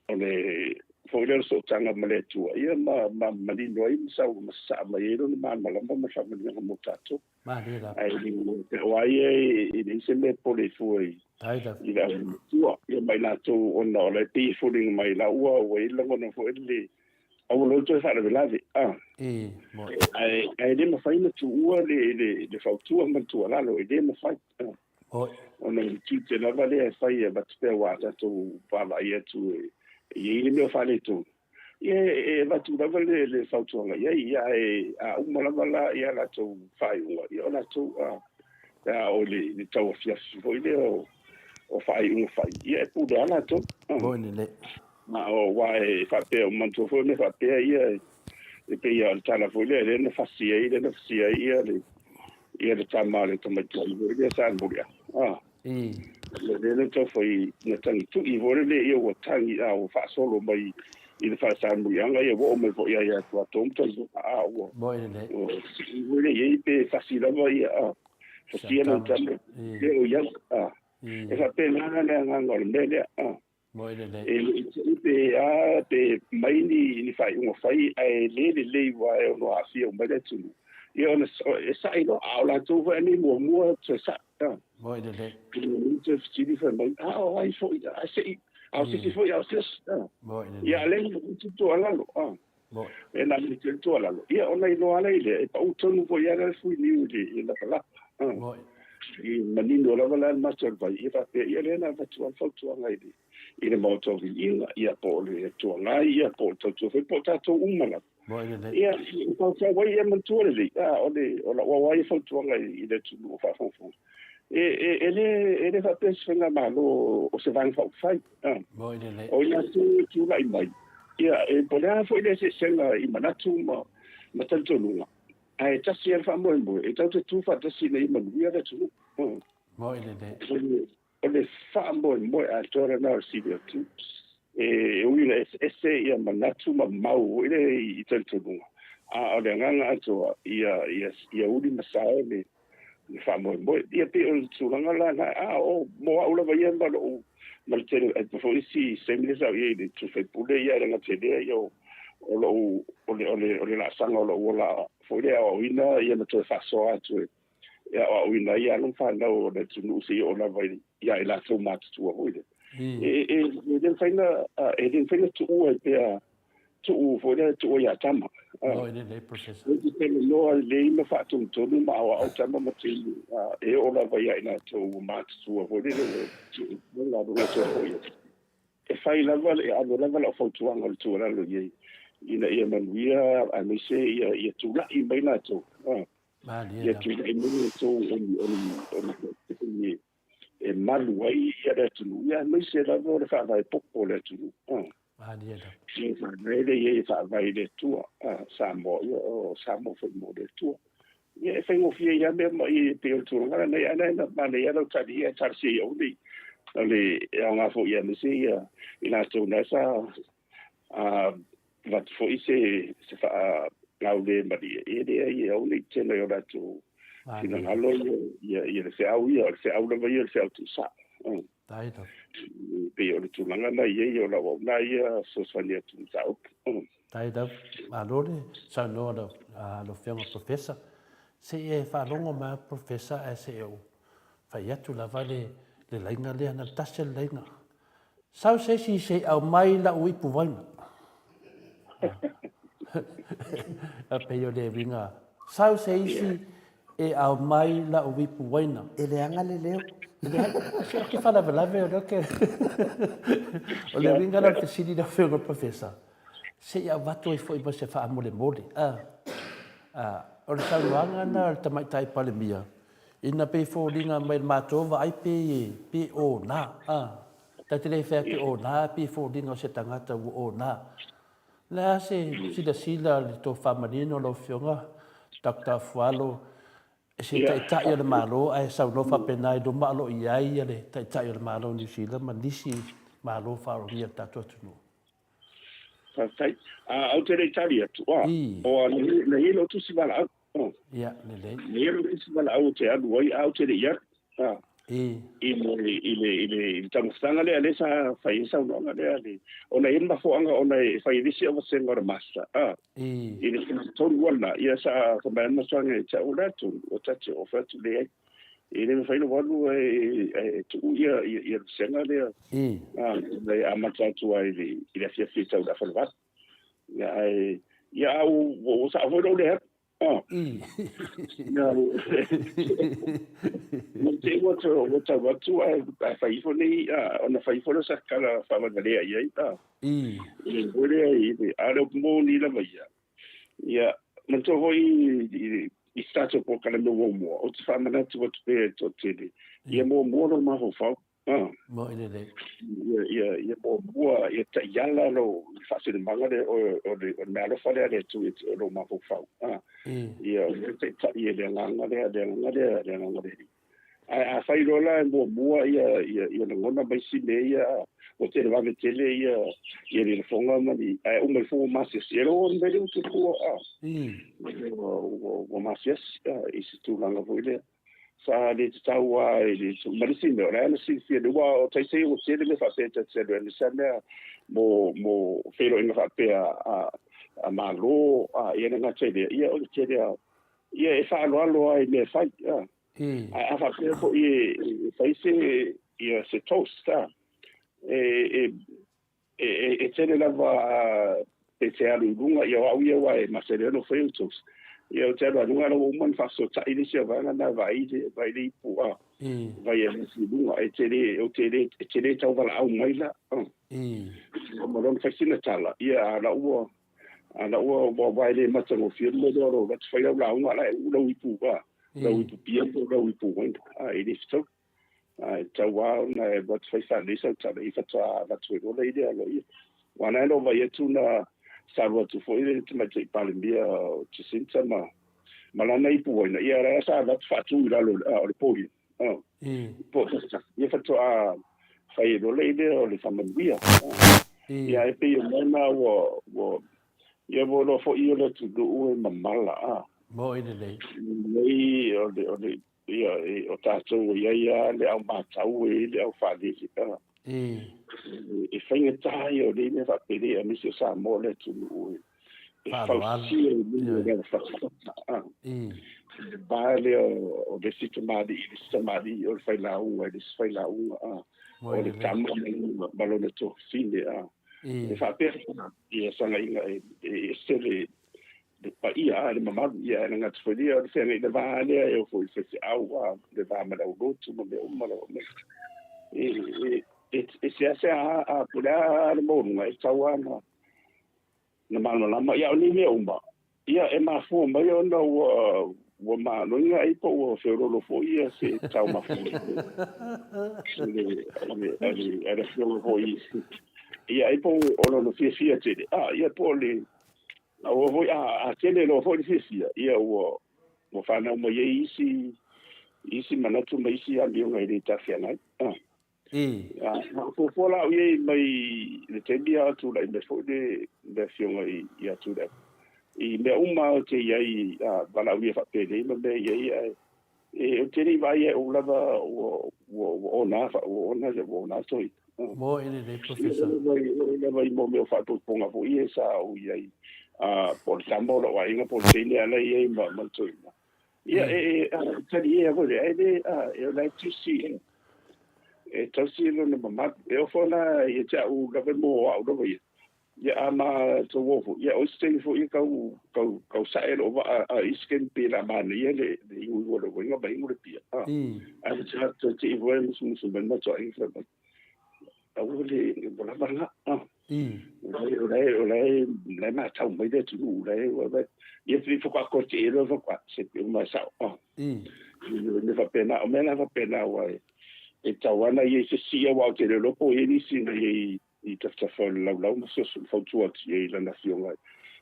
Speaker 3: o le foi lea o le sootaga ma le Atua, ia ma, ma manino ai ma sau ma sasaa mai ai lona malamalama ma le faamanuiaga mo tatou.
Speaker 2: Malie lava.
Speaker 3: Ae o ai e leai se mea e pole fua i, i le aumatua, ia ma i latou ona o la e pei e foliga mai la ua ua i ai le lagona foi le aua loa le toe faalavelave. Ah.
Speaker 2: E, mo.
Speaker 3: Ae, ae le mafai ona tuua le, le, le fautua ma le tuualalo, e le mafai. Ah.
Speaker 2: Oi.
Speaker 3: Ona o le tiute lava lea e fai e avatu pea aua a tatou vaavaai atu e i ai le mea o faaletonu, ia e avatu lava le le fautuaga i ai, ia ae a uma lava la ia latou faaiuga, ia o latou a pe a oo i le le tauafiafi foi lea o o faaiuga fai, ia e pule lava latou.
Speaker 2: Moi lelei.
Speaker 3: Ma o aua e faapea, ua manatua foi mea faapea ia e pei lava o le tala foi lea, lea na fasi ai, lea na fasia ai ia le ia le tama a le tamaitai foi lea sa Muliaga. Ah. Lea na tau fai, na tagi tui foi lele ia ua tagi a ua faasolo mai i le fale sa Muliaga ia ua oo mai foi ia ia Tuatou ma tagi a ua
Speaker 2: Moi lelei.
Speaker 3: ua sii foi lea i ai pe fasi lava ia a fasia lana tama lea o iau a e faapena le agaga o le mea lea a.
Speaker 2: Moi lelei.
Speaker 3: E le i tei pe a pe mai ni, ni faaiuga fai ae le lelei aua e ono aafia uma ai le atunuu. Ia ona e sa'i loa, a o latou foi anei muamua toe sa'i. A.
Speaker 2: Moi lelei.
Speaker 3: E toe fesili fai mai, a o ai foi, a se i, a o se isi foi, a o se isi. A.
Speaker 2: Moi lelei.
Speaker 3: Ia a lea ua utu tuualalo. A.
Speaker 2: Moi.
Speaker 3: E na me te tuualalo. Ia ona iloa lea i lea, e pau tonu foi lava le fuiniu i le lapalapa. A.
Speaker 2: Moi.
Speaker 3: I manino lava la le matou le vai, ia faapea, ia lea na avatu lava le fautuaga i le, i le Maota o Viiga, ia po o le Itu Agai, ia po o le tautua foi, po o tatou uma lava.
Speaker 2: Moi lelei.
Speaker 3: Ia, e faufau ai ia manatua lelei, a, o le, o lau aua ia fautuaga i, i le atunuu o faafogafoga. E, e, e le, e le faapea se faigamalo o se Vaega Faaupufai, a.
Speaker 2: Moi lelei.
Speaker 3: O i latou e tulai mai, ia, e, po o le a foi le eseesega i manatu ma, ma talitonuga, Ae tasi lava le faamoemoe, e tatou te tu faatasi ina ia manuia le atunuu.
Speaker 2: Moi lelei.
Speaker 3: O le faamoemoe atoa lena o le CBL2. E ui ina eseese ia manatu ma mau foi lea i talitonuga, a o le agaga atoa ia, ia, ia uli ma sao le, le faamoemoe. Ia pei o le tulaga la lena, a o mo au lava ia ma lou, ma le tele e foi isi taimi lea sa ou i ai i le sui usufono ia e le gata i lea ia o, o lou, o le, o le, o le laasaga o lou ola foi lea e aoaoina ia ma toe faasoa atu e, e aoaoina ai alo ma fanau o le atunuu seia oo lava i, ia i latou matutua foi lea. E, e, e le mafai ona, e le mafai ona tuua ai pea tuu foi lea tuua ia tama.
Speaker 2: Moi lelei, Professor.
Speaker 3: E te talanoa lelei ma faatonutonu ma aoao tama ma teine, e oo lava ia i latou ua matutua foi lele ua tuu la latou foi atu. E fai lava, e ave lava lau fautuaga o le tuualalo i ai, ina ia manuia aemaise ia, ia tulai mai latou.
Speaker 2: Malie
Speaker 3: Ia
Speaker 2: lava.
Speaker 3: tulai mai latou o ni, o ni, o ni, e malu ai ia le atunuu, ia aemaise lava o le faavae popo o le atunuu.
Speaker 2: Malie lava.
Speaker 3: Ia faavae lea i ai e faavae i le Atua. Samoa, ia o Samoa foi mo le Atua. Ia e faigofie ai lava mea ma e pei o le tulaga lenei, ae na manaia lava lau tali ia e talosia i au nei. O le aoga foi aemaise ia i latou na sa avatu foi se se faagaulemalie, ia leai e au nei tele o latou finagalo ia, ia, ia le feau ia, o le feau lava ia o le feau tuusao.
Speaker 2: Tailo.
Speaker 3: Pei o le tulaga na i ai o lau auauna ia fesoasoani atu i mataupu.
Speaker 2: Faafetai lava. Malo le saunoa a lau Afioga Professor. Se i e faalogo mai lava Professor ae se i ou fai atu lava le laina lea, na o le tasi lava le laina. Sau se isi se i aumai lau ipu vaina. E pei o le uiga, sau se isi e aumai lau ipu uaina.
Speaker 1: E leaga le leo.
Speaker 2: Leai, se ou te faalavelave o lea ou te... O le uiga la o le fesili lau Afioga i le Professor, se i avatu ai foi ma se faamolemole. O le saunoaga lena a le Tamaitai Palemia, ina pei e foliga mai i le matou vaai pe pe ona. Ta te le fai atu e ona, pei e foliga o se tagata ua ona. O le a se silasila a le tofa manino lau Afioga Doctor Afualo i se Taitai o le Malo ae saunoa faapena i luma o lo o i ai le Taitai o le Malo o Niu Sila ma nisi Malo faaaloagia o le tatou atunuu.
Speaker 3: Faafetai. Ou te le i tali atu, o na i ai lou tusi valaau.
Speaker 2: Ia, lelei.
Speaker 3: Na i ai lou tusi valaau ou te alu ai, ae ou te le i alu. I. I le, i le, i le, i le taumafataga lea, lea sa fai ai saunoaga lea, le, ona e i ai le mafuaaga ona e fai ai le isi vasega o le Master, a.
Speaker 2: I.
Speaker 3: I le tonu lava lena, ia sa fai mai lava le mafuaaga ia te au, o le a tonu, o ta te oo fai atu leai. E le mafai ona ou alu ae tuu ia, ia, ia le vasega lea.
Speaker 2: I.
Speaker 3: A, e amata atu lava i le, i le afiafi e tau i le afa o le 8. Ia, ae, ia, a ua sao foi lou le alu. Ah. Ia, ne i te i ua ua tau atu ae ae fai ifo nei, ona fai ifo lea o sa tala faavalevalea i ai. I le foi lea i le, a o le upu moni lava ia, ia, manatua foi i i se tatou polokalame muamua, ou te faamanatu atu pea i le toatele, ia muamua lou mafaufau.
Speaker 2: Moi lelei.
Speaker 3: Ia, ia, ia muamua, ia taiala lou faasinomaga lea, o, o le, o le meaalofa lea a le Atua i lou mafaufau. Ia, o le taitai e le agaga lea, le agaga lea, le agaga lea. Ae afai loa la e muamua ia, ia, ia lagona ma isi mea ia, ua televave tele ia, ia le lafoga ma ni, ae uma ifo ua masiasi. E loa le mea lea ua tupu, ua, ua, ua masiasi, i se tulaga foi lea. Sa le tatau lava i le ma le isi mea, o la e na silafia nei, aua o taisa ia ua tele mea faapea ta te alu ai, aemaise lava mea mo, mo feiloaiga faapea a, a Malo, a, ia le gata i lea, ia o le tele lava, ia e faaaloalo lava i mea e fai, a. Ae a faapea foi e, e fai se, ia se toast, a, e, e, E tele lava pe te alu i luga, ia o au ia aua e masani ai ona fai au toast. Ia ou te alu lava i luga, a o la ua uma ona faafesootai le isi vaega lena, vaai le, vaai le ipu, a, vai e alu i luga. E te le, ou te le, e te le tau valaau mai la. Ma lona fai sina tala, ia a o la ua, a o la ua, aua e le matagofie le mea lea o lou alu atu fai lau lauga, a o la e uu lau ipu, a, lau ipu pia po o lau ipu uaina, a, e le fetaui. Ae tatau lava ona e alu atu fai faalelei sau tala ia faatoa avatu ai loa le ia aloaia. Aua na ona vaai atu na sa alu atu foi le Tamaitai Palemia o Jacinta ma ma lana ipu uaina, ia la sa avatu faatu i lalo o le podium. Po o ia faatoa fai ai loa le lea o le faamanuia. Ia e pei o mea na ua ua ia ua iloa foi o le atunuu e mamala a.
Speaker 2: Moi lelei.
Speaker 3: Nei o le o le Ia, o tatou e i ai lava le au matau, e i ai le au faalele. E faigata ia o nei mea faapelei, aemaise o Samoa le atunuu e fausia i luga o le avafatafata. Le va lea o le isi tamalii i le isi tamalii, o le failauga i le isi failauga, o le tama ma lona tuafafine. E faapea ia sagaiga e ese le le paia a le mamalu, ia e le gata foi lea o le feagai le va lea e oo foi i le faifeau a le va ma le aulotu ma mea uma lava mai. E e e e seasea a po o le a le maualuga e tatau lava ona na malamalama. Ia o nei mea uma, ia e mafua mai ona ua ua maloiga ai po ua feoloolo foi ia se taumafa a le a le a le afioga foi ia ai po o lona fiafia tele a ia po o le Aua foi a tele loa foi le fiafia, ia ua ua fanau mai ai isi isi manatu ma isi amioga e le talafeagai. A fuafua la au i ai mai le taimi a o tulai mai foi le le afioga ia Tuilaepa i mea uma ou te i ai, valaaulia faapenei ma mea i ai, ae E, ou te le i vaai e ou lava ua, ua, ua ona, ua ona, ua ona toi.
Speaker 2: Mo i lelei, Professor.
Speaker 3: O lava i mo mea o faapopoga foi ia sa ou i ai, po o le tama o lou aiga po o le teine ala i ai ma, ma le toeaina. Ia, e, e, tali ea foi le, ai le, e o la e tusi, e tausi lona mamalu. E oo foi la ia te au lava mo au lava ia, Ia a ma tou o foi, ia o isi taimi foi ia kau, kau, kau sae lou vaa a isi taimi pei o le a manaia le, le igoigo o le uaiga ma igo le pia. A, ae ua te toe tei foi e musumusu mai le matou aiga fai mai, aua le, ua lava lena. A, o la e, o la e, o la e, o la e matau mai le atunuu, o la e, ua, ia pei faatoa toe tei loa faatoa, se pei uma e sao. A, mea faapena, o mea la faapena aua e, e tau lava ona i ai se isi, aua ou te le iloa po o i ai nisi na i ai i tafatafa o le laulau ma fesoasoani fautua atu i ai i lana afioga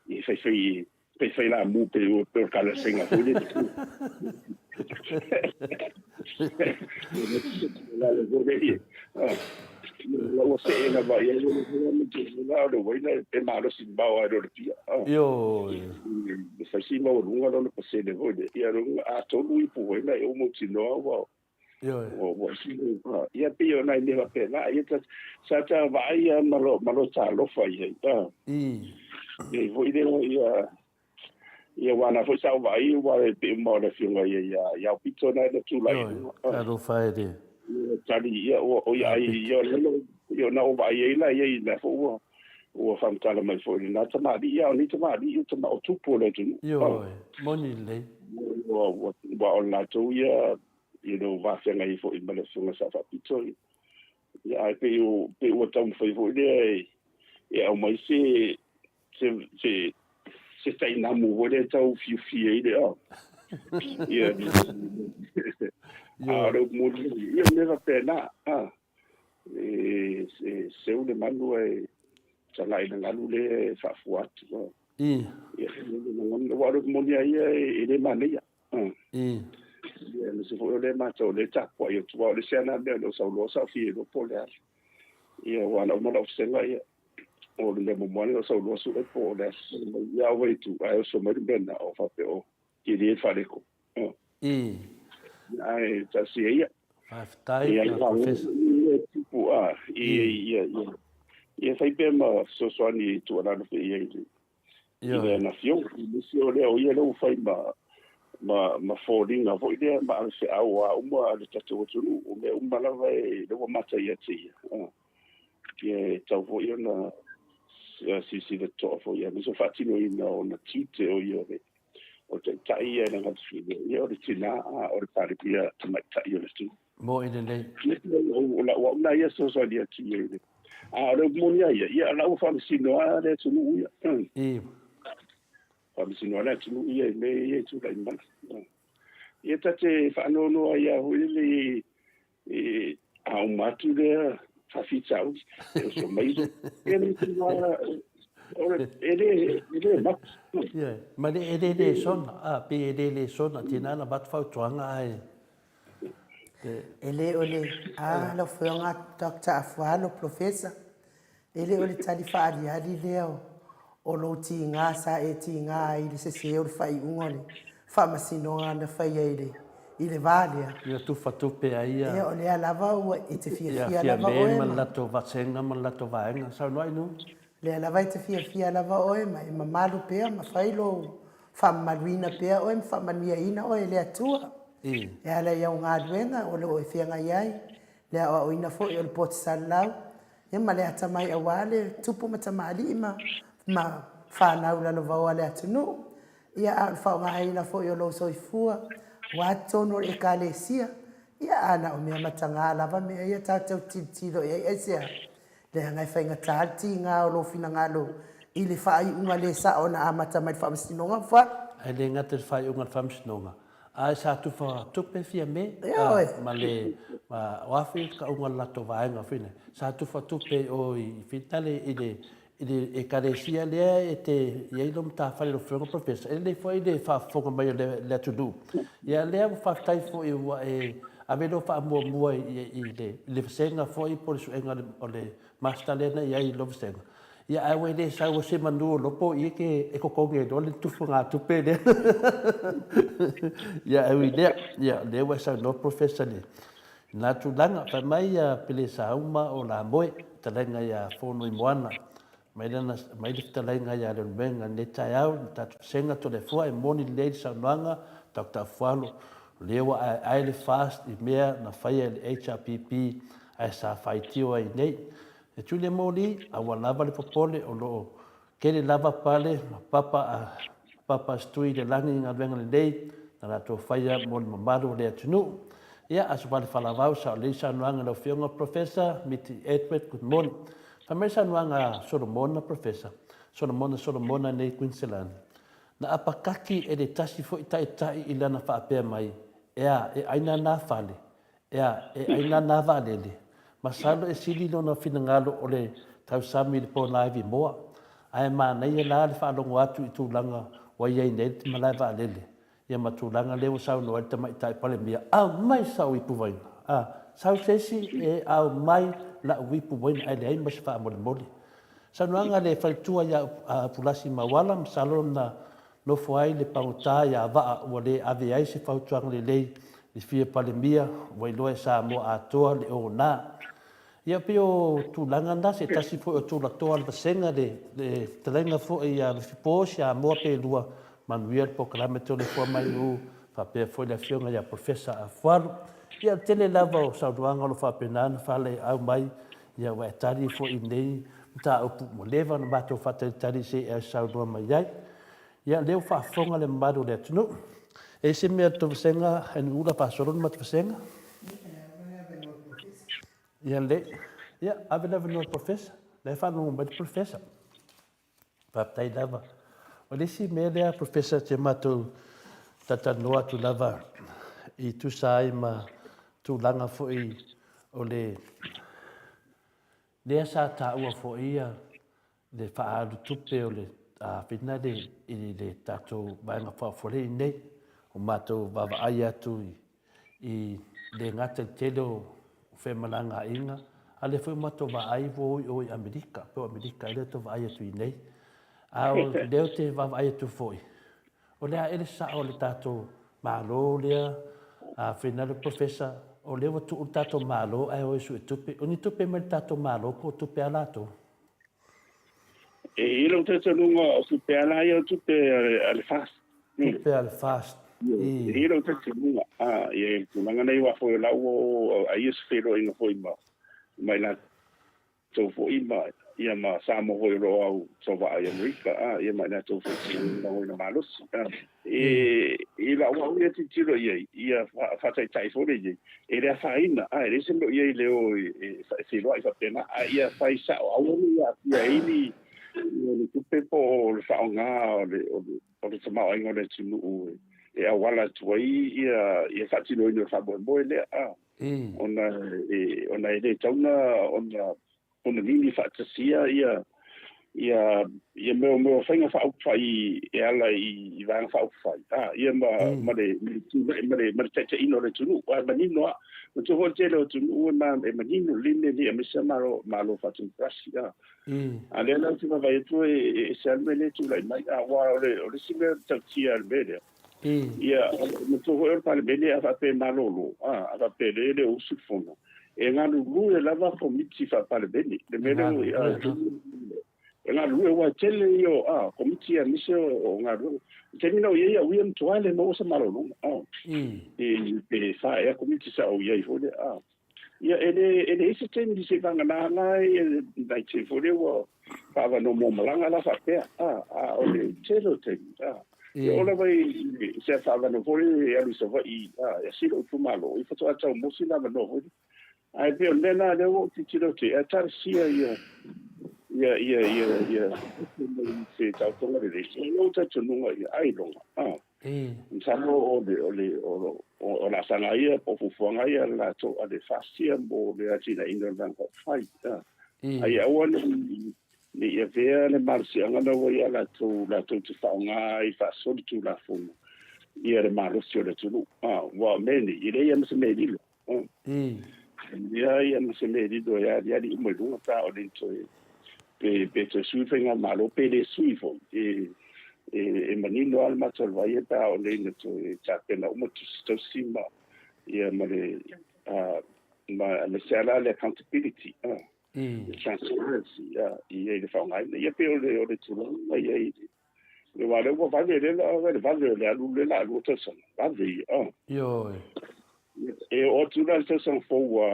Speaker 3: i faifai faifai lamu pe o pe o kala senga foi le la ua see lava i ai la o le uaina e malosi mamao lava i lo le pia.
Speaker 2: Ioe.
Speaker 3: E fai si maualuga lona pasene foi lea. Ia a tolu ipu foi na e ou mautinoa ua
Speaker 2: Ioe.
Speaker 3: Ua ua ia pei o nai mea faapena, ia ta, sa ta vaai lava ma lo, ma lota alofa i ai. A. Ia foi lea, ia, ia aua na foi sa ou vaai aua e pei uma o le afioga ia ia ia Aupito na na tulai i
Speaker 2: luga. Ioe, alofa e le.
Speaker 3: Ia tali ia ua o ia ai ia o le ia na ou vaai ai la ia i la foi ua ua faamatala mai foi lena tamalii a o nei tamalii o tama o tupu o le atunuu.
Speaker 2: Ioe, moni lelei.
Speaker 3: Ua ua ua o latou ia you know, vafeagai ai foi ma le Afioga Sa Faapito. Ia, ae pei, o, pei ua taumafai foi lea e, e aumai se, se, se, se tainamu foi lea e tau fiufia ai le, oh. Ia, a o le upu moni, ia, mea faapena, ah. E, e seu le manu ae tagai i le galu lea e faafua atu. Ah. Ia, aua o le upu moni lava ia e le manaia. Ia, aemaise foi o lea matou o lea e tapuai atu, aua o le isi lava lena mea o lea ua sau loa sa ou fia iloa po o le a. Ia, aua na uma lau vasega, ia, o le mea muamua lava lea o sau loa sue po o le a. Ia, ou vaai atu, ae oso mai le mea lena, o faapea o tele le faaletonu. Ae talosia ia.
Speaker 2: Faafetai, Professor.
Speaker 3: Ia, tupu, a, ia, ia, ia, ia fai pea ma fesoasoani e tuualalo pea i ai i le i lana afioga. Aemaise o lea o ia lea ua fai ma, ma, ma foliga foi lea ma avefeau a uma a le tatou atunuu. O mea uma lava e, lea ua mata ia te ia. Ia e tatau foi ona silasila totoa foi aemaise o le faatinoina o ona tiute o ia o le o le taitai ia e le gata foi ia o le tina a o le Palemia tamaitai o le atunuu.
Speaker 2: Moni lelei.
Speaker 3: O lau au lena ia fesoasoani atu i ai. A o le upu moni lava ia, ia o la ua faamasino lava le atunuu ia. Faamasino lava le atunuu ia i mea ia e tulai mai. Ia ta te faanoanoa ai lava foi lele i a uma atu lea faafitauli, e oso mai ia le e le, e le mate.
Speaker 2: Ia, ma le, e le lesona, a, pei e le lesona, tina na avatu fautuaga ae
Speaker 1: E le o le, a, lau Afioga Doctor Afualo, Professor, e le o le tali faaaliali lea o, o lou tiga sa e tiga ai i le sese o le faaiuga o le faamasinoga na faia i le, i le va lea.
Speaker 2: Ia tufa tupe ai
Speaker 1: ia. Ia, o lea lava ua e te fiafia lava
Speaker 2: oe ma. Ia, Fiame ma le latou vasega ma le latou vaega. Saunoa i nu.
Speaker 1: Lea lava e te fiafia lava oe ma e mamalu pea ma fai lou faamamaluina pea oe ma faamanuiaina oe e le Atua. E ala i au galuega o lo o e feagai ai, le aoaoina foi o le poto salalau, ia ma le atamai aua le tupu ma tamalii ma ma fanau lalovaoa a le atunuu. Ia a o le faaaogaina foi o lou soifua aua totonu o le Ekalesia, ia a na o mea mataga lava mea ia tatou tilotilo i ai aisea? Leaga e faigata le tiga o lou finagalo i le faaiuga le sao na amata mai le Faamasinoga, fa.
Speaker 2: Ae le gata i le faaiuga o le Faamasinoga, ae sa tufa tupe Fiame ma le ma o a foi le tauga o le latou vaega foi lea, sa tufa tupe i o i Fitale i le i le Ekalesia lea e te i ai lou matafale lau Afioga Professor, e lelei foi le faafofoga mai o le atunuu. Ia lea ua faafetai foi ua e ave lou faamuamua i le vasega foi po o le suega o le Master lea na i ai i lou vasega. Ia ae ua e le sau o se manu o lopo ia ke e totogi ai loa le tufugatupe lea. Ia ae ui i lea, ia lea ua e saunoa Professor i lena tulaga. Fai mai ia Pelesauma o Lamoe, fetalaiga ia Fonoimoana, mai lana mai le fetalaiga ia Leulumoega i lenei taeao, le tatou vasega Toleafoa e moni lelei le saunoaga Doctor Afualo, o lea ua aeae le FAST i mea na faia e le HRPP ae sa faitio ai nei. E tui le moli, a ua lava le popole o lo o tele lava pale ma papa a papa a Setui i le lagi i galuega lelei na latou faia mo le mamalu o le atunuu. Ia, Aso Vale Falavau, sao lelei saunoaga i lau Afioga Professor Miti Edward, good morning. Fai mai le saunoaga a Solomona, Professor Solomona Solomona nei Quinselani, na apakaki e le tasi foi taitai i lana faapea mai, Ea, e aina nā fale, Ea, e ai nana vaalele. Masalo e sili lona finagalo o le tausami i le ponaivi moa. Ae manaia la le faalogo atu i tulaga ua i ai nei le malae vaalele, ia ma tulaga lea ua saunoa ai le Tamaitai Palemia, Aumai sau ipu vaina! A, sau se isi e aumai la'u ipu vaina ae leai ma se faamolemole. Saunoaga a le faletua ia Pulasi Mauala, masalo na Nofo ai le pagota ia Vaa ua le ave ai se fautuaga lelei i fia Palemia ua iloa e Samoa atoa le ona. Ia pei o tulaga na se tasi foi o tulatoa o le vasega le fetalaiga foi ia Lufipo Siamoa Pelua manuia le polokalame Toleafoa Mainu faapea foi le afioga ia Professor Afualo. Ia o le tele lava o saunoaga o lo o faapena ona faaleau mai ia ua e tali foi i lenei mataupu ua leva ona matou faatalitali se i e saunoa mai ai. Ia, lea ua faafofoga le mamalu o le atunuu. E i ai se mea tou vasega e nuula faasolo le matou vasega? Ia lelei. Ia, ave le avanoa i le Professor. La e faalogo mai le Professor. Faafetai lava. O le isi mea lea Professor te matou talatalanoa atu lava i tusa ai ma tulaga foi o le lea sa taua foi ia le faaalu tupe o le whina le i le tatou Vaega Faaupufai nei. O matou vaavaai atu i i le gata i le tele o femalagaaiga, a o lea foi ua matou vaai ua o i o i Amerika, pei o Amerika lea tou vaai atu i inei. A o lea ou te vaavaai atu foi, o le a ea le sao o le tatou Malo lea, a Fernando Professor, o lea ua tuu le tatou Malo ae o e suetupe. O ni tupe mai le tatou Malo po o tupe a latou?
Speaker 3: E i ai lou talitonuga o tupe a la ia o tupe a le FAST.
Speaker 2: Tupe a le FAST.
Speaker 3: E i ai lou talitonuga, ia i le tulaga nei aua foi o la ua o ai ia se feiloaiga foi ma ma i latou foi ma ia ma Samoa foi o lo o au soavaa i Amerika, ia ma i latou foi e lagolagoina malosi. E i lau au ia tilotilo i ai, ia faataitai foi lea i ai, e le afaina, a e leai se mea o i ai i le o e feiloai faapena, a ia fai sao, aua ne i aafia ai ni le tupe po o le faaaoga o le o le tamaoaiga o le atunuu e auala atu ai ia faatinoina o le faamoemoe lea, a ona e ona e le tatau ona ona nini faatasia ia ia ia mea o mea o faiga faaupufai e ala i vaega faaupufai a ia ma ma le ma le tulai ma le ma le taitaiina o le atunuu ae manino lava manatua foi le tele o atunuu e ma e manino lelei mea nei aemaise lava malo malo faatemokarasi a a lea la ou te vaavaai atu e ese lava le mea lea e tulai mai a aua o le o le isi mea matautia o le mea lea Ia, manatua foi o le Palemene a faapea e malolo, a, a faapea e le o usu le Fono, e galulue lava Komiti faa-Palemene. Le mea lea, e galulue aua e tele ia o a, Komiti aemaise o galuega. I le taimi na ou i ai au ia, matua le maua se malologa, a, i pe fa ea Komiti sa ou i ai foi lea, a. Ia, e le, e leai se taimi seivagana la e nai taimi foi lea ua faaavanoa mo malaga la faapea, a, a o le tele o taimi, a. E oo lava i se faaavanoa foi lea e alu i Savaii, a, e asi lou itumalo, ia faatoa tau maua sina avanoa foi lea. Ae pei o le mea lena lea ua ou tilotilo atu ai, ae talosia ia, ia, ia, ia, ia, se taotoga lelei. O lou talitonuga ia, ailoga, a. Masalo o le o le o laasaga ia po o fuafuaga ia a le latou a le FAST ia mo le atinaeina o le Vaega Faaupufai. A ia aua ne i avea le malosiaga lena ua ia latou latou te faaaoga ai faasolitulafono ia le malosi o le atunuu. Aua o mea nei, e leai lava ma se mea e lilo. E leai lava ma se mea e lilo e aliali uma i luga pe a oo nei toe. Pe, pe toe sui faigamalo, pe le sui foi. E, e, e manino lava le matou alu ai pe a oo nei ina toe tapena uma tusi tausi ma, ia, ma le, a, ma aemaise lava la le accountability, a, le transparency, a, i ai le faaaogaina. Ia pei o le, o le tulaga na i ai i le, aua o lea ua vave, lea la le vave o le alu lea la a lua tausaga, vave ia, a.
Speaker 2: Ioe.
Speaker 3: E oo atu la i le tausaga fou, ua,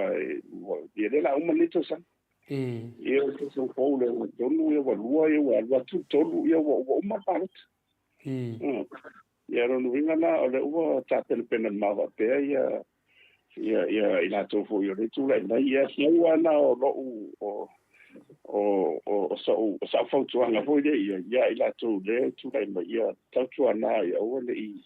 Speaker 3: ua, ia lea la uma lenei tausaga. Ia o le tausaga fou lea ua tolu ia ua lua ia ua alu atu le tolu ia ua ua uma le palota. Ia lona uiga la o lea ua tapenapena mamao faapea ia ia ia i latou foi o lea e tulai mai ia pau lava na o lou o o o sou o sau fautuaga foi lea ia ia i latou lea e tulai mai ia tautuana ia aua ne i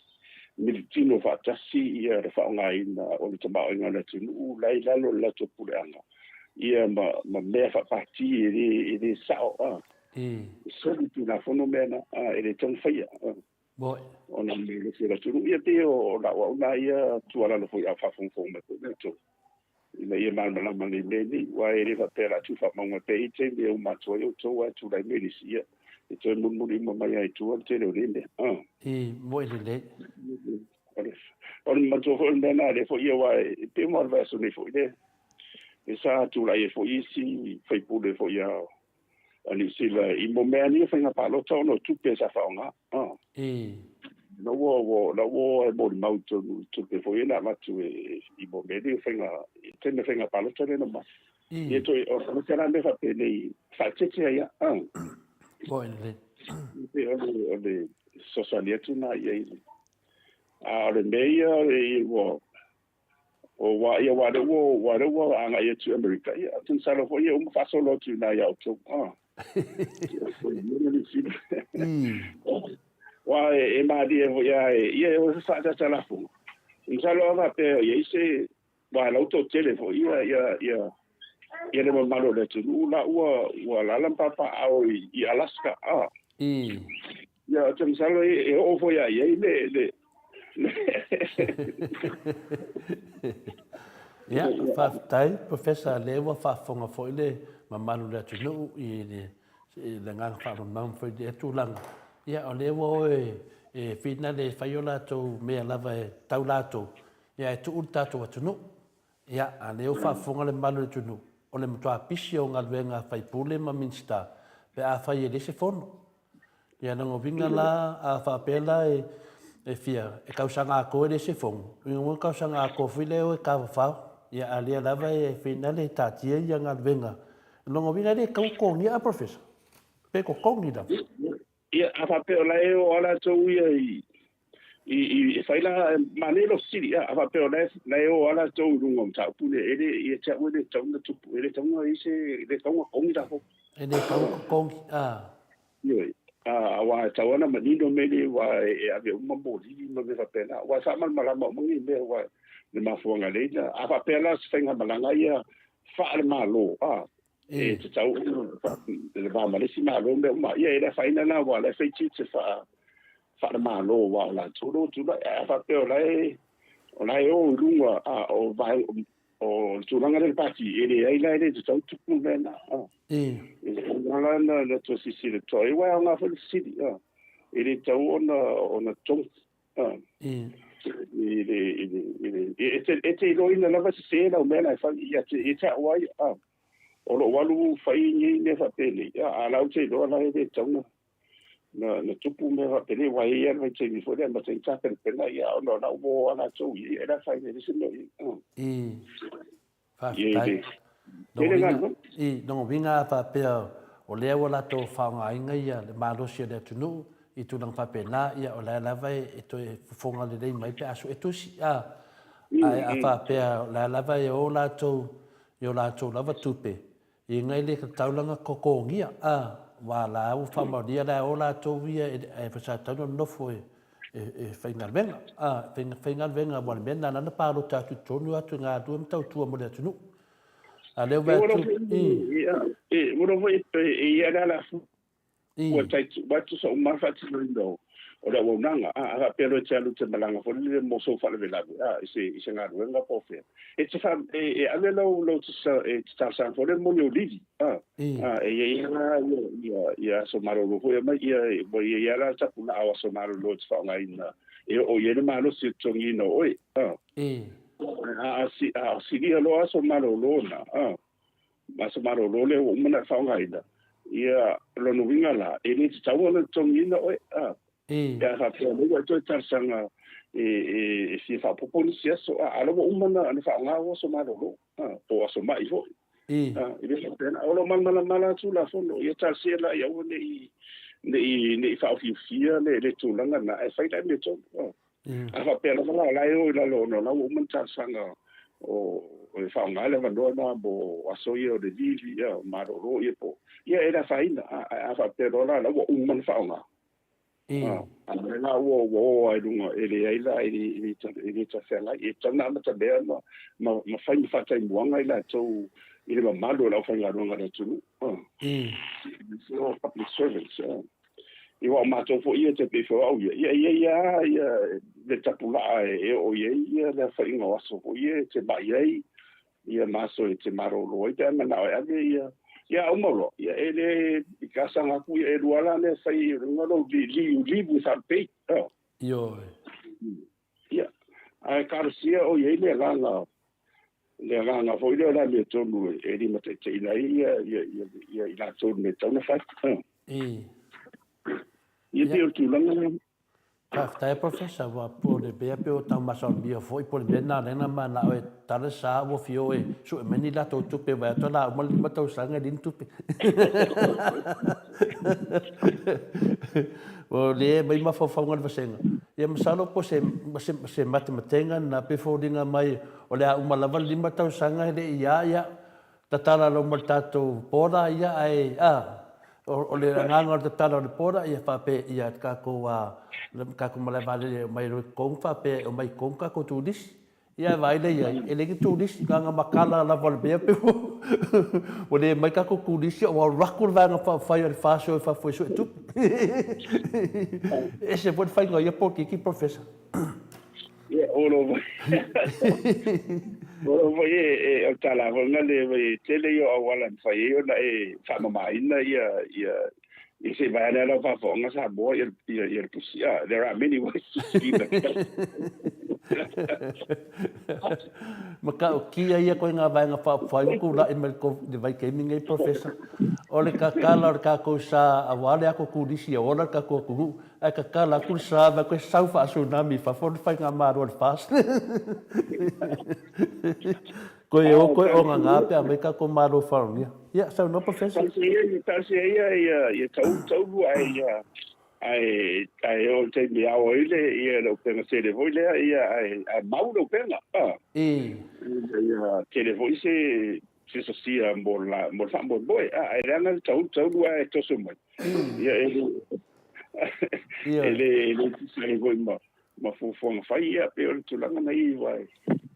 Speaker 3: militino faatasi ia le faaaogaina o le tamaoaiga o le atunuu la e i lalo o le latou puleaga ia ma, ma mea faapati e le, e le sao a. E soli tulafono mea na a, e le taumafaia a.
Speaker 2: Moi.
Speaker 3: Ona me le o le atunuu ia pei o, o lau au na ia tuualalo foi a o faafogafoga mai foi latou ina ia malamalama nei mea nei, aua e le faapea o le a tuufaamauga pea i taimi e uma atu ai outou ae tulai mai le isi, ia, e toe mulimuli uma mai lava i tua le tele o nei mea.
Speaker 2: Ah. I, moi lelei.
Speaker 3: O le, o le manatua foi o le mea lena lea foi, aua e pei uma o le vaiaso nei foi lea, e sa tulai ai foi isi faipule foi a, a Niu Sila i mo mea nei o faiga palota ona o tupe sa faaaoga. Ah.
Speaker 2: I.
Speaker 3: La ua, ua, la ua e molimau i totonu i tupe foi ia na avatu e, i mo mea nei o faiga, i taimi o faiga palota lea na uma. Ia toe, o le la mea faapenei, faaeteete ai lava. Ah.
Speaker 2: Moi lelei.
Speaker 3: E pei o le, o le fesoasoani atu lena i ai. A o le mea ia, e, ua, o wa, ia wa lea ua, wa lea ua agai atu i Amerika, ia, ou te masalo foi ia uma faasolo atu i ina ia outou. Ah. Aua e, e malie foi lava e, ia e o e faatalata lafoga. Masalo a faapea e i ai se, aua e lautoatele foi ia, ia, ia, ia le mamalu o le atunuu la ua, ua alaala ma papaaao i, i Alaska. Ah. Ia, ou te masalo e, e oo foi lava i ai le, le, le
Speaker 2: Ia, faafetai Professor, lea ua faafofoga foi le mamalu o le atunuu i le, i le agaga faamamalu foi i lea tulaga. Ia, o lea ua o e, e finale e fai o latou mea lava e tau latou, ia ae tuu le tatou atunuu. Ia, a lea ua faafofoga le mamalu o le atunuu, o le matua pisi o galuega a faipule ma Minisita pe afai e leai se fono. Ia, lona uiga la, a faapea la e, e fia, e tausaga atoa e leai se fono, lona uiga tausaga atoa foi lea e o e tafafao. Ia, a lea lava e finale e taatia ia galuega. Lona uiga e le tatau ona totogia a Professor, pe totogi lava.
Speaker 3: Ia, a faapea o la e o lava latou ia i, i, i, e fai la, manaia lou fesili, a faapea o la e, la e o lava latou i luga o mataupu nei, e le, ia te au e le tatau ona tupu, e le tatau ona i ai se, e le tatau ona totogi latou.
Speaker 2: E le tatau ona totogi, a.
Speaker 3: Ioe, a, aua e tatau lava ona manino mea nei, aua e, e ave uma moli ma mea faapena, aua e faamalamalama uma nei mea, aua le mafuaaga lea ina, a faapea la o se faigamalaga ia faale-Malo, a, E tatau le va ma le isi Malo mea uma. Ia, e le afaina la, aua o la e fai tiute faa, faale-Malo, aua o latou lea ua tulai. Ae a faapea o la e, o la e o i luga, a, o vae, o le tulaga lea i le pati, e leai la, e le tatau ona tupu le mea lena. A. E tatau la ona, ona toe silasila totoa i ai, aua e aoga foi le fesili, a. E le tatau ona, ona totogi. I le, i le, i le, e te, e te iloaina lava sese lau mea la e fai, ia te, ia te au ai, a, o lou alu fai nei mea faapenei, a, a la ou te iloa la e le tatau na, na, na tupu mea faapenei, aua e i ai lava le vaitaimi foi lea amata ai ona tapenapena, ia, ona o la ua o lava latou i ai, e le afaina e leai se mea o i ai.
Speaker 2: Faafetai. I, lona uiga a faapea o lea ua latou faaaogaina ia le malosi o le atunuu i tulaga faapena, ia o la lava e toe fofoga lelei mai pe a sue tusi, a. Ae a faapea o la lava e o latou i o latou lava tupe, Inga i le taulaga totogia, a, wa la ua faamaonia la e o latou ia e sa tatau ona nonofo e e faigaluega, a, e faigaluega aua o le mea lena na palota atu i totonu atu e galulue ma tautua mo le atunuu. A lea ua vaai atu,
Speaker 3: i. E, ua foi e i ai la la ua tai atu sa uma le faatinoina o. o le auaunaga, a, a faapea loa e te alu e te malaga foi lele mo sou faalavelave, a, i se, i se galuega po o fea, e te faa, e, e ave lau, lau te, e te talosaga foi lele mo ni ou livi, a, a, e i ai lava ia, ia, ia aso malolo foi e aumai, ia, ua i ai lava la le tapulaa o aso malolo e te faaaogaina e oo i ai le malosi o le totogiina o oe, a. A, a, a silia loa aso malolo na, a, aso malolo lea ua uma ona e faaaogaina, ia, lona uiga la, e le tatau ona totogiina oe, a. Pe a faapea o lea ua e toe talosaga e, e, e fia faaopoopo nisi aso, a, a o lea ua uma ona, ona faaaoga ou aso malolo, a, po o aso mai foi. A, e le faapena. O lo o malamalama la Tulafono, ia talosia la ia aua ne i, ne i, ne i faaofiofia le, le tulaga lena, ae fai la i amiotonu. A. A faapea lava la o la e o i lalo ona o la ua uma ona talosaga o e faaaoga le avanoa lena mo aso ia o le livi, ia, malolo ia po o, ia e le afaina. A, ae a faapea loa la la ua uma ona faaaoga, a, a o lea la ua ua o lava i luga, e leai la, e le, e le, e le talafeagai. E tatau ona amatamea ma, ma, ma fai ma faataimuaga i latou i le mamalu o le aufaigaluega a le atunuu. A. O public servants. A. Ia aua o matou foi ia e tai pei foi o au ia, ia e i ai lava ia le tapulaa e oo i ai ia le aofaiga o aso foi ia e te mai ai, ia ma aso e te malolo ai pe a manao e ave ia, ia a uma loa, ia e le i ka saga atu ia e lua la mea e fai i luga lou leave, leave without pay. Oh.
Speaker 2: Ioe.
Speaker 3: Ia, ae talosia o i ai le agaga, le agaga foi lea o le amiotonu e limataitaiina ai ia, ia, ia, ia i latou i le mea e tatau ona fai. Ia pei o le tulaga lena.
Speaker 2: Faafetai Professor, aua po o le mea pei o tau masalomia foi po o le mea lena lea na manao e tala sa ua fia o e sue mai ni latou tupe vae atu la uma le 5 tausaga e leai ni tupe. O lea e aumai mafaufauga o le vasega. Ia masalo po o se, se, se matematega lena pe foliga mai o le a uma lava le 5 tausaga e le i a ia tatala loa ma le tatou border ia ae a o, o le agaga o le tatala o le border ia faapea ia tatou a le tatou malae vaalele e omai loa i totonu faapea e omai i totonu tatou turisi. Ia e vaai lea i ai, e leai ni turisi, na ona matala lava o le mea pei ua le omai tatou turisi ua alu atu le Vaega Faaupufai a le FAST e o i fafo e sue tupe. E ese foi le faiga o ia polokiki Professor.
Speaker 3: Ia, o lo o lo foi e, e, o le tala foi lena le, e tele ia o auala e mafai ai ona e faamamaina ia, ia, ia se i vaeane lava lau faafofoga Samoa ia, ia, ia le pusi. Ah, there are many ways to skin a cat.
Speaker 2: Matautia ia koe ngā vaega faaupufai ua tulai mai le vaitaimi nei Professor. O le tatala o le tatou sa aua le ato turisi e ola le tatou atunuu, ae tatala atu le sa vaai koe sau faa-tsunami i fafo le faigamalo a le FAST. Koe o koe ogaga pe a aumai tatou malo faalogia. Ia, saunoa Professor.
Speaker 3: Talosia ia ia ia taulu taulu ae ia ae ae oo i le taimi e ao ai le ia le upega tele foi lea ia ae ae mau le upega a. Ia tele foi se se sosia mo la mo le faamoemoe a ae leaga le taulu taulu ae toso mai. Ia e le e le e le tusa ai foi ma ma fuafuaga fai, ia pei o le tulaga na i ai,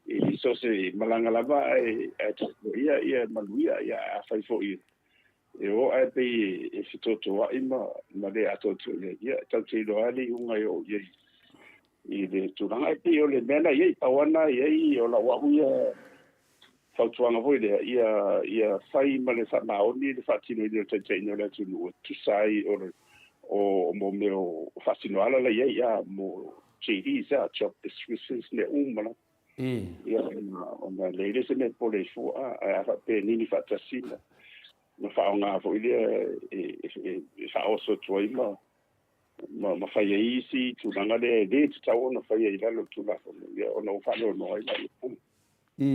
Speaker 3: e le so o se malaga lava ae ae tapuaia ia manuia, ia ae afai foi e o ae pei e fetotoai ma ma le atoatoa i ai, ia e tatou te iloa lava le iuga e oo i ai i le tulaga. Ae pei o le mea na i ai, pau lava lena e i ai o lau au ia fautuaga foi lea, ia, ia fai ma le faamaoni le faatinoina o le taitaiina o le atunuu e tusa ai o le, o, mo mea o faatino ala la i ai, a, mo JDs, a, job descriptions, mea uma lava. Ia, ona, ona leai lea o se mea e pole ai fua, a, ae a faapea e nini faatasi ma, ma faaaoga foi lea e, e, e, e faaoso atu ai ma, ma, ma fai ai isi tulaga lea e le tatau ona faia i lalo o le Tulafono, ia, ona ua faanoanoa ai lea.
Speaker 2: I.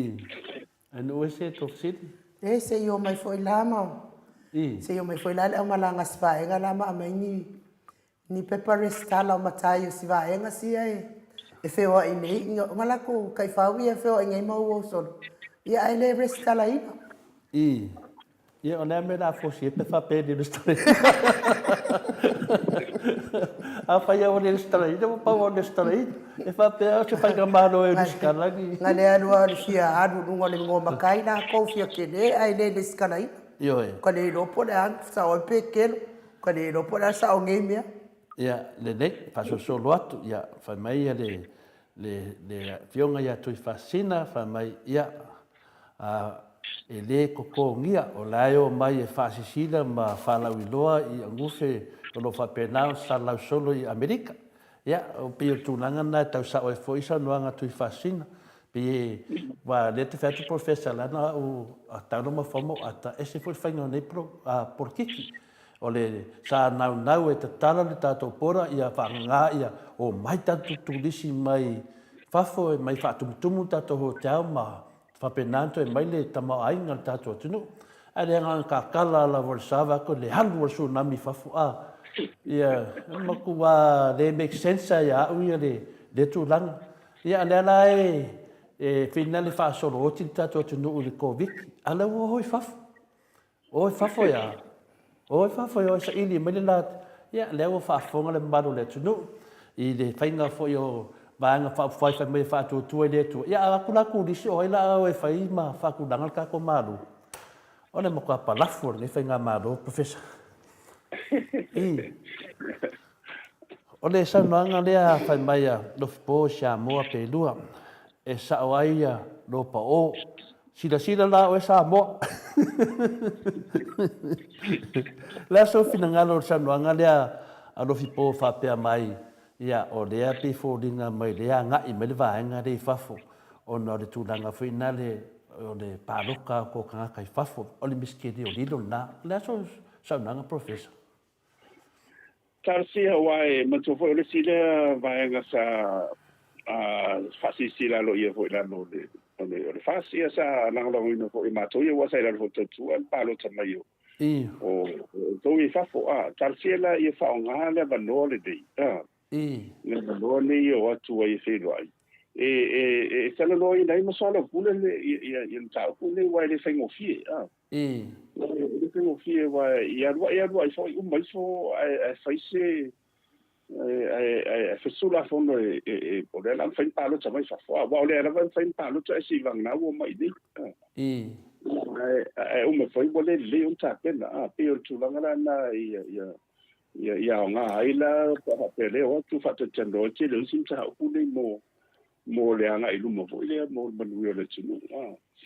Speaker 2: Ae nuu ese to fesili.
Speaker 1: E, se i omai foi la ma,
Speaker 2: I.
Speaker 1: se i omai foi la le aumalaga si vaega la ma aumai ni, ni pepa resitala o matai o si vaega sia e, e feoai nei, ma latou taifau ia e feoai nei ma ouou solo, ia ae le resitalaina.
Speaker 2: I. Ia, o le a mea o le a fosi ai pe faapea e le resitalaina? Afai lava ua le resitalaina, ua pau lava o le resitalaina. E faapea o se faigamalo e resitala ni...
Speaker 1: Na le alu lava o le fia alu i luga o le igoa matai latou fia tele ae le resitalaina.
Speaker 2: Ioe.
Speaker 1: Ua le iloa po o le a sao ai pe kelo, ua le iloa po o le a le sao o nei mea.
Speaker 2: Ia, lelei, faasolosolo atu, ia, fai mai ia le, le, le Afioga ia Tuifaasisina, fai mai, ia, a, e le totogia, o la e omai e faasisila ma faalauiloa i agufe o lo o faapena ona salalau solo i Amerika. Ia, o pei o le tulaga lena e tau sao ai foi saunoaga a Tuifaasisina. Pei e, aua o lea e te fai atu Professor, leaga au a tau ma fau ma ou ata, ese foi le faiga o nei polokiki. O le sa naunau e tatala le tatou border ia faagaga ia omai tatou turisi mai fafo e mai faatumutumu le tatou hotel ma faapena ona toe mai le tamaoaiga o le tatou atunuu. Ae le agaga kakala lava o le sa vaeatu le alu o le tsunami i fafo a ia matua le make sense lava ia au ia lea tulaga. Ia a lea la e finale faasolo oti le tatou atunuu i le Koviti a lea ua o i fafo. O i fafo ia. O i fafo ia, o e saili mai le la. Ia, lea ua faafofoga le mamalu o le atunuu i le faiga foi o Vaega Faaupufai fai mai e faatuatua i le Atua. Ia, a atu la turisi, o ai la a o e fai ma faatulaga le tatou Malo? O le matua palafu o lenei faigamalo, Professor. I. O le saunoaga lea fai mai a Lofipo i Samoa Pelua, e sao ai ia Lopa o. Silasila la oe Samoa. Le a sou finagalo o le saunoaga lea a Lofipo faapea mai, ia o lea pei foliga mai lea agai mai le vaega lea i fafo ona o le tulaga foi nale o le paloka o tagata i fafo, o le misitelio lilo lena. O le a sou saunoaga Professor?
Speaker 3: Talosia aua e manatua foi o le isi lea vaega sa faasilasila aloaia foi i lalo o le o le o le FAST ia sa lagolagoina foi e matou ia aua sa i lalo foi o le tautua le palota mai o o outou ia i fafo. A talosia la ia faaaoga le avanoa lenei a le avanoa lenei e o atu ai e feiloai e e e talanoaina ai ma soalaupule le ia ia mataupu lenei aua e le faigofie a. E le faigofie aua i alu ai alu ai foi uma ifo ae fai se ae fai se Tulafono e o lea la mafai ona palota mai fafo aua o lea lava e mafai ona palota ae seivagana ua omai i inei. Ae uma foi ua le lelei ona tapena a pei o le tulaga la lena ia ia aoga ai la faapea lea o atu faatalatalanoa tele o isi mataupu nei mo mo le agai i luma foi lea mo le manuia o le atunuu.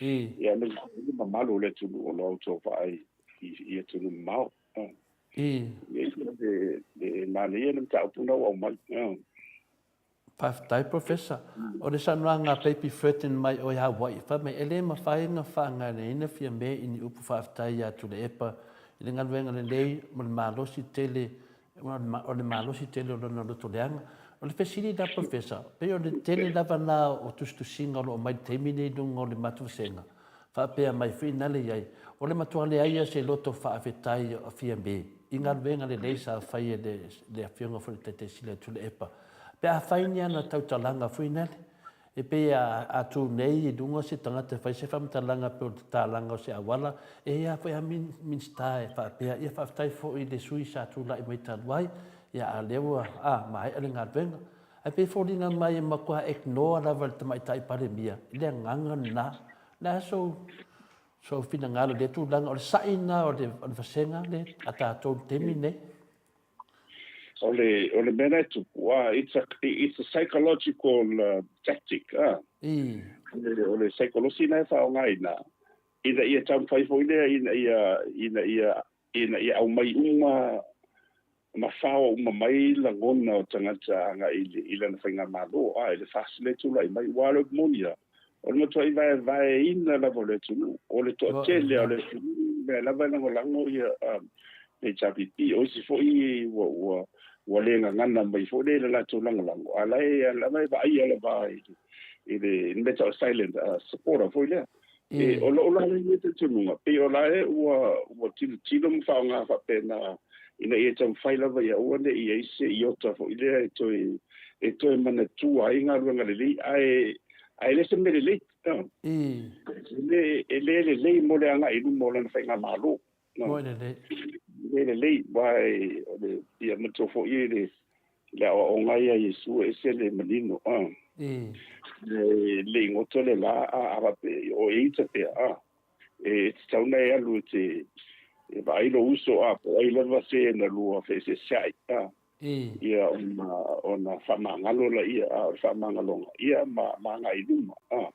Speaker 3: Ia, aemaise foi le mamalu o le atunuu o lo o outou vaai i atunuu mamao. Ia, le manaia le mataupu lena ua aumai.
Speaker 2: Faafetai Professor. O le saunoaga a Baby Furton mai o Hawaii, fai mai, e le mafai ona faagaoioiina Fiame i ni upu faafetai ia Tuilaepa i le galuega lelei ma le malosi tele O le malosi tele o lona loto leaga. O le fesili la Professor, pei o le tele lava na o tusitusiga o lo o mai i le taimi nei i luga o le matou vasega, faapea mai foi na le i ai, o le matua leai o se loto faafetai o Fiame i galuega lelei sa fai e le Afioga foi i le Taitai Sili a Tuilaepa, pe a fai ni ana tautalaga foi nale. E pei a, a tu nei i luga se tagata e fai se faamatalaga pei o le tatalaga o se auala, e i ai foi a Minisita e faapea, ia faafetai foi i le sui sa tulai mai talu ai, ia a lea ua, a, maea le galuega. Ae pei e foliga mai e matua ignore lava e le Tamaitai Palemia le agaga lena. O le a sou, sou finagalo i lea tulaga, o le sa'i lena o le, o le vasega lea a tatou i le taimi lenei?
Speaker 3: O le, o le mea la e tupu, ah, it's a, it's a psychological tactic, ah. O le saikolosi lena e faaaogaina, ina ia taumafai foi lea ina ia, ina ia, ina ia aumai uma ma fao uma mai lagona o tagata agai i, i lana faigamalo, ah, i le FAST lea e tulai mai. Aua o le upu moni lava, O le matuai vaevaeina lava o le atunuu. O le toatele o le atunuu, o lea lava e lagolago ia le HRPP. O isi foi ua, ua, ua le gagana mai foi lea i le latou lagolago, a o la e lava e vaaia lava i le, i le mea tau silent supporter foi lea. E, o lou la lea talitonuga, pei o la e ua, ua tilotilo ma faaaoga faapena ina ia taumafai lava ia aua ne i i ai se iota foi lea e toe, e toe manatua ai galuega lelei, ae Ae le se mea lelei. E le lelei mo le agai i luma o lana faigamalo.
Speaker 2: Moe lelei.
Speaker 3: Le lelei, aua o le, ia manatua foi le, le aoaoga ia a Iesu e ese le manino. E le i goto le la, a faapea, o e ita pea, e tatau ona e alu e te, e vaai lou uso, po o ai lava se na lua feeseeseai. Ia ona ona faamagalo laia, a o le faamagaloga, ia ma ma agai i luma. A.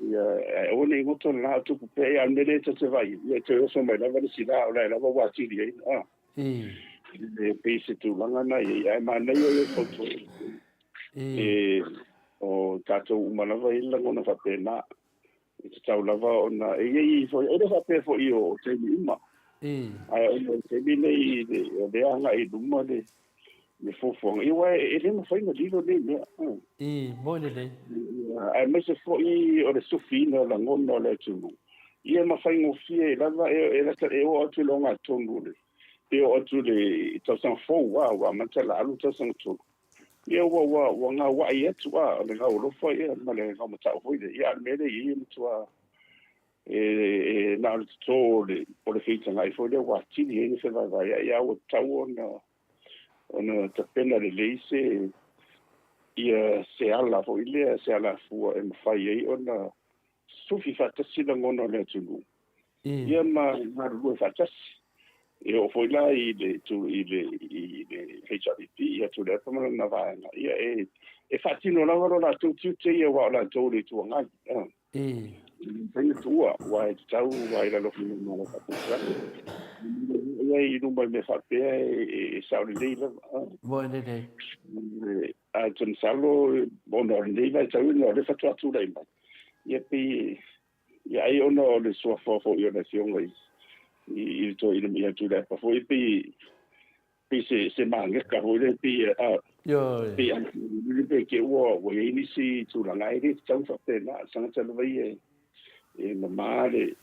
Speaker 3: Ia, ae aua ne i goto le la o tupu pea, ia a o le mea lea ta te vaai ai, ia e toe oso mai lava le isi la o la e lava ua atili ai. A. E pei se tulaga na i ai, ae manaia ia o fautuaga. E o tatou uma lava e i ai le lagona faapena. E tatau lava ona e i ai foi, e le faapea foi o taimi uma. Ae ona o le taimi nei o lea agai i luma le le fuafuaga, ia aua e le mafai ona lilo nei mea.
Speaker 2: I, moni lelei.
Speaker 3: Aemaise foi o le sufiina o lagona o le atunuu, ia ma faigofie lava e lata e oo atu i le ogatotonu o le, pe oo atu i le tausaga fou, a ua amata la alu le tausaga tolu. Ia ua ua ua gauai atu a, o le gaualofa ia ma le gaumatau foi lea. Ia a o le mea lea e i ai e matua e e na o le toto o le o le feitagai foi lea ua atili ai le fevaevaea'i, a ua tatau ona ona tapena lelei se ia se ala foi lea, se alafua e mafai ai ona sufi faatasi lagona o le atunuu ia ma galulue faatasi. E oo foi la i le i le i le HRPP ia Tuilaepa ma lana vaega, ia e e faatino lava lo latou tiute ia aua o latou o le Itu Agai. E mafai ona tuua aua e tatau aua i lalo o finagalo faa-Konekarate. Ia i luma i mea faapea e sao lelei lava.
Speaker 2: Moe lelei.
Speaker 3: Ae ou te masalo ona o lenei vaitau ina o lea faatoa tulai mai, ia pei Ia ai ona o le suafa foi o le afioga i i le toeaina ia Tuilaepa foi pei pei se se mageka foi lea pei a
Speaker 2: Ioe.
Speaker 3: pei a pe ke ua ua i ai nisi tulaga e le tatau faapena le tagata lava ia e e mama le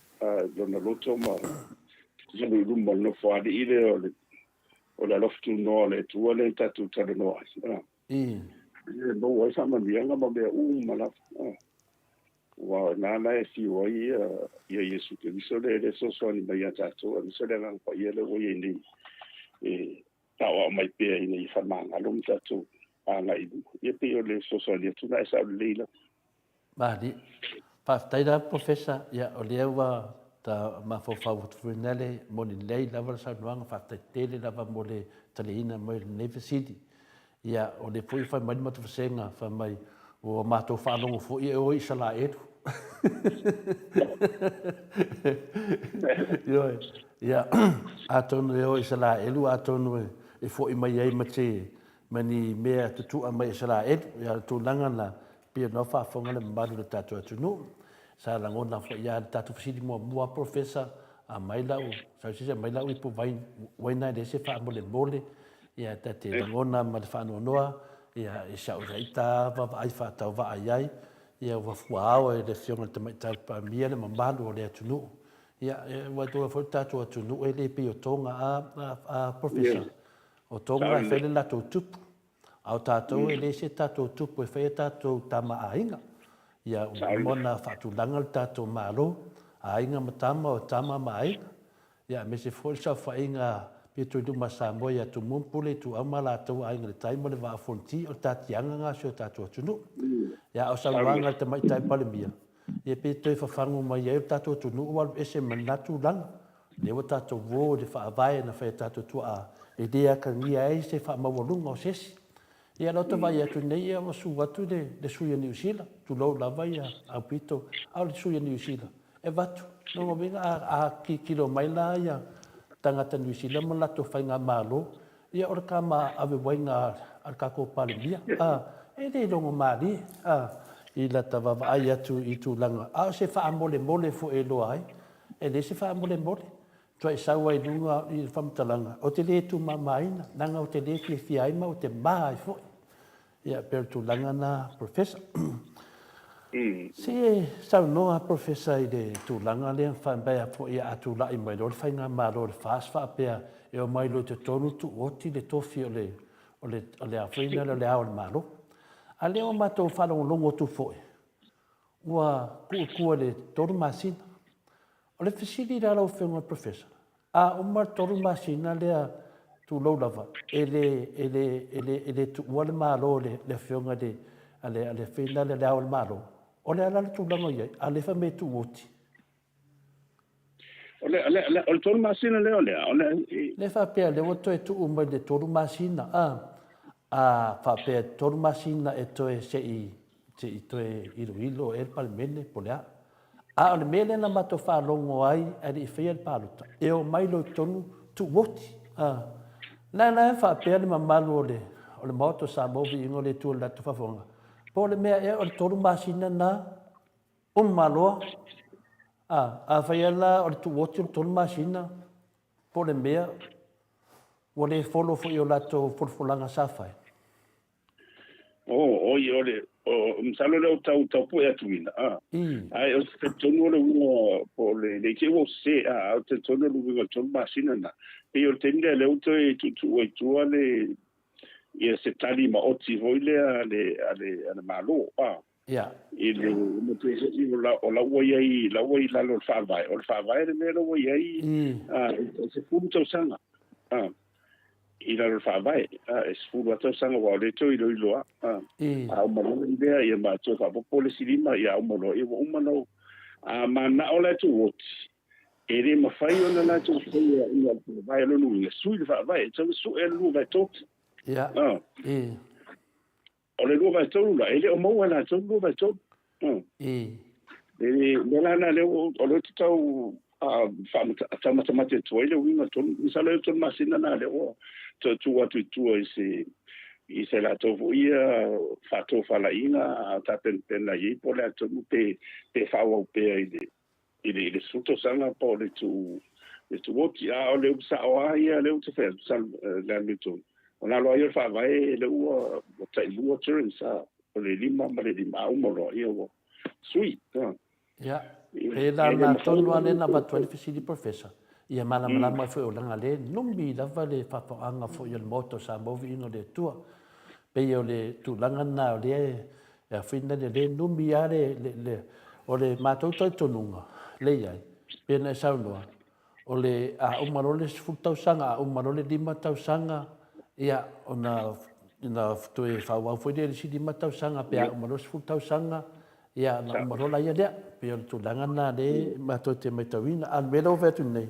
Speaker 3: lona loto ma alu i luma o le nofoalii lea o le o le alofa tunoa o le Atua lea tatou talanoa ai. E maua ai faamanuiaga ma mea uma lava. Aua o i ina la e fiu ai ia Iesu Keriso lea e fesoasoani mai ia tatou, aemaise o le Agaga Paia lea ua i ai nei e aoao mai pea ina ia faamagalo ma tatou agai i luma. Ia pei o le fesoasoani atu lena e sao lelei lava.
Speaker 2: Malie. Faafetai lava Professor, ia o lea ua ta mafaufau atu foi na le moni lelei lava le saunoaga, faafetai tele lava mo le taliina mai o lenei fesili. Ia, o lea foi e fai mai le matou vasega, fai mai, ua matou faalogo foi e oe Isalaelu. Ioe. Ia, atonu e oe Isalaelu, atonu e foi mai ai ma te, ma ni mea tutua mai Isalaelu. Ia, o le tulaga lena, pei ona faafofoga le mamalu o le tatou atunuu. Sa lagona foi lava le tatou fesili muamua, Professor, aumai lau, sau se isi aumai lau ipu uaina e leai se faamolemole, Ia, ta te lagona ma le faanoanoa, ia, i si au ita vaavaai faatauvaa i ai, ia, ua fuaao e le Afioga i le Tamaitai Palemia le mamalu o le atunuu. Ia, ua iloa foi le tatou atunuu e le pei o Tonga, a, a, a Professor? O Tonga e fai le latou tupu, a o tatou e leai se tatou tupu e fai a tatou tama aiga. Ia, ua uma ona faatulaga le tatou Malo, aiga ma tama, o tama ma aiga. Ia, aemaise foi le saofaiga pito i luma a Samoa ia Tumua ma Pule, Ituau ma Alataua, Aiga i le Tai ma le Vaa o Fonoti, o le taatiaga lena o si o tatou atunuu. Ia, a o saunoaga a le Tamaitai Palemia, ia pei e toe fafagu mai ai o le tatou atunuu ua alu ese ma lena tulaga. O lea ua tatou o i le faavae na fai e tatou tuaa e le atagia ai se faamaualuga o se isi. Ia, lea ou te vaai atu nei, ia ua su atu le sui o Niu Sila, tulou lava ia Aupito, a o le sui o Niu Sila, e avatu. Lona uiga a, a tilotilo mai la ia tagata Niu Sila ma latou faigamalo, ia o le tama ave uaina a le tatou Palemia, a, e le logo malie, a, i lata vaavaai atu i tulaga, a o se faamolemole foi e iloa ai, e leai se faamolemole. Tuai sau ai luga i le faamatalaga, ou te le tumamaina, leaga ou te le fiafia ai ma ou te ma ai foi. Ia, pei o le tulaga lena, Professor. Se i saunoa Professor i le tulaga lea, faapea foi a tulai mai loa le faigamalo a le FAST faapea e omai loa i totonu tuuoti le tofi o le, o le, o le a foi lea, o le Ao o le Malo. A lea ua matou faalogologo atu foi, ua tuu i tua i le 3 masina. O le fesili la lau Afioga i le Professor, a uma le 3 masina lea, tulou lava, e le, e le, e le, e le tuua le Malo e le Afioga i le, a le, a le Afioga i le Ao o le Malo, o le a la le tulaga o i ai, a o lea e fai mai e tuu oti?
Speaker 3: O le, o le, o le tolu masina lea o le a, o le...
Speaker 2: Le faapea lea ua toe tuu mai le tolu masina, a, a faapea tolu masina e toe se i, se i toe iloilo ea le Palemene po o le a. A o le mea lea na matou faalogo ai ae le i faia le palota, e omai loa i totonu tuuoti. A, la la e faapea le mamalu o le, o le Maota o Samoa, viiga o le Atua i le latou faafofoga, po o le mea ea o le tolu masina na uma loa. A, afai lava la o le tuuoti o le tolu masina, po o le mea ua le follow foi i o latou folafolaga sa fai.
Speaker 3: Oh, oi, o le, o, masalo lea o tau, tau pue atu ina, a. Ae o se talitonu o le uiga, po o le, ne i te i ua ou sese, a, ae o le talitonu o le uiga o le tolu masina lena. Pei o le taimi lea, lea ua toe tuutuu ai i tua le, ia se tali maoti foi lea a le, a le, a le Malo, a. I le, o la, o la ua i ai, la ua i lalo o le Faavae, o le Faavae le mea la ua i ai, a, e 10 tausaga, a. I lalo o le Faavae, a, e 10 lava tausaga aua o lea e toe iloilo lava, a. A uma loa i lea, ia ma toe faaopoopo le isi lima, ia uma loa, ia ua uma ona ou. A mananao la e tuuoti, e le mafai ona latou faia ia le Faavae, o lona uiga, sui le Faavae, e tatau ona sue le 2/3. O le 2/3 la, e le o maua e latou le 2/3. E le la na lea o lea ou te tau faamatamate atu ai le uiga tonu. Masalo e tolu masina na lea ua toe tuu atu i tua i se i se latou foi ia faatofalaiga a tapenapena i ai po o le a tonu pe pe faaauau pea i le i le i le 10 tausaga po o le tuu le tuuoti. A o le upu sao lava ia lea ou te fai atu, masalo le amiotonu, o lalo lava ia o le Faavae lea ua tailua terms a, o le lima ma le lima, a uma loa ia ua sui.
Speaker 2: Ia, pei la na tonu lava lea na avatu ai le fesili Professor, ia malamalama ai foi o leaga lea e numi lava le faatoaga foi a le Maota o Samoa viiga o le Atua. Pei o le tulaga lena o lea e afina le le numi lava le, le, le, o le matou talitonuga le i ai, pei ona e saunoa, o le a uma loa le 10 tausaga, a uma loa le 5 tausaga, ia, ona, ona toe faaauau foi lea i le isi 5 tausaga, pe a uma loa le 10 tausaga, ia, ona uma loa laia lea. Pei o le tulaga lena lea matou te matauina. A o le mea lea ua fai atu nei,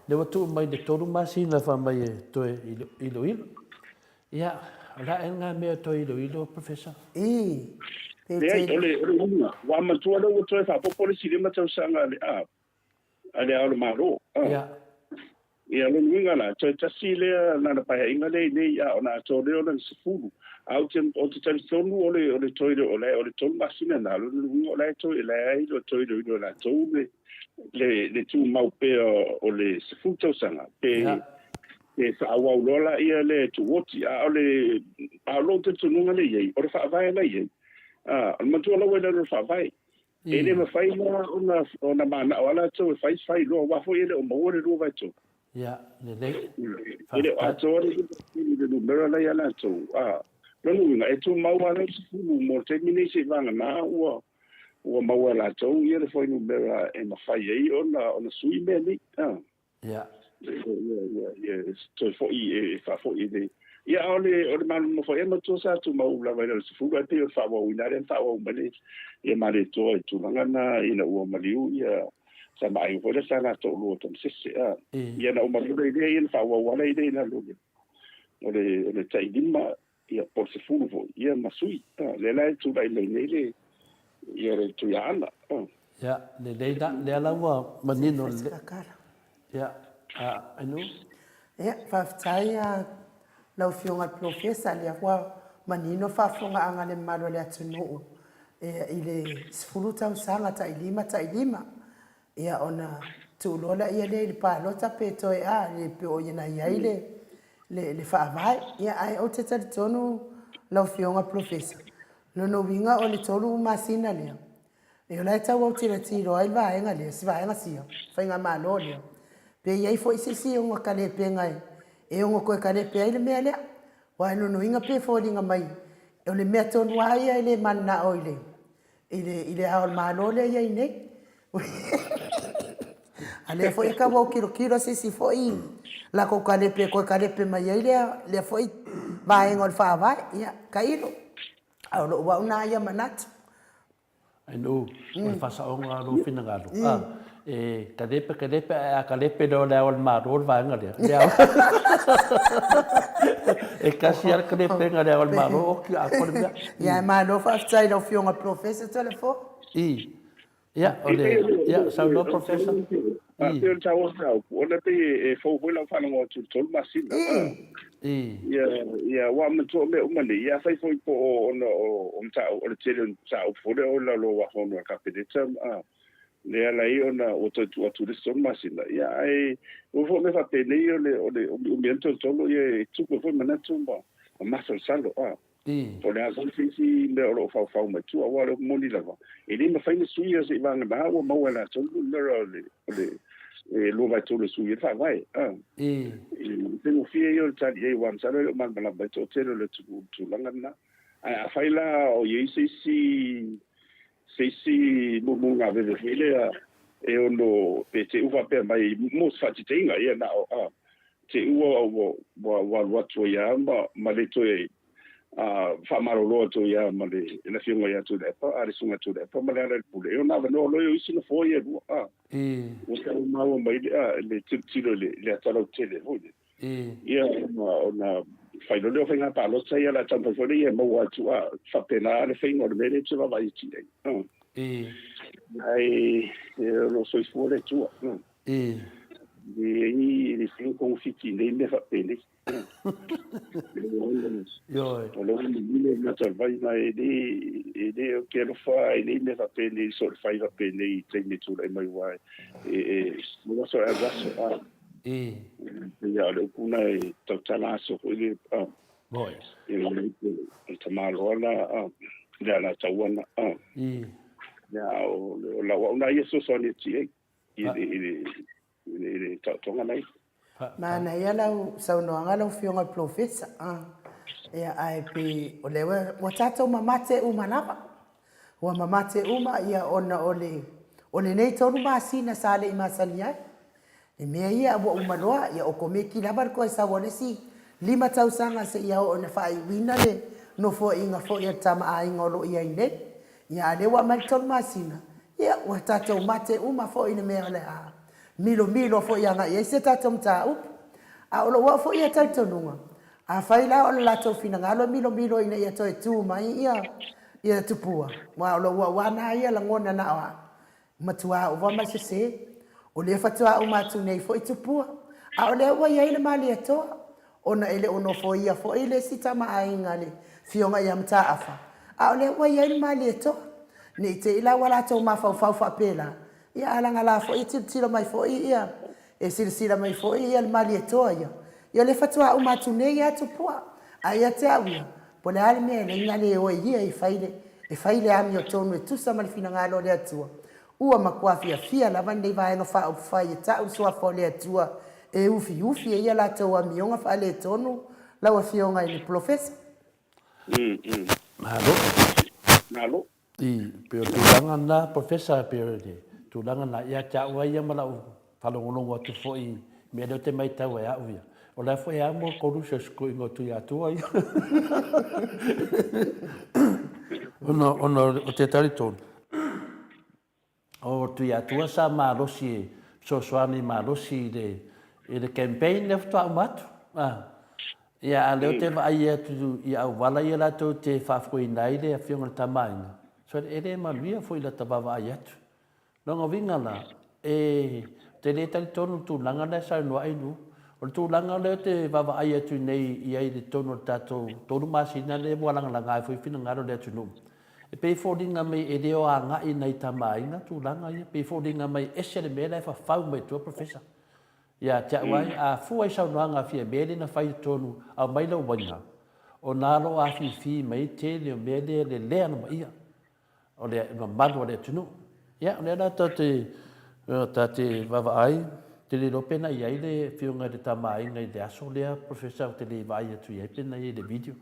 Speaker 2: lea ua tuu mai le 3 masina fai mai e toe iloilo. Ia, o le a ea lena mea e toe iloilo, Professor?
Speaker 1: Ii,
Speaker 3: pe Leai, o le, o le uiga, ua matua lea ua toe faaopoopo le isi lima tausaga a le, a, a le Ao o le Malo. A.
Speaker 2: Ia.
Speaker 3: Ia, lona uiga la, toe tasi lea lana paeaiga lea i nei, a ona atoa lea o lana 10. A ou te, ou te talitonu o le, o le toe, o le, o le tolu masina lena, lona uiga o la e toe, la e toe iloilo e latou le, le, le tumau pea o le 10 tausaga, pe,
Speaker 2: Ia.
Speaker 3: pe faaauau loa laia le tuuoti. A o le, a o lou talitonuga lea i ai, o le Faavae la i ai. A, o le matua la ua i lalo o le Faavae. E le mafai la ona, ona manao lava latou e fai, fai loa, aua foi e le o maua le 2/3.
Speaker 2: Ia, lelei.
Speaker 3: E le o atoa le 5 le numera la ia latou. A, lona uiga, e tumau lava le 10 mo le taimi nei seiavagana ua, ua maua e latou ia le fuainumera e mafai ai ona, ona sui mea nei. A.
Speaker 2: Ia.
Speaker 3: Ia, ia, ia, toe foi, e faafoi i le... Ia, a o le, o le malamalama foi, e matua sa tumau lava i lalo 10, ae pei o le faaauauina lea na faaauau mai le, ia Malietoa i tulaga na ina ua maliu ia sa ma aiga foi lea sa la toalua o Tamasese. A, ia na uma loa lea, ia na faaauau lava lea i lalo o le, o le tai lima, ia po o le 10 foi, ia ma sui. A, lea la e tulai mai nei le, ia le Tuiaana. A.
Speaker 2: Ia, lelei la, lea la ua manino le... Ia, a, Ainuu?
Speaker 1: Ia, faafetai a lau Afioga i le Polofesa, lea ua manino faafofogaaga a le mamalu o le atunuu i le 10 tausaga tai lima tai lima. Ia ona tuu loa laia lea i le palota pe toe a, pe o na i ai le, le, le faavae. Ia, ae ou te talitonu lau Afioga i le Polofesa, lona uiga o le tolu masina lea, E o la e tau autilatilo ai le vaega lea, si vaega sia, faigamalo lea. Pe i ai foi se isi ona kalepega e ono toe kalepe ai le mea lea. Aua e nonoina pe foliga mai o le mea tonu lava ia e le mananao i le, i le, i le Ao o le Malo lea e i ai nei. A lea foi e tau autilotilo se isi foi latou kalepe e toe kalepe mai ai lea, lea foi vaega o le Faavae. Ia, tailo. A o lou au na ia manatu.
Speaker 2: I know, o le faasaoga o lou finagalo. A, E kalepe, kalepe, ae a kalepe loa le Ao o le Malo le vaega lea, le ao. E kasi lava le kalepega i le Ao o le Malo, oki atoa le mea.
Speaker 1: Ia, e malo faafetai i lau Afioga Polofesa Toleafoa.
Speaker 2: I. Ia, o le, ia, saunoa Polofesa.
Speaker 3: I. Pei o le taua o le mataupu, ona e pei e fou foi lau faalogo atu i le 3 masina.
Speaker 2: I.
Speaker 3: Ia, ia, aua manatua o mea uma nei, ia afai foi po o ona o mataupu, o le tele o mataupu foi lea o i lalo o Fono a le Kapeneta, lea e ala ai ona ua toe tuu atu i le isi 3 masina, ia ae ua foi mea faapenei o le o le umiumi ai le tolotolo, ia e tupu ai foi manatu ma masalosalo, a. Po o le a foi se isi mea o lo o faufau mai tua, aua o le upu moni lava, e le mafai ona suia seiavagana ua maua e latou le numera o le o le e 2/3 e sui ai le faavae, a. E faigofie ia o le tali i ai, aua masalo e le o malamalama ai le toatele o le atunuu i le tulaga lena. Ae afai la o i ai se isi se isi muamua-gaveve foi lea e ono pe te i faapea mai mo se faataitaiga, ia na o a te i ua ua ua alu atu ai lava ma ma le toe faamalolo atu ai lava ma le le Afioga ia Tuilaepa, a le Susuga Tuilaepa ma Lealailepule, e ono avanoa loa i o isi nofoa ia e lua, a. Ua tau maua mai le a le tilotilo i le i le ata lautele foi lea. Ia, ona fai loa lea o faiga palota ia o le a taumafai foi lea ia maua atu a faapena le faiga o le mea lea e te vaavaai atu i ai. Ae o lo o soifua le Atua. E leai e fai ni togafiti i nei mea faapenei.
Speaker 2: Ioe.
Speaker 3: O lea ua manino le mata o le vai, ma e le, e le, ou te alofa i nei mea faapenei, so o le fai faapenei i taimi e tulai mai aua e, e, e aso e alu aso, a. Ia, o le upu na e tautala aso foi le, a.
Speaker 2: Moi.
Speaker 3: E le tamaloa la, a, le Alataua na, a. Ia, o, o lau au na ia fesoasoani atu i ai, i le, i le, i le taotoga nei.
Speaker 1: Manaia lau saunoaga lau Afioga i le Polofesa. Ia, ae pei o lea ua tatou mamate uma lava. Ua mamate uma ia ona o le o lenei 3 masina sa le i masani ai. I mea ia ua uma loa, ia okomeki lava le toe sau o le isi 5 tausaga seia oo ina faaiuina le nofoaiga foi a le Tama a Aiga o lo o i ai nei. Ia a lea ua aumai le 3 masina, ia ua tatou mate uma foi i le mea o le a milomilo foi agai i ai se tatou mataupu. A o lou au foi ia talitonuga, afai la o le latou finagalo e milomilo ina ia toe tu mai ia ia Tupua, aua o lou au lava na ia lagona na o au, matua ova ma le sese. O lea faatoa uma atu nei foi Tupua, a o lea ua i ai le Malietoa, ona e le o nofoia foi le isi tama aiga a le Afioga ia Mataafa, a o lea ua i ai le Malietoa. Ne i te i la ua latou mafaufau faapela, ia a lagala foi e tilotilo mai foi ia, e silasila mai foi ia le Malietoa ia, ia o lea faatoa uma atu nei ia Tupua. A ia te au ia, po o le a le mea e leai na le o e ia e fai le, e fai le amiotonu e tusa ma le finagalo o le Atua, Ua matua fiafia lava lenei Vaega Faaupufai e ta'u le Suafa o le Atua e ufiufi ai a latou amioga faaletonu lau Afioga i le Polofesa.
Speaker 2: Malo.
Speaker 3: Malo.
Speaker 2: I, pei o le tulaga lena Polofesa, pei o le tulaga lena ia te au lava ia ma lau faalogologo atu foi i mea lea ou te matau ai au ia. O la foi e amo Koluse o sikuiga o Tuiatua ia. Ona, ona o te talitonu, O Tuiatua sa malosi e fesoasoani malosi i le i le campaign lea faatoa uma atu. A. Ia a lea ou te vaai atu i auala ia latou te faafoeina ai le Afioga i le Tama a Aiga, so e le manuia foi i lata vaavaai atu. Lona uiga la, e ou te le talitonu i le tulaga lea e saunoa ai Lu. O le tulaga lea ou te vaavaai atu nei i ai i totonu o le tatou 3 masina lea ua lagalaga ai foi finagalo o le atunuu, E pei e foliga mai e le o agai nai tama aiga tulaga ia, pei e foliga mai ese le mea la e fafau mai tua Professor. Ia te au ai, a fua i saunoaga a Fiame lea na fai i totonu, aumai lau uaiga, ona lo o afifi mai tele o mea lea le le anomaia o le mamalu o le atunuu. Ia, o lea la ta te, ta te vaavaai, te le iloa pe na i ai le Afioga i le Tama a Aiga i le aso lea, Professor, ou te le i vaai atu i ai pe na i ai i le video.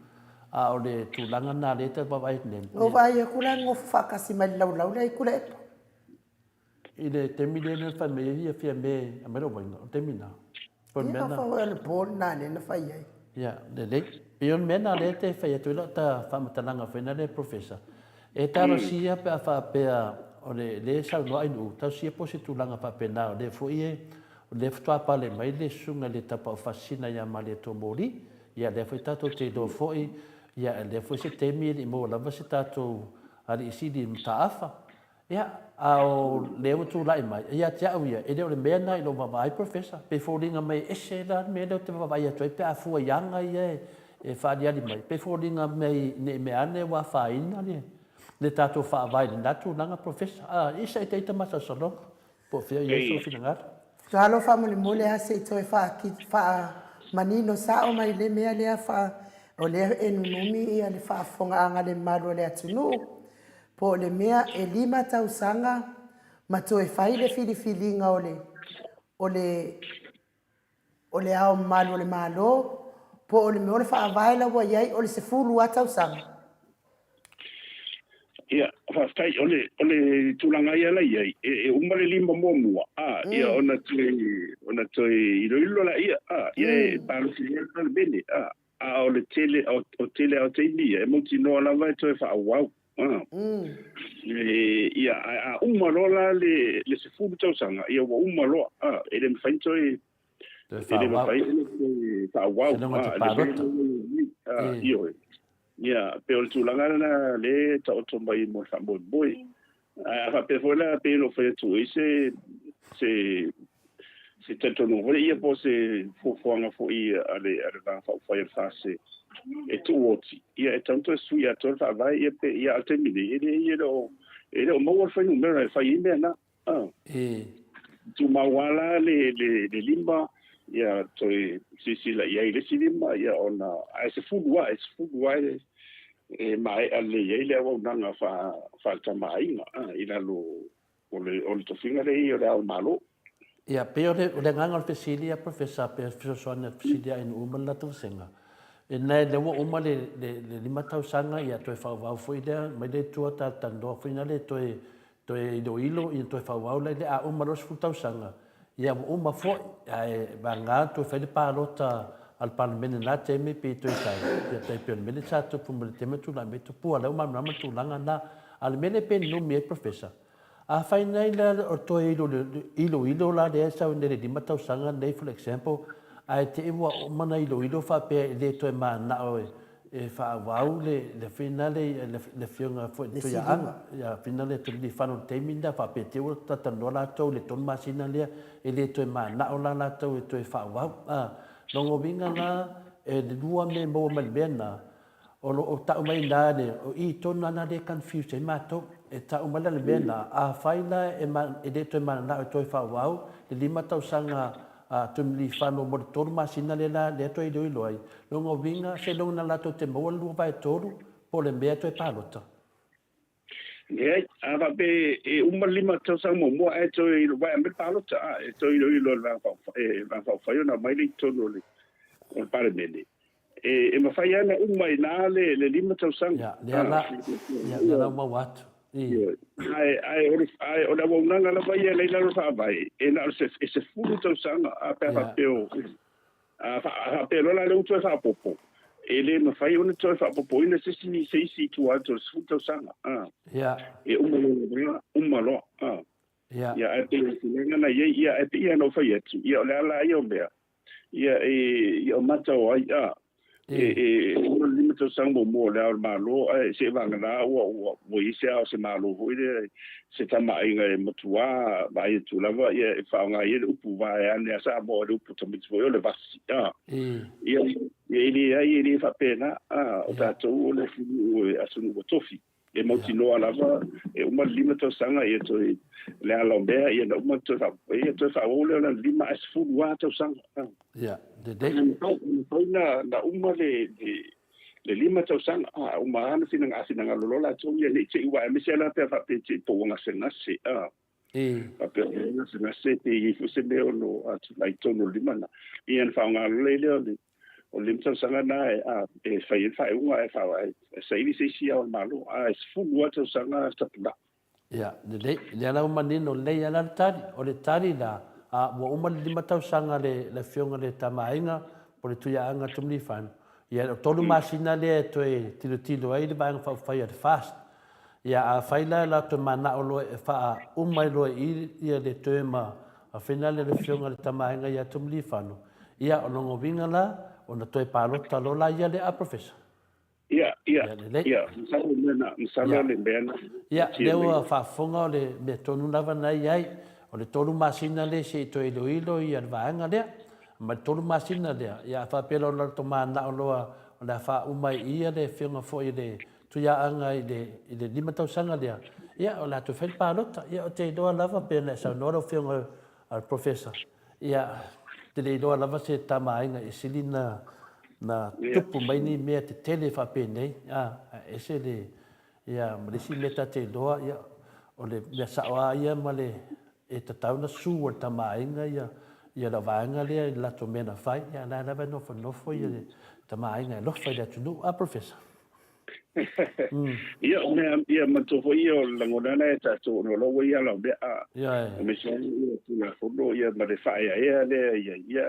Speaker 2: A o le tulaga lena lea e tau vaavaai atu nei.
Speaker 1: Na ou vaai atu la nofo faatasi mai le laulau lea i Tuilaepa.
Speaker 2: I le taimi lea na fai mai ai ia Fiame aumai lou uaiga, o le taimi lena.
Speaker 1: Po o le mea na. Ia, o le po lena lea na fai ai.
Speaker 2: Ia, lelei. Pei o le mea lena lea te fai atu ai lau faamatalaga foi lena Professor, e talosia pe a faapea o le lea e saunoa Ainuu, tausia po o se tulaga faapena, o lea foi e, o lea faatoa pale mai le susuga i le Tapaau Faasisina ia Malietoa Moli, ia lea foi tatou te iloa foi, ia lea foi se taimi e le i maua lava se tatou Alii Sili i Mataafa. Ia, a o lea ua tulai mai, ia te au ia, e le o le mea lena i lou vaavaai Professor, pe foliga mai e ese la le mea lea ou te vaavaai atu ai pe a fua i aga ia e faaaliali mai, pe foliga mai ne i mea ane ua afaina le tatou faavae i lena tulaga Professor. A, isa ita ita masalosaloga, po o fea o i ai sou finagalo.
Speaker 1: Talo faamolemole a se i toe faamanino sao mai le mea lea fa o lea e nunumi ia le faafofogaaga a le mamalu o le atunuu Po o le mea e lima tausaga ma toe fai le filifiliga o le o le o le Ao Mamalu o le Malo, po o le mea o le Faavae la ua i ai o le 10 lava tausaga.
Speaker 3: Ia, faafetai. O le, o le tulaga ia la i ai, e, e uma le lima muamua, a, ia ona toe, ona toe iloilo laia, a, ia e palota i ai le Palemene, a. A o le tele, o, o tele lava o taimi ia, e mautinoa lava e toe faaauau. A. E, ia, a, a uma loa la le, le 10 tausaga, ia ua uma loa. A, e le mafai ona toe,
Speaker 2: Toe
Speaker 3: e le
Speaker 2: faaauau.
Speaker 3: mafai ona toe faaauau.
Speaker 2: Seiloga te
Speaker 3: A, le mea
Speaker 2: palota.
Speaker 3: lea, a,
Speaker 2: E.
Speaker 3: ioe. Ia, pei o le tulaga lena lea e taoto mai mo le faamoemoe. Ae a faapea foi la pei ona ou fai atu ai se se se talitonuga foi ia po o se fuafuaga foi a le a le Vaega Faaupufai a le FAST e tuuoti, ia e tatau ona toe sui atoa le faavae ia pe ia a o le taimi nei e le e le o e le o maua le fuainumera e fai ai mea na. Ah.
Speaker 2: E.
Speaker 3: Tumau lava la le le le lima ia toe silasila i ai i le isi lima ia ona ae 10 lava e 10 lava e e maea lelei ai le auaunaga faa-faale-tamaaiga i lalo o le o le tofiga lea i o Le Ao o le Malo.
Speaker 2: Ia, pei o le, o le agaga o le fesili a Professor, pei o le fesoasoani a le fesili a Ainuu ma le latou vasega, e na lea ua uma le, le, le lima tausaga, ia toe faaauau foi lea mai le Atua talatalanoa foi na le toe Toe iloilo ia toe faaauau la ile a uma loa le 10 tausaga ia ua uma foi ae vagana toe fai le palota a le palemene i lena taimi pe toe sau ia tai pei o le mea lea sa tupu mai le taimi o tulai mai Tupua lea ua malamalama le tulaga lena. A o le mea lea pe numi ai Professor afai nei la o toe iloilo la lea e sau nei le 5 tausaga nei for example ae te i ua uma ona iloilo faapea e le toe mananao e e faaauau le le afina le le afioga foi le Tuiaana ia afina le Tuilifano i le taimi lea faapea te ua talatalanoa latou i le tolu masina lea e le toe manao la latou e toe faaauau. A lona uiga la e lua mea e maua mai le mea lena o lo o tau mai ina le o i tonu lava lea e confuse ai matou e tau mai la le mea lena afai la e e le toe mananao e toe faaauau le lima tausaga a Tumilifano mo le tolu masina lea la lea toe iloilo ai, lona uiga seiloga na latou te maua le lua vae tolu po o le mea toe palota.
Speaker 3: Leai, a faapea e uma le lima tausaga muamua ae toe vaea mai le palota, a, e toe iloilo e le Vaega Faaupufai ona aumai lea i totonu o le Palemene. E mafai lava ona uma i ina le lima tausaga.
Speaker 2: Ia, lea la, ia, lea la ua maua atu. I.
Speaker 3: Ae, ae, o le, ae o le auaunaga lava ia lea i lalo o le Faavae, e na o le e 10 tausaga, a pe a faapea o, a faapea loa la lea ua toe faaopoopo, e le mafai ona toe faaopoopoina se isi, se isi i tua atu o le 10 tausaga, a.
Speaker 2: Ia.
Speaker 3: E uma loa, uma loa, a.
Speaker 2: Ia.
Speaker 3: Ia, ae pei o le tulaga na i ai, ia, ae pei lava ona ou fai atu, ia, o le ala ia o mea, Ia, e, ia o mata o ai, a, e, e, uma le lima tausaga muamua o le Ao o le Malo, ae seiavagana ua, ua, ua i ai se Ao o se Malo foi lea, se tamaaiga e matuā vaai atu lava, ia, e faaaoga ai le upu vaeane a Samoa, le upu tamaiti foi o le vasi, a. Ia, ia e leai, e le faapena, a, o tatou o le atunuu, atunuu ua tofi. E mautinoa lava e uma le lima tausaga ia toe le ala o mea ia na uma toe faa ia toe faaauau lea o lana lima ae 10 lava tausaga.
Speaker 2: Ia, lelei.
Speaker 3: E mafai na na uma le le le lima tausaga a uma lava na finaga a finagalo loa latou ia ne i te i ua aemaise lava pe a faapea e te i po ua gasegase a. Faapea ua gasegase pe i ai foi se mea ono atulai i totonu o le lima lena. Ia ona faaaoga loa lea o le O le lima tausaga lena e fai ai le faaiuga ae e saili se isi Ao o le Malo, ae 10 lava tausaga tapulaa.
Speaker 2: Ia, lelei. Lea la ua manino lelei lava la le tali. O le tali la, a ua uma le lima tausaga le le Afioga i le Tama a Aiga po o le Tuiaana Tumlifano, ia o tolu masina lea e toe tilotilo ai le Vaega Faaupufai a le FAST. Ia, afai la e latou manao loa e faauma ai loa i i ia le term a a fina lea le Afioga i le Tama a Aiga ia Tumiliifano, ia o lona uiga la, ona toe palota loa la ia lea a Professor.
Speaker 3: Ia, ia, Ia, lelei. ia, masalo le mea na, masalo
Speaker 2: Ia.
Speaker 3: le mea na
Speaker 2: Ia,
Speaker 3: taatia
Speaker 2: lea
Speaker 3: mai.
Speaker 2: ua faafofoga o le mea tonu lava na i ai, o le tolu masina lea se i toe iloilo ia le vaega lea. Ma le tolu masina lea, ia a faapea loa o le latou manao loa o le a faauma ai i i le afioga foi i le Tuiaaga i le i le lima tausaga lea, ia o le a toe fai le palota. Ia ou te iloa lava pei ona e saunoa lau afioga a le Professor, ia, ou te le iloa lava se Tama a Aiga e sili na na tupu mai ni mea tetele faapenei, a, ae ese le, ia, ma le isi mea ta te iloa, ia, o le mea sao lava ia ma le, e tatau ona sue e le Tama a Aiga ia, ia le vaega lea i le latou mea na fai, ia, a o la e lava e nofonofo ia le Tama a Aiga e alofa i le atunuu, a Professor?
Speaker 3: Ia, o mea, ia, manatua foi ia o le lagona lena e tatou ona o la ua i ala o mea, a, aemaise lava ia Tulafono ia ma le faaeaea lea ia, ia,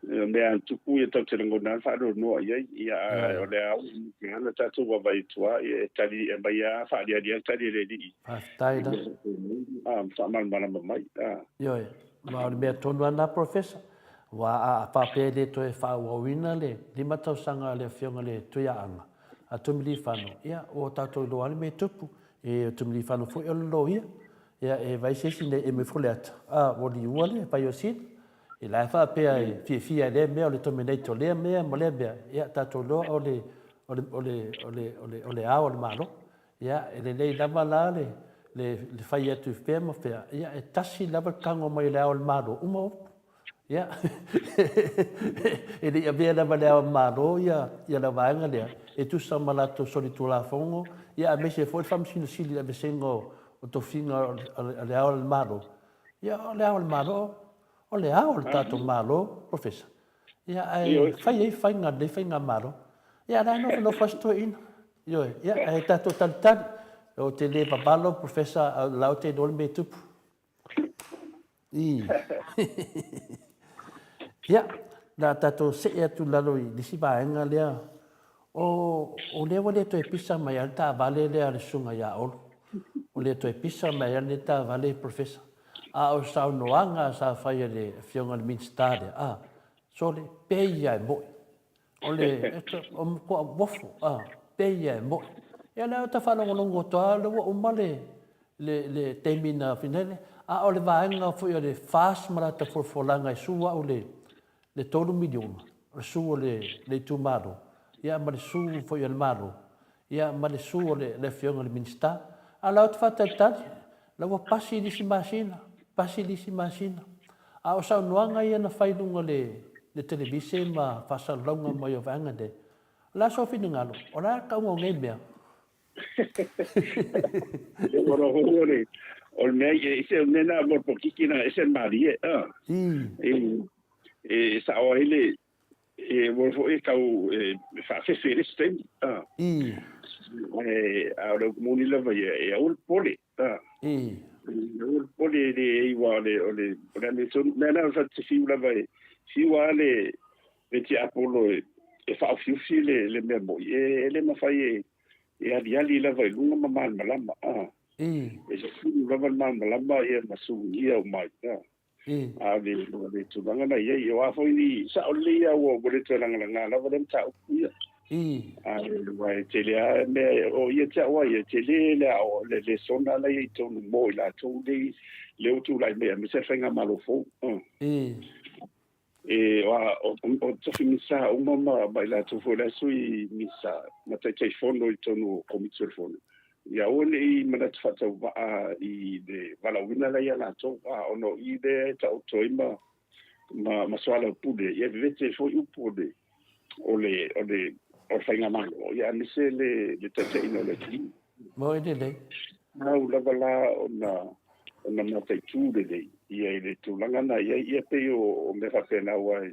Speaker 3: o mea lava na tupu ia tatou te lagona lava le faanoanoa i ai, ia, a o lea lava ua amata ona tatou vaavaai atu lava, ia, e tali, e aumai lava faaaliali lava le tali a le Alii
Speaker 2: Faafetai
Speaker 3: i
Speaker 2: la.
Speaker 3: mea faapenei, a, ma faamalamalama mai, a.
Speaker 2: Ioe, ma o le mea tonu lava lena Professor, aua a faapea e le toe faaauauina le lima tausaga a le Afioga i le Tuiaaga, a Tumiliifano, ia, ua tatou iloa lava le mea e tupu. E, o Tumiliifano foi o le loia, ia, e vaai se isi nei eme ifo le ata, a, ua liua le Vaiosina. I la e faapea e fiafia i lea mea o le dominate o lea mea ma lea mea, ia, tatou iloa o le, o le, o le, o le, o le, o le ao o le Malo. Ia, e lelei lava la le, le, le fai atu i fea ma fea, ia, e tasi lava le tago mai o le ao o le Malo, uma upu. Ia, e le i avea lava e le Ao o le Malo ia, ia le vaega lea, e tusa ma latou solitulafono, ia aemaise foi le Faamasino Sili i le aveesega o, o tofiga o le Ao o le Malo. Ia, o le Ao o le Malo, o le Ao o le tatou Malo, Professor. Ia, ae fai ai faiga a lenei faigamalo. Ia, o la e nofonofo lava si toeaina. Ioe, ia, ae tatou talitali. Ou te le vavalo, Professor, o la ou te iloa le mea e tupu. I. Ia, o le a tatou see atu i lalo i le isi vaega lea. O, o lea ua le toe pisa mai lava le taavale lea a le Susuga ia Olo. Ua le toe pisa mai lava lenei taavale, Professor. A o saunoaga sa fai a le Afioga i le Minisita lea, a, sole, pei lava e mo'i. O le, o matua uafu, a, pei lava e mo'i. Ia o lea ou te faalogologo atu lava o lea ua uma le, le, le taimi na finele, a o le vaega foi o le FAST ma lata folafolaga e sue au le, le $3 miliona, o le sue o le, le itumalo, ia ma le sue foi a le Malo, ia ma le sue o le, le Afioga i le Minisita. A o la ou te faatalitali, la ua pasi le isi masina, pasi le isi masina. A o saunoaga ia na fai i luga o le, le televise ma faasalalauga mai o vaega nei, o le a sou finagalo, o le a le tauga o nei mea?
Speaker 3: E ora foi o le, o le mea, e ese o le mea na mo le polokiki na, ese le malie, a. E, e sao ai le, E ua foi e tau e faafefe i le isi taimi. A o le upu moni lava ia, e aua le popole. E aua le popole e le aua o le, o le, o le amiotonu. Mea na ta te fiu lava e, fiu lava le, le tiapolo e, e faaofiufi le, le mea moi. E, e le mafai e, e aliali lava i luga ma malamalama. E sefulu lava le malamalama ia ma sulugia uma ai. A o le, o le tulaga na i ai, o a foi ni, sao lelei lava ua, ua le toe lagalaga lava lea mataupu ia. A aua e tele lava mea, o ia te au lava ia, e tele le ao, le lesona la e i ai i totonu mo i latou nei, lea ua tulai mai aemaise le faigamalo fou. E, o, o, o tofi Minisita uma ma, ma i latou foi la e Sui Minisita ma Taitaifono i totonu o Komiti o le Fono, ia aua ne i manatu faatauvaa i le valaauina la ia latou, a ona o i lea e taoto ai ma, ma, ma soalaupule, ia vevete ai foi upu o le, o le, o le, o le faigamalo, ia aemaise le, le taitaiina o le atunuu.
Speaker 2: Moi lelei.
Speaker 3: Au lava la ona ona mataitu lelei ia i le tulaga na i ai, ia pei o, o mea faapena aua e,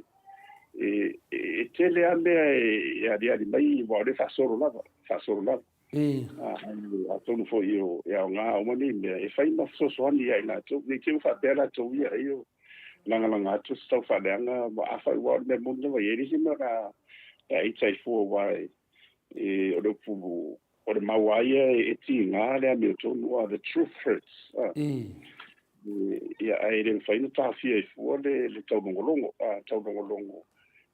Speaker 3: e, e tele lava mea e, e aliali mai aua o lea e faasolo lava, faasolo lava. Atonu foi o, e aoga uma nei mea e fai ma fesoasoani ia i latou, ne i te i ua faapea latou ia ai o lagalaga atu se tau faaleaga, afai aua o le mea moni lava ia, e leai se mea o le a ita ai fua aua e, e, o le upu o le mau lava ia e tiga le amiotonu, a the truth hurts. A, ia, ae le mafai ona taofia ai fua le, le taulogologo, a, taulogologo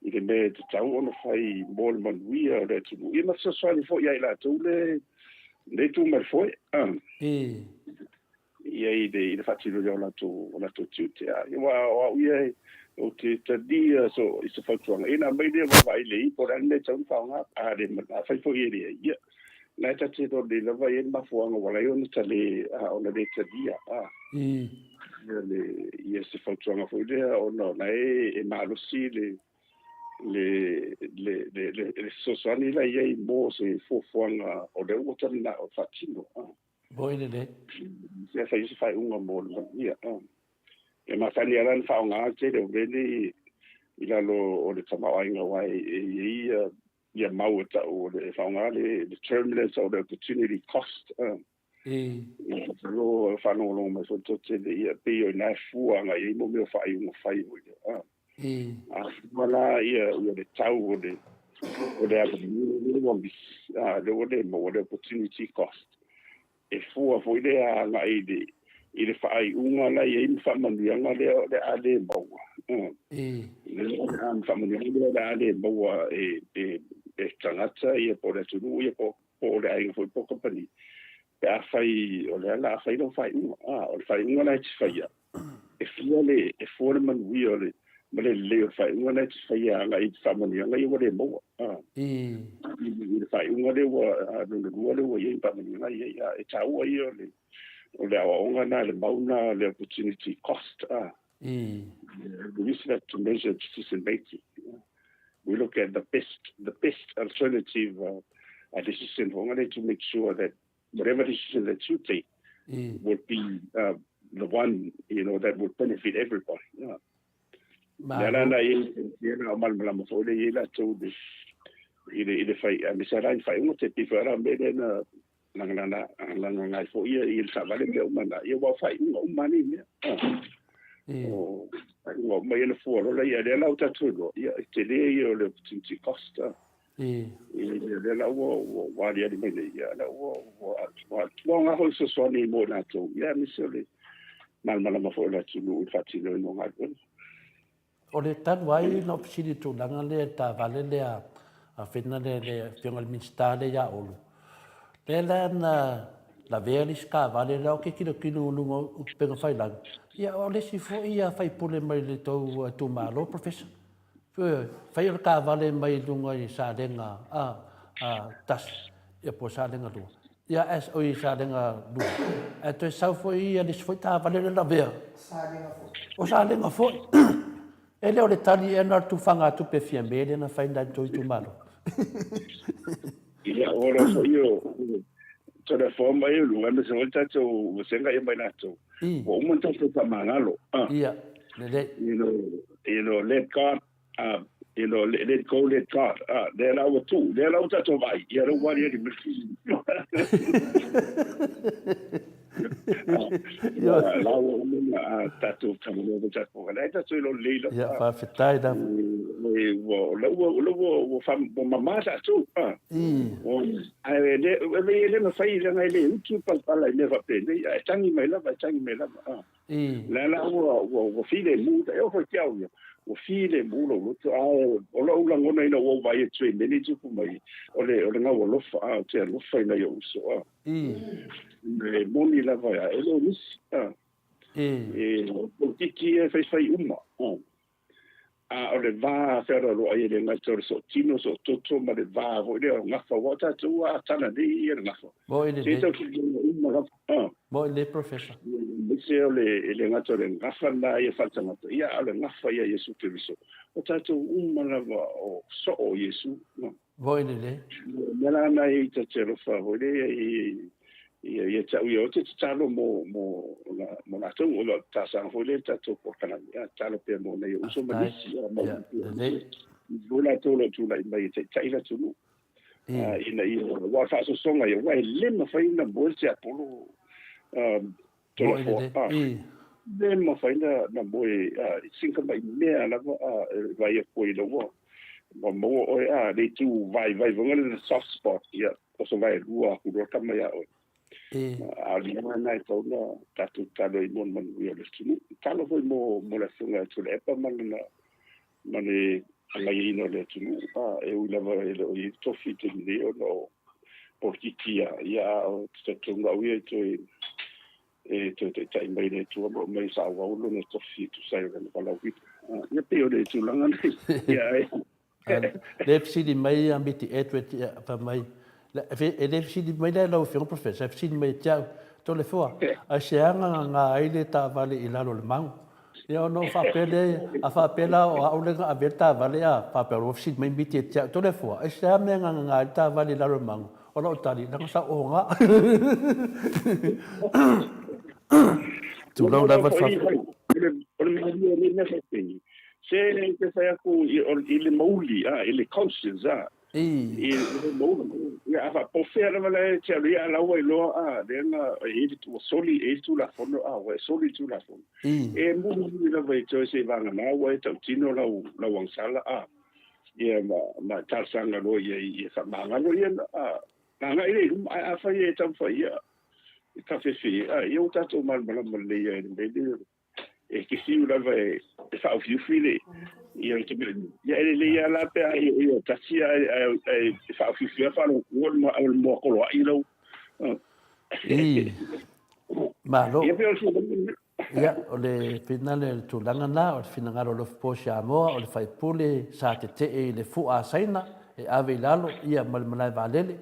Speaker 3: i le mea e tatau ona fai mo le manuia o le atunuu, ia ma fesoasoani foi ia i latou le, le tu mai le foe. A, ia i le, i le faatinoina o latou, o latou tiute. A, ia, aua o au ia e, ou te talia so, i se fautuaga, ia ona aumai lea vaavaai lelei po o le a le mea e tatau ona faaaoga, a le, afai foi e leai, ia, la e ta te iloa lelei lava e i ai le mafuaaga ua ala ai ona ta le, a, ona le talia, a, ia le, ia se fautuaga foi lea ona o la e, e malosi le, le, le, le, le, le fesoasoani la e i ai mo se fuafuaga o lea ua ta manao e faatino, a.
Speaker 2: Moi lelei.
Speaker 3: Ia fai se faaiuga mo le manuia. E masani lava la ona faaaoga le tele o mea nei i lalo o le tamaoaiga aua e i ai ia mau e tau o le faaaoga le term lea e tau o le opportunity cost. Masalo e faalogologo mai foi le toatele, ia pei o i ina e fua agai i ai mo mea o faaiuga fai foi lea. A fua la ia le tau o le o le avamua lea ua misi, a lea ua le maua le opportunity cost. E fua foi lea agai i le i le faaiuga la e i ai ma faamanuiaga lea o le a le maua. Lea o le a faamanuiaga lea o le a le maua e e e tagata ia po o le atunuu ia po o le aiga foi po o kamupani pe afai o lea o le a fai lau faaiuga. A o le faaiuga la e te faia e fua le, e fua le manuia o le, ma le lelei o le faaiuga lena e te faia agai i faamanuiaga ia ua le maua. A. I le faaiuga lea ua, lona lua lea ua i ai faamanuiaga ia i ai. E taua ia o le, o le aoaoga lena, le mau lena, le opportunity cost. A. We use that to measure decision making. We look at the best, the best alternative uh, decision for to make sure that whatever decision that you take would be uh, the one you know that would benefit everybody. Yeah. Lea la na i ia na o malamalama foi le i latou le i le i le fai a misa la i fai te pi foi ra me le na langa langa ngai foi ia i le taavale mea uma na ia ua faaiuga uma nei mea. O faaiuga uma ia na fua lola ia lea la o tatou iloa ia e tele ia o le opportunity cost. I lea la ua ua aliali mai nei, ia la ua ua ua aoga foi fesoasoani mo i latou, ia aemaise o le malamalama foi o le atunuu i le faatinoina o galuega.
Speaker 2: O le talu ai na ou fesili i le tulaga lea i le taavale lea a Fena lea le Afioga i le Minisita lea ia Olo, lea la na lavea le isi taavale lea ou te tilotilo i luga o upega tafailagi, ia o le isi foi sui usufono mai le tou itumalo Professor. Fai o le taavale mai luga i Salega a, a, tasi, ia po o Salega 2. Ia, ae, oi, Salega 2. Ae toe sau foi ia le isi foi taavale lea lavea.
Speaker 1: Salega foi.
Speaker 2: O Salega foi. E le o le tali ea na o le tufagatupe e Fiame lea na fai nai le tou itumalo.
Speaker 3: Ia, o lo foi o tole fua mai o luga, aemaise foi le tatou vasega ia mai latou. Ua uma ona tatou faamagalo.
Speaker 2: Ia, lelei.
Speaker 3: You know, let God, you know, let go, let God. Lea la ua tuu, lea la ua tatou vaai, ia lea ua aliali mai. La ua uma ona tatou talanoa ma tatou, lea tatou iloa lelei lava.
Speaker 2: Ia, faafetai lava.
Speaker 3: Ua, o la ua, o la ua, ua, ua mamā tatou. Ae le, e le mafai leaga e le utu palapala i mea faapenei, ae tagi mai lava, e tagi mai lava. Lea la ua, ua, ua filemu, e oo foi ki au ia, ua filemu lou loto, ae o lou lagona ina ua ou vaai atu i mea nei tupu mai, o le, o le gaualofa, a, ou te alofa i nai ou uso, a. E moni lava, e le o nisi, a. E, o polokiki ia e faifai uma, a. A o le va fealoaloai e le gata o le sootino, soototo ma le va foi lea o gafa, aua o tatou ua atala nei ia le gafa.
Speaker 2: Moi
Speaker 3: lelei. Se tau tulaga uma lava.
Speaker 2: Ah. Moi lelei, Professor.
Speaker 3: Aemaise o le, e le gata o le gafa lena ia faaletagata, ia a o le gafa ia Iesu Keriso. O tatou uma lava o soo o Iesu.
Speaker 2: Moi lelei.
Speaker 3: O le mea la lena e ta te alofa foi lea i ia ia te au ia ou te tatalo mo mo mo latou o le talosaga foi lea i le tatou polokalame a tatalo pea mo nai ou uso ma nisi a ma foi latou o lo o tulai mai e taitai le atunuu ina ia aua o le faasoasoga ia aua e le mafai ona moe le tiapolo Toleafoa le mafai na moe sina tamai mea lava e vaai atu ai ina ua maua oe a le itu vaivai foi lea le soft spot ia. oso vaelua aku loa tama iā oe. A o le mea lena e tatau ona tatou tatalo ai mo le manuia o le atunuu. Tatalo foi mo mo le Afioga ia Tuilaepa ma lana ma le agaiaina o le atunuu, a e ui lava e le o i ai le tofi i le taimi nei ona o polokiki ia, ia a o te talitonu au ia e toe e toe taitai mai le Atua ma aumai faaauau lona tofi e tusa ai o lona valaauina. Ia pei o le tulaga nei. Ia ae
Speaker 2: Le fesili mai a Miti Edward ia fai mai, e le fesili mai la i lau Afioga Professor, e fesili mai ia te au, Toleafoa, aisea gagana ai le taavale i lalo o le magu? Ia ona ou faapea lea, a faapea la o au lea na avea le taavale, a faapea ua fesili mai Miti ia te au, Toleafoa, aisea mea gagana ai le taavale i lalo o le magu? O lau tali, leaga sa ou oga. Tulou lava le
Speaker 3: faafetai. O le malie o nei mea faapei, se te fai atu i le mauli, i le conscience, i le mauli. Ia, a faapofea lava la e te alu ia, a la ua iloa, a, lea na, e i ai, ua soli, e i ai le Tulafono, a, ua e soli le Tulafono. E mulimuli lava e toe seivagana ua e tautino lau, lau agasala, a, ia, ma, ma talosaga loa i ai ia faamagalo ia, a, agai lea i luma, ae afai e taumafai ia, e tafefe, a, ia ua tatou malamalama lelei ai i le mea lea, e te fiu lava e faaufiufi le ia le tamai ia e lelei lava la pe a ia tasi ae ae faaufiufi lava faalogo o le moa koloai lau
Speaker 2: Ii. Malo. Ia pei o le Ia, o le finale o le tulaga na, o le finagalo o Lofipo Samoa, o le faipule sa tetee i le fua a Saina e ave i lalo ia ma le malae vaalele,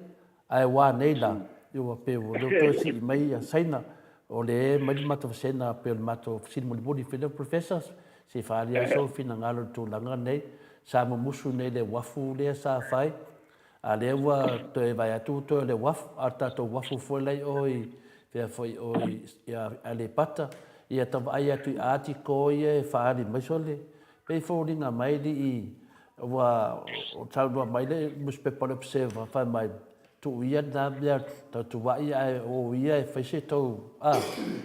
Speaker 2: Ae ua nei la, ua pei ua leo toe sii mai ia Saina, o le mai le matou vasena pei o le matou fesili mulimuli foi lea Professor, se i faaalia ai sou finagalo i le tulaga nei, sa mumusu nei le uafu lea sa fai, a lea ua toe vaai atu ua toe o le uafu, a o le tatou uafu foi la i o i fea foi i o i Aleipata, ia tau vaai atu i article ia e faaali mai sole, pei e foliga mai alii Ua saunoa mai le nusipepa o le Observer fai mai, tuu ia lena mea tautua'i ae o ia e fai se tou, a.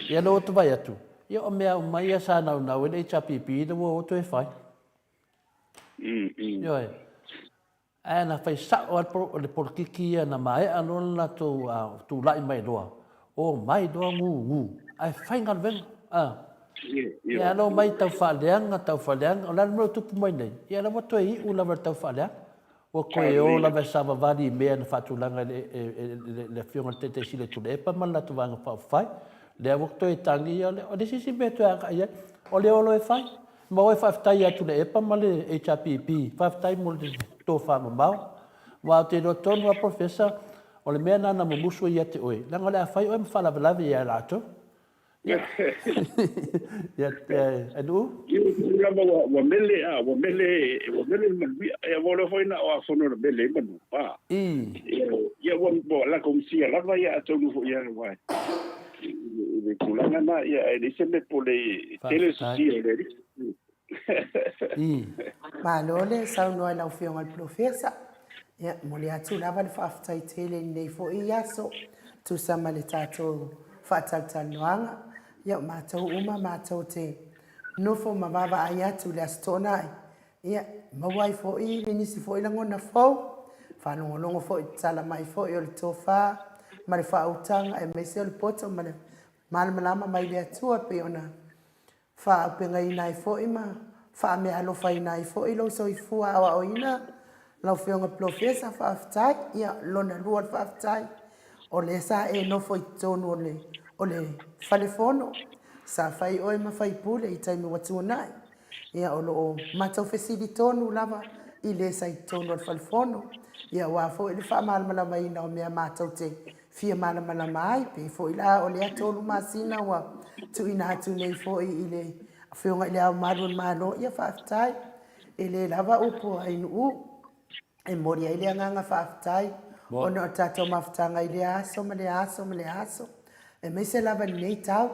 Speaker 2: Ia lea ua ou vaai atu, ia o mea uma ia sa naunau ai le HRPP lea ua o toe fai. Ioe. Ae na fai sa'o lava le polokiki ia na maea loa le latou tulai mai loa, Omai loa gugu ae fai galuega a. Ia alo mai tau faaleaga tau faaleaga o le a le mea ua tupu mai nei ia la ua toe iu lava i le tau faaleaga. Ua toe o lava e savavali i mea na faatulaga e le Afioga i le Taitai Sili o Tuilaepa ma le latou Vaega Faaupufai. Lea ua toe tagi ia o le isi isi mea e toe agai i ai o le olo e fai. Ma o e faafetai ia Tuilaepa ma le HRPP faafetai mo le tofa mamao. Aua ou te iloa tonu lava Professor O le mea lena na mumusu ai ia te oe, leaga o le a fai oe ma faalavelave ia i latou. Ia, ia, Nu'u?
Speaker 3: Ia, lava ua, ua mele, a, ua mele, ua mele le manuia. Ia, ua iloa foi na o Afono na mele ai manu, a. Ia, ia ua, ua latou misia lava, ia, atonu foi ia, aua i le tulaga na, ia, ae leai se mea pole e tele le sosia o le alii.
Speaker 1: Malo le saunoa i lau Afioga i le Polofesa. Ia, momoli atu lava le faafetai tele i lenei foi aso, tusa ma le tatou faatalatalanoaga. Ia, o matou uma matou te nofo ma vaavaai atu i le Aso Toonai, ia, maua ai foi nisi foi lagona fou, faalogologo foi i le tatala mai foi o le tofa ma le faautaga aemaise o le poto ma le malamalama mai le Atua pei ona Faaaupegaina ai foi ma faameaalofaina ai foi lou soifua aoaoina lau Afioga Polofesa, faafetai. Ia, lona lua o le faafetai, o lea sa e nofo i totonu o le, o le fale fono, sa fai oe ma faipule i taimi ua tuanai. Ia, o lo o matou fesili tonu lava i le sa i totonu o le fale fono, ia aua foi le faamalamalamaina o mea matou te fia malamalama ai, pei foi la o lea 3 masina ua tuuina atu nei foi i le Afioga i Le Ao Mamalu o le Malo, ia faafetai. E le lava upu a Ainuu e momoli ai le agaga faafetai ona o le tatou mafutaga i lea aso ma lea aso ma lea aso, aemaise lava i lenei tau.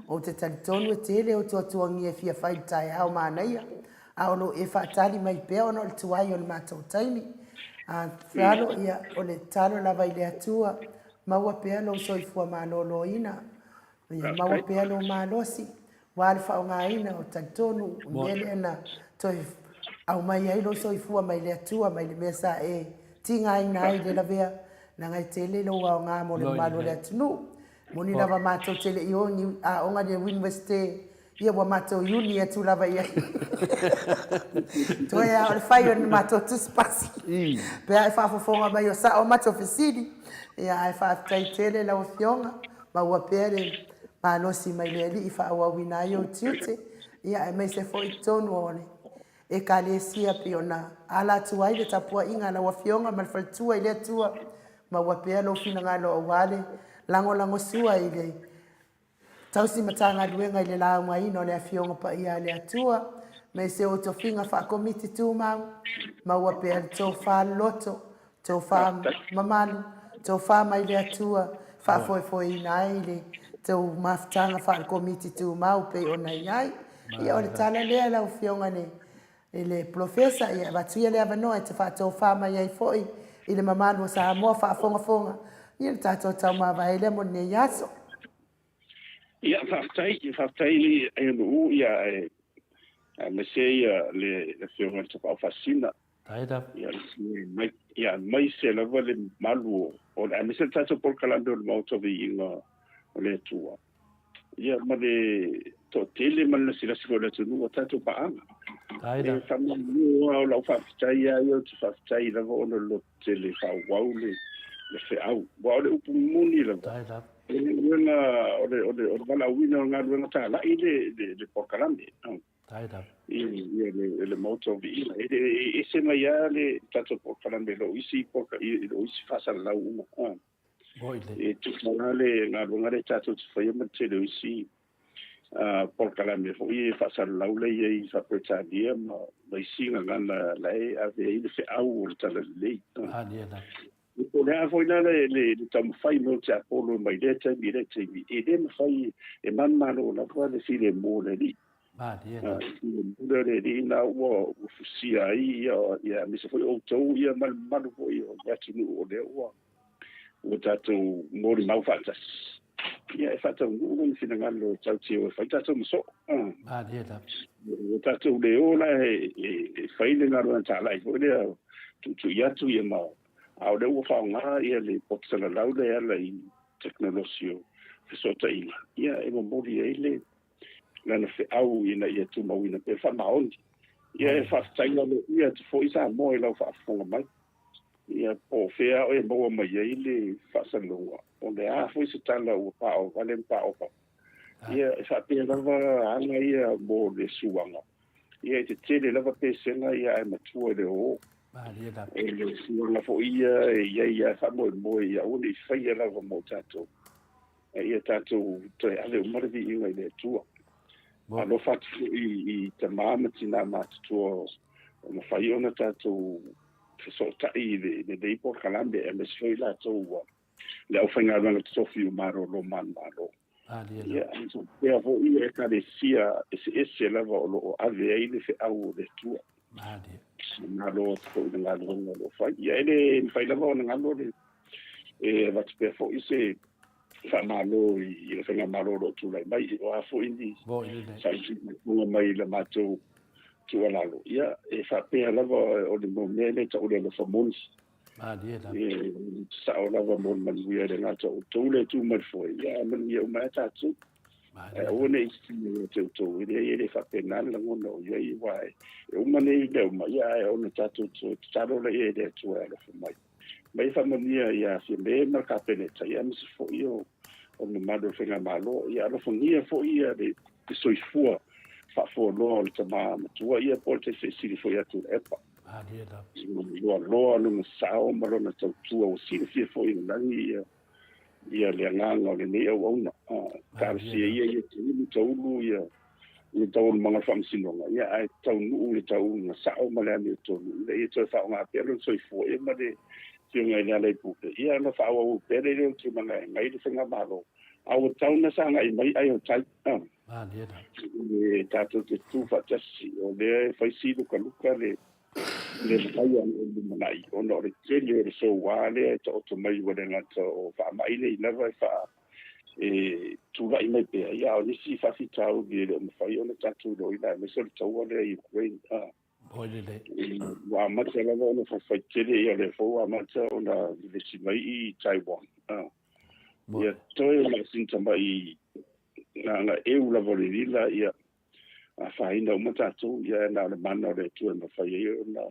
Speaker 1: Ou te talitonu e tele o tuatuagia e fia fai i le taeao manaia, a o lo o e faatali mai pea ona o le tuai o le matou taimi. A Falo, ia, o le tatalo lava i le Atua, maua pea lou soifua maloloina, ia maua pea lou malosi, aua le faaaogaina o talitonu o le mea lea na toe aumai ai lou soifua mai le Atua, mai le mea sa e tigaina ai i le lavea. Leaga e tele lou aoga mo le mamalu o le atunuu. Moni lava matou te le i o i ni aoga i le Universite, ia ua matou uni atu lava i ai. Toe lava o le fai o ni matou tusi pasi. Pe a e faafofoga mai o sao matou fesili. Ia ae faafetai tele lau Afioga, maua pea le malosi mai le Alii faaauauina ai ou tiute, ia aemaise foi totonu o le Ekalesia pei ona ala atu ai le tapuaiga a lau Afioga ma le faletua i le Atua, maua pea lou finagalo aua le lagolagosua i le tausi Matagaluega i le laugaina o le Afioga Paia a le Atua, aemaise o tofiga faakomiti tumau, maua pea le tofa loto, tofa mamalu, tofa mai le Atua, faafoefoeina ai le tou mafutaga faale-Komiti Tumau pei ona i ai. Ia, o le tala lea lau Afioga i le Polofesa, ia avatu ia le avanoa e te faatofa mai ai foi i le mamalu o Samoa faafogafoga, ia le tatou taumavae lea mo lenei aso.
Speaker 3: Ia, faafetai, faafetai i le ANU, ia, aemaise ia le Afioga i le Tapaau Faasisina, Ia, aemaise lava le mamalu o le, aemaise le tatou polokalame o le Maota o Viiga o le Atua. Ia, ma le toatele ma le lasilasi foi o le atunuu o tatou paaga. E faamalulu lava o lau faafetai lava ia, ou te faafetai lava ona o le lototele faaauau le feau. Aua o le upu moni lava, o le galuega, o le valaauina o le galuega talai le polokalame. I le Maota o Viiga. E le ese mai lava le tatou polokalame i lou isi i lou isi faasalalau uma. E tusa lava le galuega lea tatou te faia ma le tele o isi polokalame foi e faasalalau lea e i ai i Faa-Peretania ma isi gagana la e ave ai le feau o le Talalelei. Po o le a foi la le taumafai mai o tiapolo mai lea taimi i lea taimi, e le mafai, e manumalo lava le filemu o le Alii. Filemu lea o le Alii na ua fusia ai ia, aemaise foi outou ia ma le mamalu foi o le atunuu o lea ua tatou molimau faatasi. Ia e faataunuu lona finagalo tatou te o e fai tatou ma soo. Ua tatou le o la e fai le galuega talai foi lea tuitui atu ia ma a o lea ua faaaoga ia le poto salalau lea e ala i tekonolosi o fesootaiga, ia e momoli ai le lana feau ina ia tumauina pea faamaoni. Ia e faafetai aloaia atu foi Samoa i lau faafofoga mai. Ia po o fea oe e maua mai ai le faasalalauga, o le a foi se tala ua paovale ma paopapa. Ia e faapea lava aga ia mo le suaga. Ia e tetele lava pesega ia ae matua i le oo. O le suaga foi ia e i ai lava e faamoemoe ia aua ne i faia lava mo tatou. A ia tatou toe ave uma le viiga i le Atua. Alofa atu foi i tama ma tina matutua ua mafai ona tatou fesootai i lenei polokalame aemaise foi latou ua le aufaigaluega totofi ua malolo manumalo. Ia, faapea foi Ekalesia eseese lava o lo o ave ai le feau o le Atua. Malo atu foi i le galuega o lo o fai. Ia, e le mafai lava ona galo le e avatu pea foi se faamalo i le faigamalo o lo o tulai mai, o a foi ni sailiiliga mai i le matou tuualalo. Ia, e faapea lava o le mau mea lea e tau o le alofa moni. E sao lava mo le manuia e le gata o outou le tu mai le foe, ia ae manuia uma ai tatou. Ae aua ne i sili ia te outou, e leai e le faapena le lagona o i ai, aua e uma nei mea uma, ia ae ona tatou toe tatalo laia i le Atua e alofa mai. Mai faamanuia ia Fiame ma le Kapeneta, ia aemaise foi o le mamalu o le Faigamalo. Ia alofagia foi ia le soifua faafualoa o le tama matua ia po o le Taitaiselisili foi ia Tuilaepa. Loaloa lona sao ma lona tautua ua silafia foi e le lagi ia ia le agaga o lenei auauna. Talosia ia ia taulu taulu ia ia taualumaga o le faamasinoga, ia ae taunuu le tauga sao ma le amiotonu ina ia toe faaaoga pea lona soifua ia ma le Afioga i le Alaipupe, ia ona faaauau pea lea i le tulaga e agai le faigamalo. A ua tatau ona sagai mai ai o tai. E tatou te tutu faatasi, o lea e fai si lukaluka le le mafai ona o lumanai, ona o le tele o le soua lea e taoto mai ua le gata o faamai nei lava e faa e tulai mai pea, ia a o nisi faafitauli e le o mafai ona tatou iloaina, aemaise o le taua lea i Ukraine.
Speaker 2: Moi lelei.
Speaker 3: Ua amata lava ona faifai tele ia lea foi ua amata ona vevesi mai i Taiwan. Ia toe o masina tamai na na eu lava o le lila ia afaina uma tatou ia na o le mana o le Atua e mafai ai ona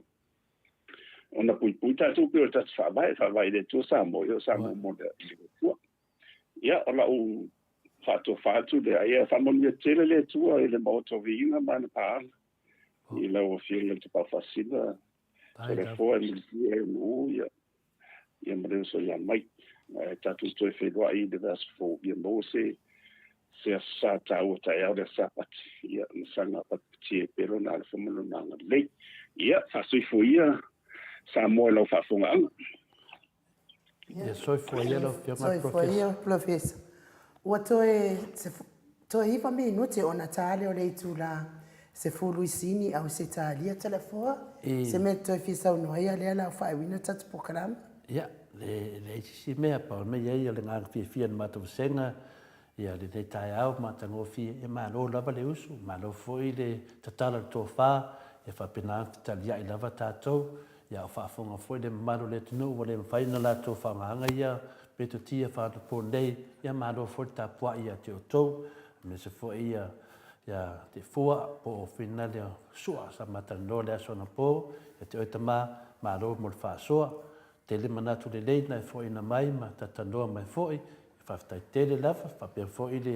Speaker 3: ona puipui tatou pei o le tatou faavae, faavae i le Atua Samoa, ia o Samoa mo le Atua. Ia, o lau faatofa atu lea, ia faamanuia tele le Atua i le Maota o Viiga ma ana paaga, i lau Afioga i le Tapaau Faasisina, Toleafoa e Milipia e Nuu, ia, ia ma le uso ia Mike. Ae tatou toe feiloai i le vaiaso fou, ia maua se se aso sa taua taeao le aso Sapati, ia, na saga patipatia ai pea lona alofa ma lona agalelei. Ia, faasoifua ia Samoa i lau faafofogaaga.
Speaker 2: Ia soifua ia lau Afioga i le
Speaker 1: Soifua ia Professor. Ua toe, toe iva minute ona ta lea o le itula 10 i Sini Ausetalia Toleafoa. Se mea e toe fia saunoa ai a lea la o faaiuina tatou polokalame.
Speaker 2: Ia, le leai se isi mea, pau le mea i ai o le agaga fiafia o le matou vasega, ia lenei taeao matagofie, ia malo lava le usu, malo foi le tatala o le tofa, ia faapena ona fetaliai lava tatou, ia a o faafofoga foi le mamalu o le atunuu ua le mafai ona latou faaaogaina ia metotia faaonaponei, ia malo foi le tapuai ia te outou, aemaise foi ia ia te Fua po o Finale Sua sa ma talanoa le aso anapo, ia te oe tama, malo mo le faasoa, Tele manatu lelei na e foaina mai ma tatanoa mai foi, faafetai tele lava, faapea foi le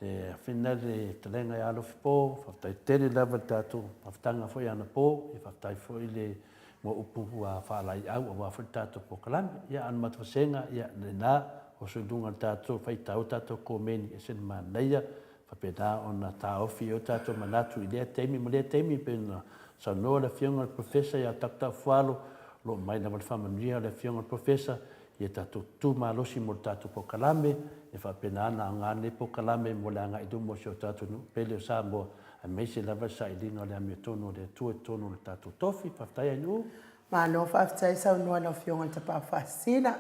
Speaker 2: le afina le fetalaiga ia Alofi Po, faafetai tele lava i le tatou mafutaga foi anapo, ia faafetai foi le mo upu ua faalaeiau aua foi le tatou polokalame. Ia a o le matou vasega, ia lena, oso i luga o le tatou faitau tatou komeni ese le manaia, faapena ona taofi ai o tatou manatu i lea taimi ma lea taimi, pei ona saunoa le Afioga i le Professor ia Doctor Afualo, o lo o mai lava le faamanuia a le Afioga i le Professor ia tatou tutu malosi mo le tatou polokalame, e faapena ona aoga lenei polokalame mo le agai i luma o si o tatou nuu pele o Samoa, aemaise lava le sailiga o le amiotonu a le Atua i totonu o le tatou tofi. Faafetai Ainuu.
Speaker 1: Malo faafetai saunoa lau Afioga i le Tapaau Faasisina.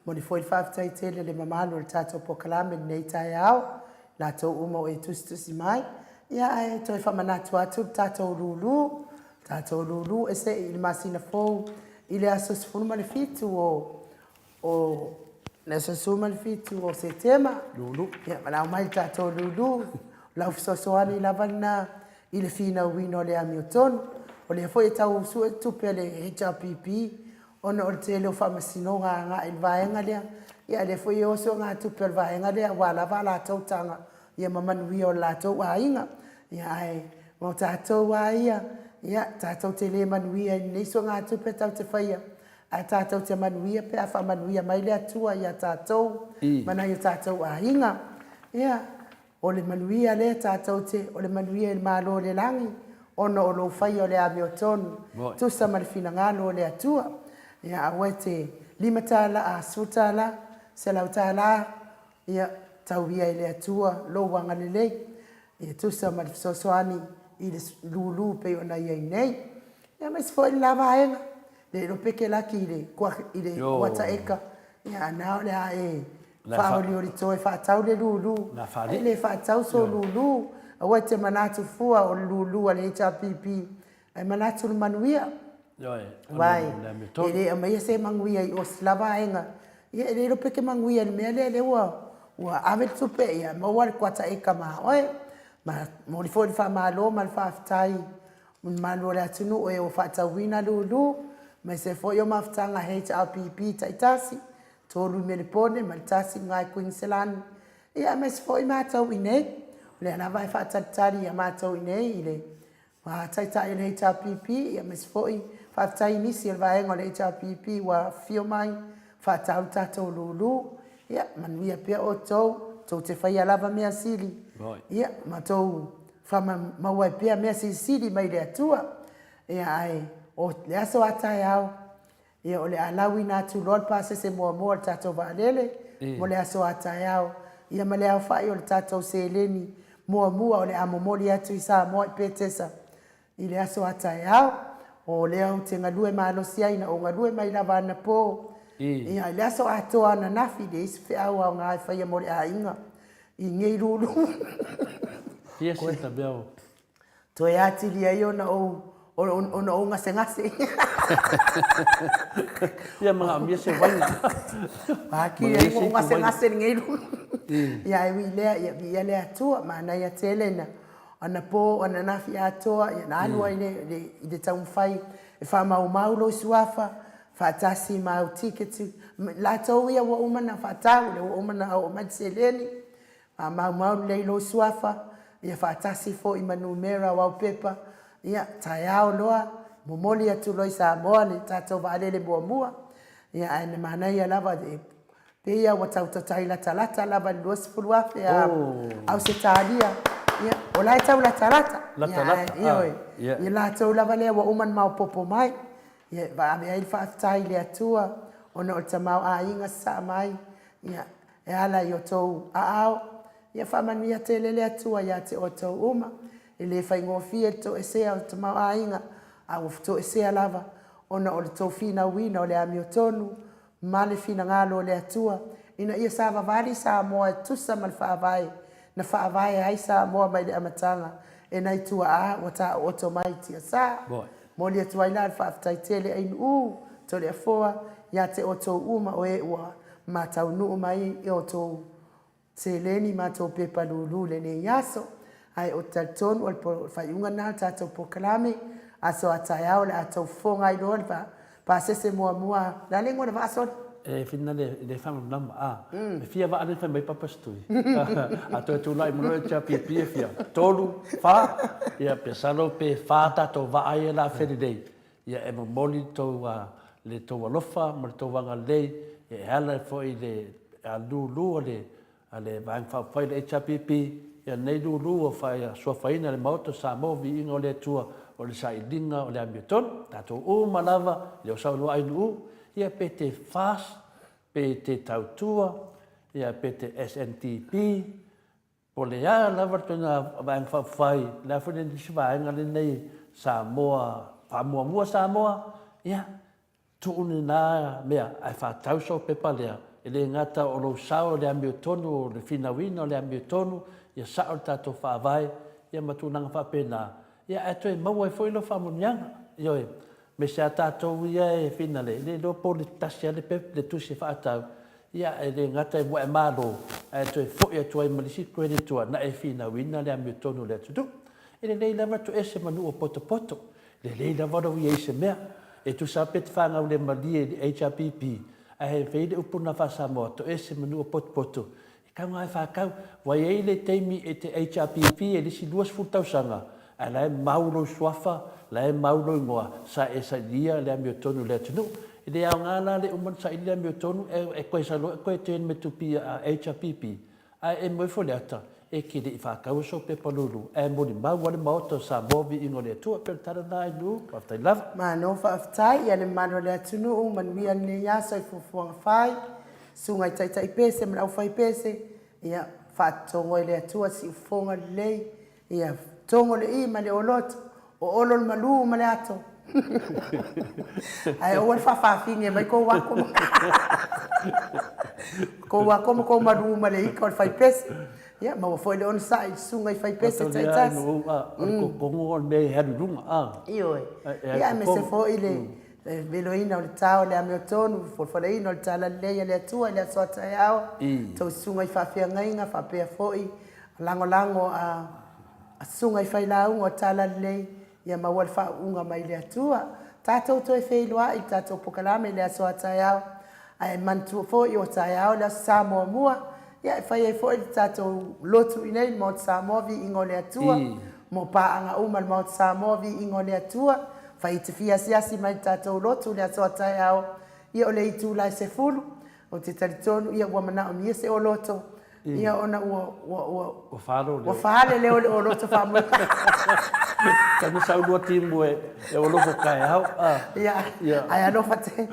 Speaker 1: Momoli foi le faafetai tele i le mamalu o le tatou polokalame i lenei taeao, latou uma o e tusitusi mai. Ia ae toe faamanatu atu le tatou lulu, le tatou lulu e se'i i le masina fou i le aso 17 o o le aso 17 o Setema.
Speaker 2: Lulu.
Speaker 1: Ia valaau mai le tatou lulu, o lau fesoasoani lava lena i le finauina o le amiotonu. O lea foi e tau sue tupe a le HRPP Ona o le tele o faamasinoga agai i le vaega lea, ia lea foi e oso ogatupe o le vaega lea aua lava a latou taga ia ma manuia o le latou aiga. Ia ae mo tatou lava ia, ia tatou te le manuia i lenei sogatupe tatou te faia, ae tatou te manuia pe a faamanuia mai le Atua ia tatou ma nai o tatou aiga. Ia. O le manuia lea tatou te, o le manuia i le Malo o le Lagi, ona o lou faia o le amiotonu, tusa ma le finagalo o le Atua. Ia, aua e te $5, a $10, $100, ia, tau ia i le Atua lou agalelei, ia tusa ma le fesoasoani i le lulu pei ona i ai nei. Ia, aemaise foi le la vaega, le iloa pe kelaki i le i le kuata eka, ia ana o le a e faaolioli toe faatau le lulu, e le faatau so lulu, aua e te manatu fua o le lulu a le HRPP, ae manatu le manuia. Aua e le aumaia se manuia i o si la vaega, ia e le iloa pe te manuia i le mea lea, lea ua ua ave le tupe ia maua le kuata eka ma oe. Ma momoli foi le faamalo ma le faafetai Mamalu o le atunuu e ua faatauina lulu, aemaise foi o mafutaga HRPP taitasi, tolu i Melepone ma le tasi i luga i Kuiniselani, ia aemaise foi matou i inei. O lea lava e faatalitali ia matou i inei i le Taitai o le HRPP, ia aemaise foi faafetai i nisi o le vaega o le HRPP ua afifio mai, faatau le tatou lulu. Ia manuia pea outou, tou te faia lava mea sili, ia ma tou Faamau ai pea mea silisili mai le Atua. Ia ae o le aso a taeao, ia o le a lauina atu loa le pasese muamua o le tatou vaalele mo le aso a taeao, ia ma le aofai o le tatou seleni muamua o le a momoli atu i Samoa i Petesa i le aso a taeao. O lea ou te galue malosi ai na ou galue mai lava anapo, ia i le aso atoa ananafi, leai se feau aoga e faia mo le aiga. I nei lulu.
Speaker 2: Fia si ta mea o.
Speaker 1: Toe atili ai ona ou Ona ou gasegase.
Speaker 2: Ia manaomia se uaina.
Speaker 1: Paki ai ua ou gasegase i lenei luga. Ia ae ui i lea, ia viia le Atua, manaia tele na anapo ananafi atoa, ia na alu ai i le taumafai e faamaumau lou suafa, faatasi ma au tiketi. Latou ia ua uma ona faatau, lea ua uma ona oo mai le seleni, Faamaumau lelei lou suafa, ia faatasi foi ma numera o au pepa, ia, taeao loa, momoli atu loa i Samoa le tatou vaalele muamua, ia, ae na manaia lava, e pei lava ua tau tatai latalata lava i le 20,000 a Ausetalia, ia, o la e tau latalata,
Speaker 2: Latalata,
Speaker 1: ia, ae, ioe, ia latou lava lea ua uma ona maopoopo mai, ia, e ave ai le faafetai i le Atua ona o le tamaoaiga sasaa mai, ia, E ala i outou aao, ia faamanuia tele le Atua ia te outou uma. E le faigofie le toesea o le tamaoaiga, a ua toesea lava ona o le tou finauina o le amiotonu ma le finagalo o le Atua, ina ia savavali Samoa e tusa ma le faavae na faavae ai Samoa mai le amataga e nai tuaa ua taooto mai i tiasa. Momoli atu ai la le faafetai tele Ainuu, Toleafoa, ia te outou uma o e ua ma taunuu mai i outou seleni ma tou pepa lulu i lenei aso. Ae ou te talitonu o le faaiuga lena o le tatou polokalame, aso a taeao o le a tou fofoga ai loa le pasese muamua, o le a le igoa o le vaa sole?
Speaker 2: E whina le le whanganama a. E fia vaa le whai mai papa stui. A toe tūlai mo loe tia pia fia. Tolu, wha, ia pe salo pe wha tātou vaa ia la wheri nei. Ia e momoli tou le tou alofa ma le tou agalelei e ala ai foi i le lūlū a le a le Vaega Faaupufai le HRPP, ia lenei lūlū ua faasuafaina e le Maota o Samoa viiga o le Atua o le sailiga o le amiotonu. Tatou uma lava, e le o saunoa Ainuu, ia pe te FAST, pe te Tautua, ia pe te SNTP, Po o le a lava le ituaiga Vaega Faaupufai, o le a foi le isi vaega lenei Samoa, faamuamua Samoa, ia, tuu lena mea ae faatau sou pepa lea, e le gata o lou sao i le amiotonu, o le finauina o le amiotonu, ia sao le tatou Faavae, ia ma tulaga faapena, ia ae toe maua ai foi lau faamanuiaga. Ioe, aemaise lava tatou ia e finale, e le iloa po o le tasi lava le tusi e faatau, Ia, e le gata i ua e malo, ae toe foi atu ai ma le isi credit ua na e finauina le amiotonu o le atunuu. E lelei lava le toese ma nuu o potopoto. Lelei lava lou i ai i se mea. E tusa lava pe te fanau le malie i le HRPP, ae fai le upu lena faa-Samoa, toese ma nuu o potopoto, e tau na e faatau. Ua i ai le taimi e te HRPP ai le isi 20 tausaga, Ae la e mau lou suafa, la e mau lou igoa, sa e sailia le amiotonu i le atunuu. E le aoga la le uma ona saili le amiotonu, e toe sau loa e toe turn mai tupi a HRPP, ae e moe ifo le ata, e te le i faataua sou pepa lulu, ae molimau lava le Maota o Samoa viiga o le Atua. E pei o le tala lena Ainuu, faafetai lava.
Speaker 1: Malo faafetai ia le mamalu o le atunuu, manuia lenei aso i fuafuaga fai, susuga i taitai pese ma le aufai pese, ia faatotogo e le Atua siufofoga lelei Ia togo le i ma le oloto, o olo le malu ma le ato. Ae aua le faafafine mai kou ako ma kou ako ma kou malu ma le ika o le faipese. Ia, maua foi le onosai i le susuga i faipese taitasi.
Speaker 2: O le kokogo o le mea e alu i luga, a.
Speaker 1: Ioe. Ia, aemaise foi le veloina o le tao o le amiotonu, le folafolaina o le talalelei a le Atua i le aso a taeao, tou susuga i faafeagaiga faapea foi Lagolago a Susuga i Failauga o Talalelei, ia maua le faauuga mai le Atua. Tatou toe feiloai i le tatou pokalame i le aso a taeao. Ae manatua foi o taeao le Aso Sa muamua, ia e fai ai foi le tatou lotu i inei i le Maota Samoa, Viiga o le Atua, mo paaga uma a le Maota Samoa, Viiga o le Atua. Fai e te fia asiasi mai i le tatou lotu i le aso a taeao, ia o le itula e 10, ou te talitonu ia ua manaomia se oloto Ia ona ua ua ua
Speaker 2: Ua fa lou leo.
Speaker 1: Ua fa le leo o le oloto faamoemoe.
Speaker 2: Tanu sau lua timu e e oloto taeao.
Speaker 1: Ah. Ia. Ia. Ae alofa te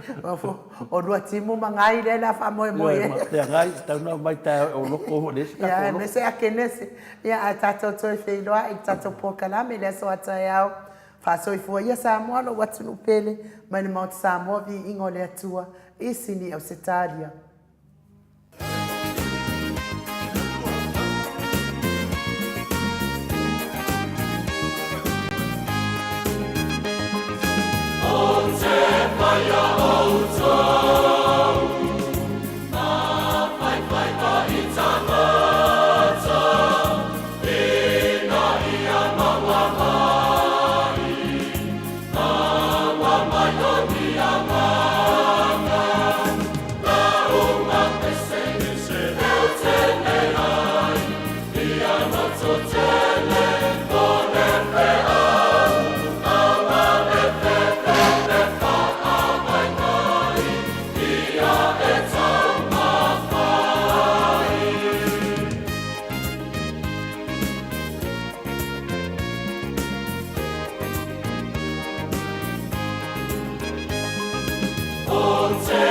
Speaker 1: o lua timu ma ngai lea la faamoemoe.
Speaker 2: Ia ma te ngai tau na mai taeao e oloto ho le isi
Speaker 1: tatou oloto. Ia aemaise Akenese. Ia ae tatou toe feiloai i le tatou polokalame i le aso a taeao. Faasoifua ia Samoa lou atunuu pele mai le Maota Samoa viiga o le Atua i Sini Ausetalia.
Speaker 4: O te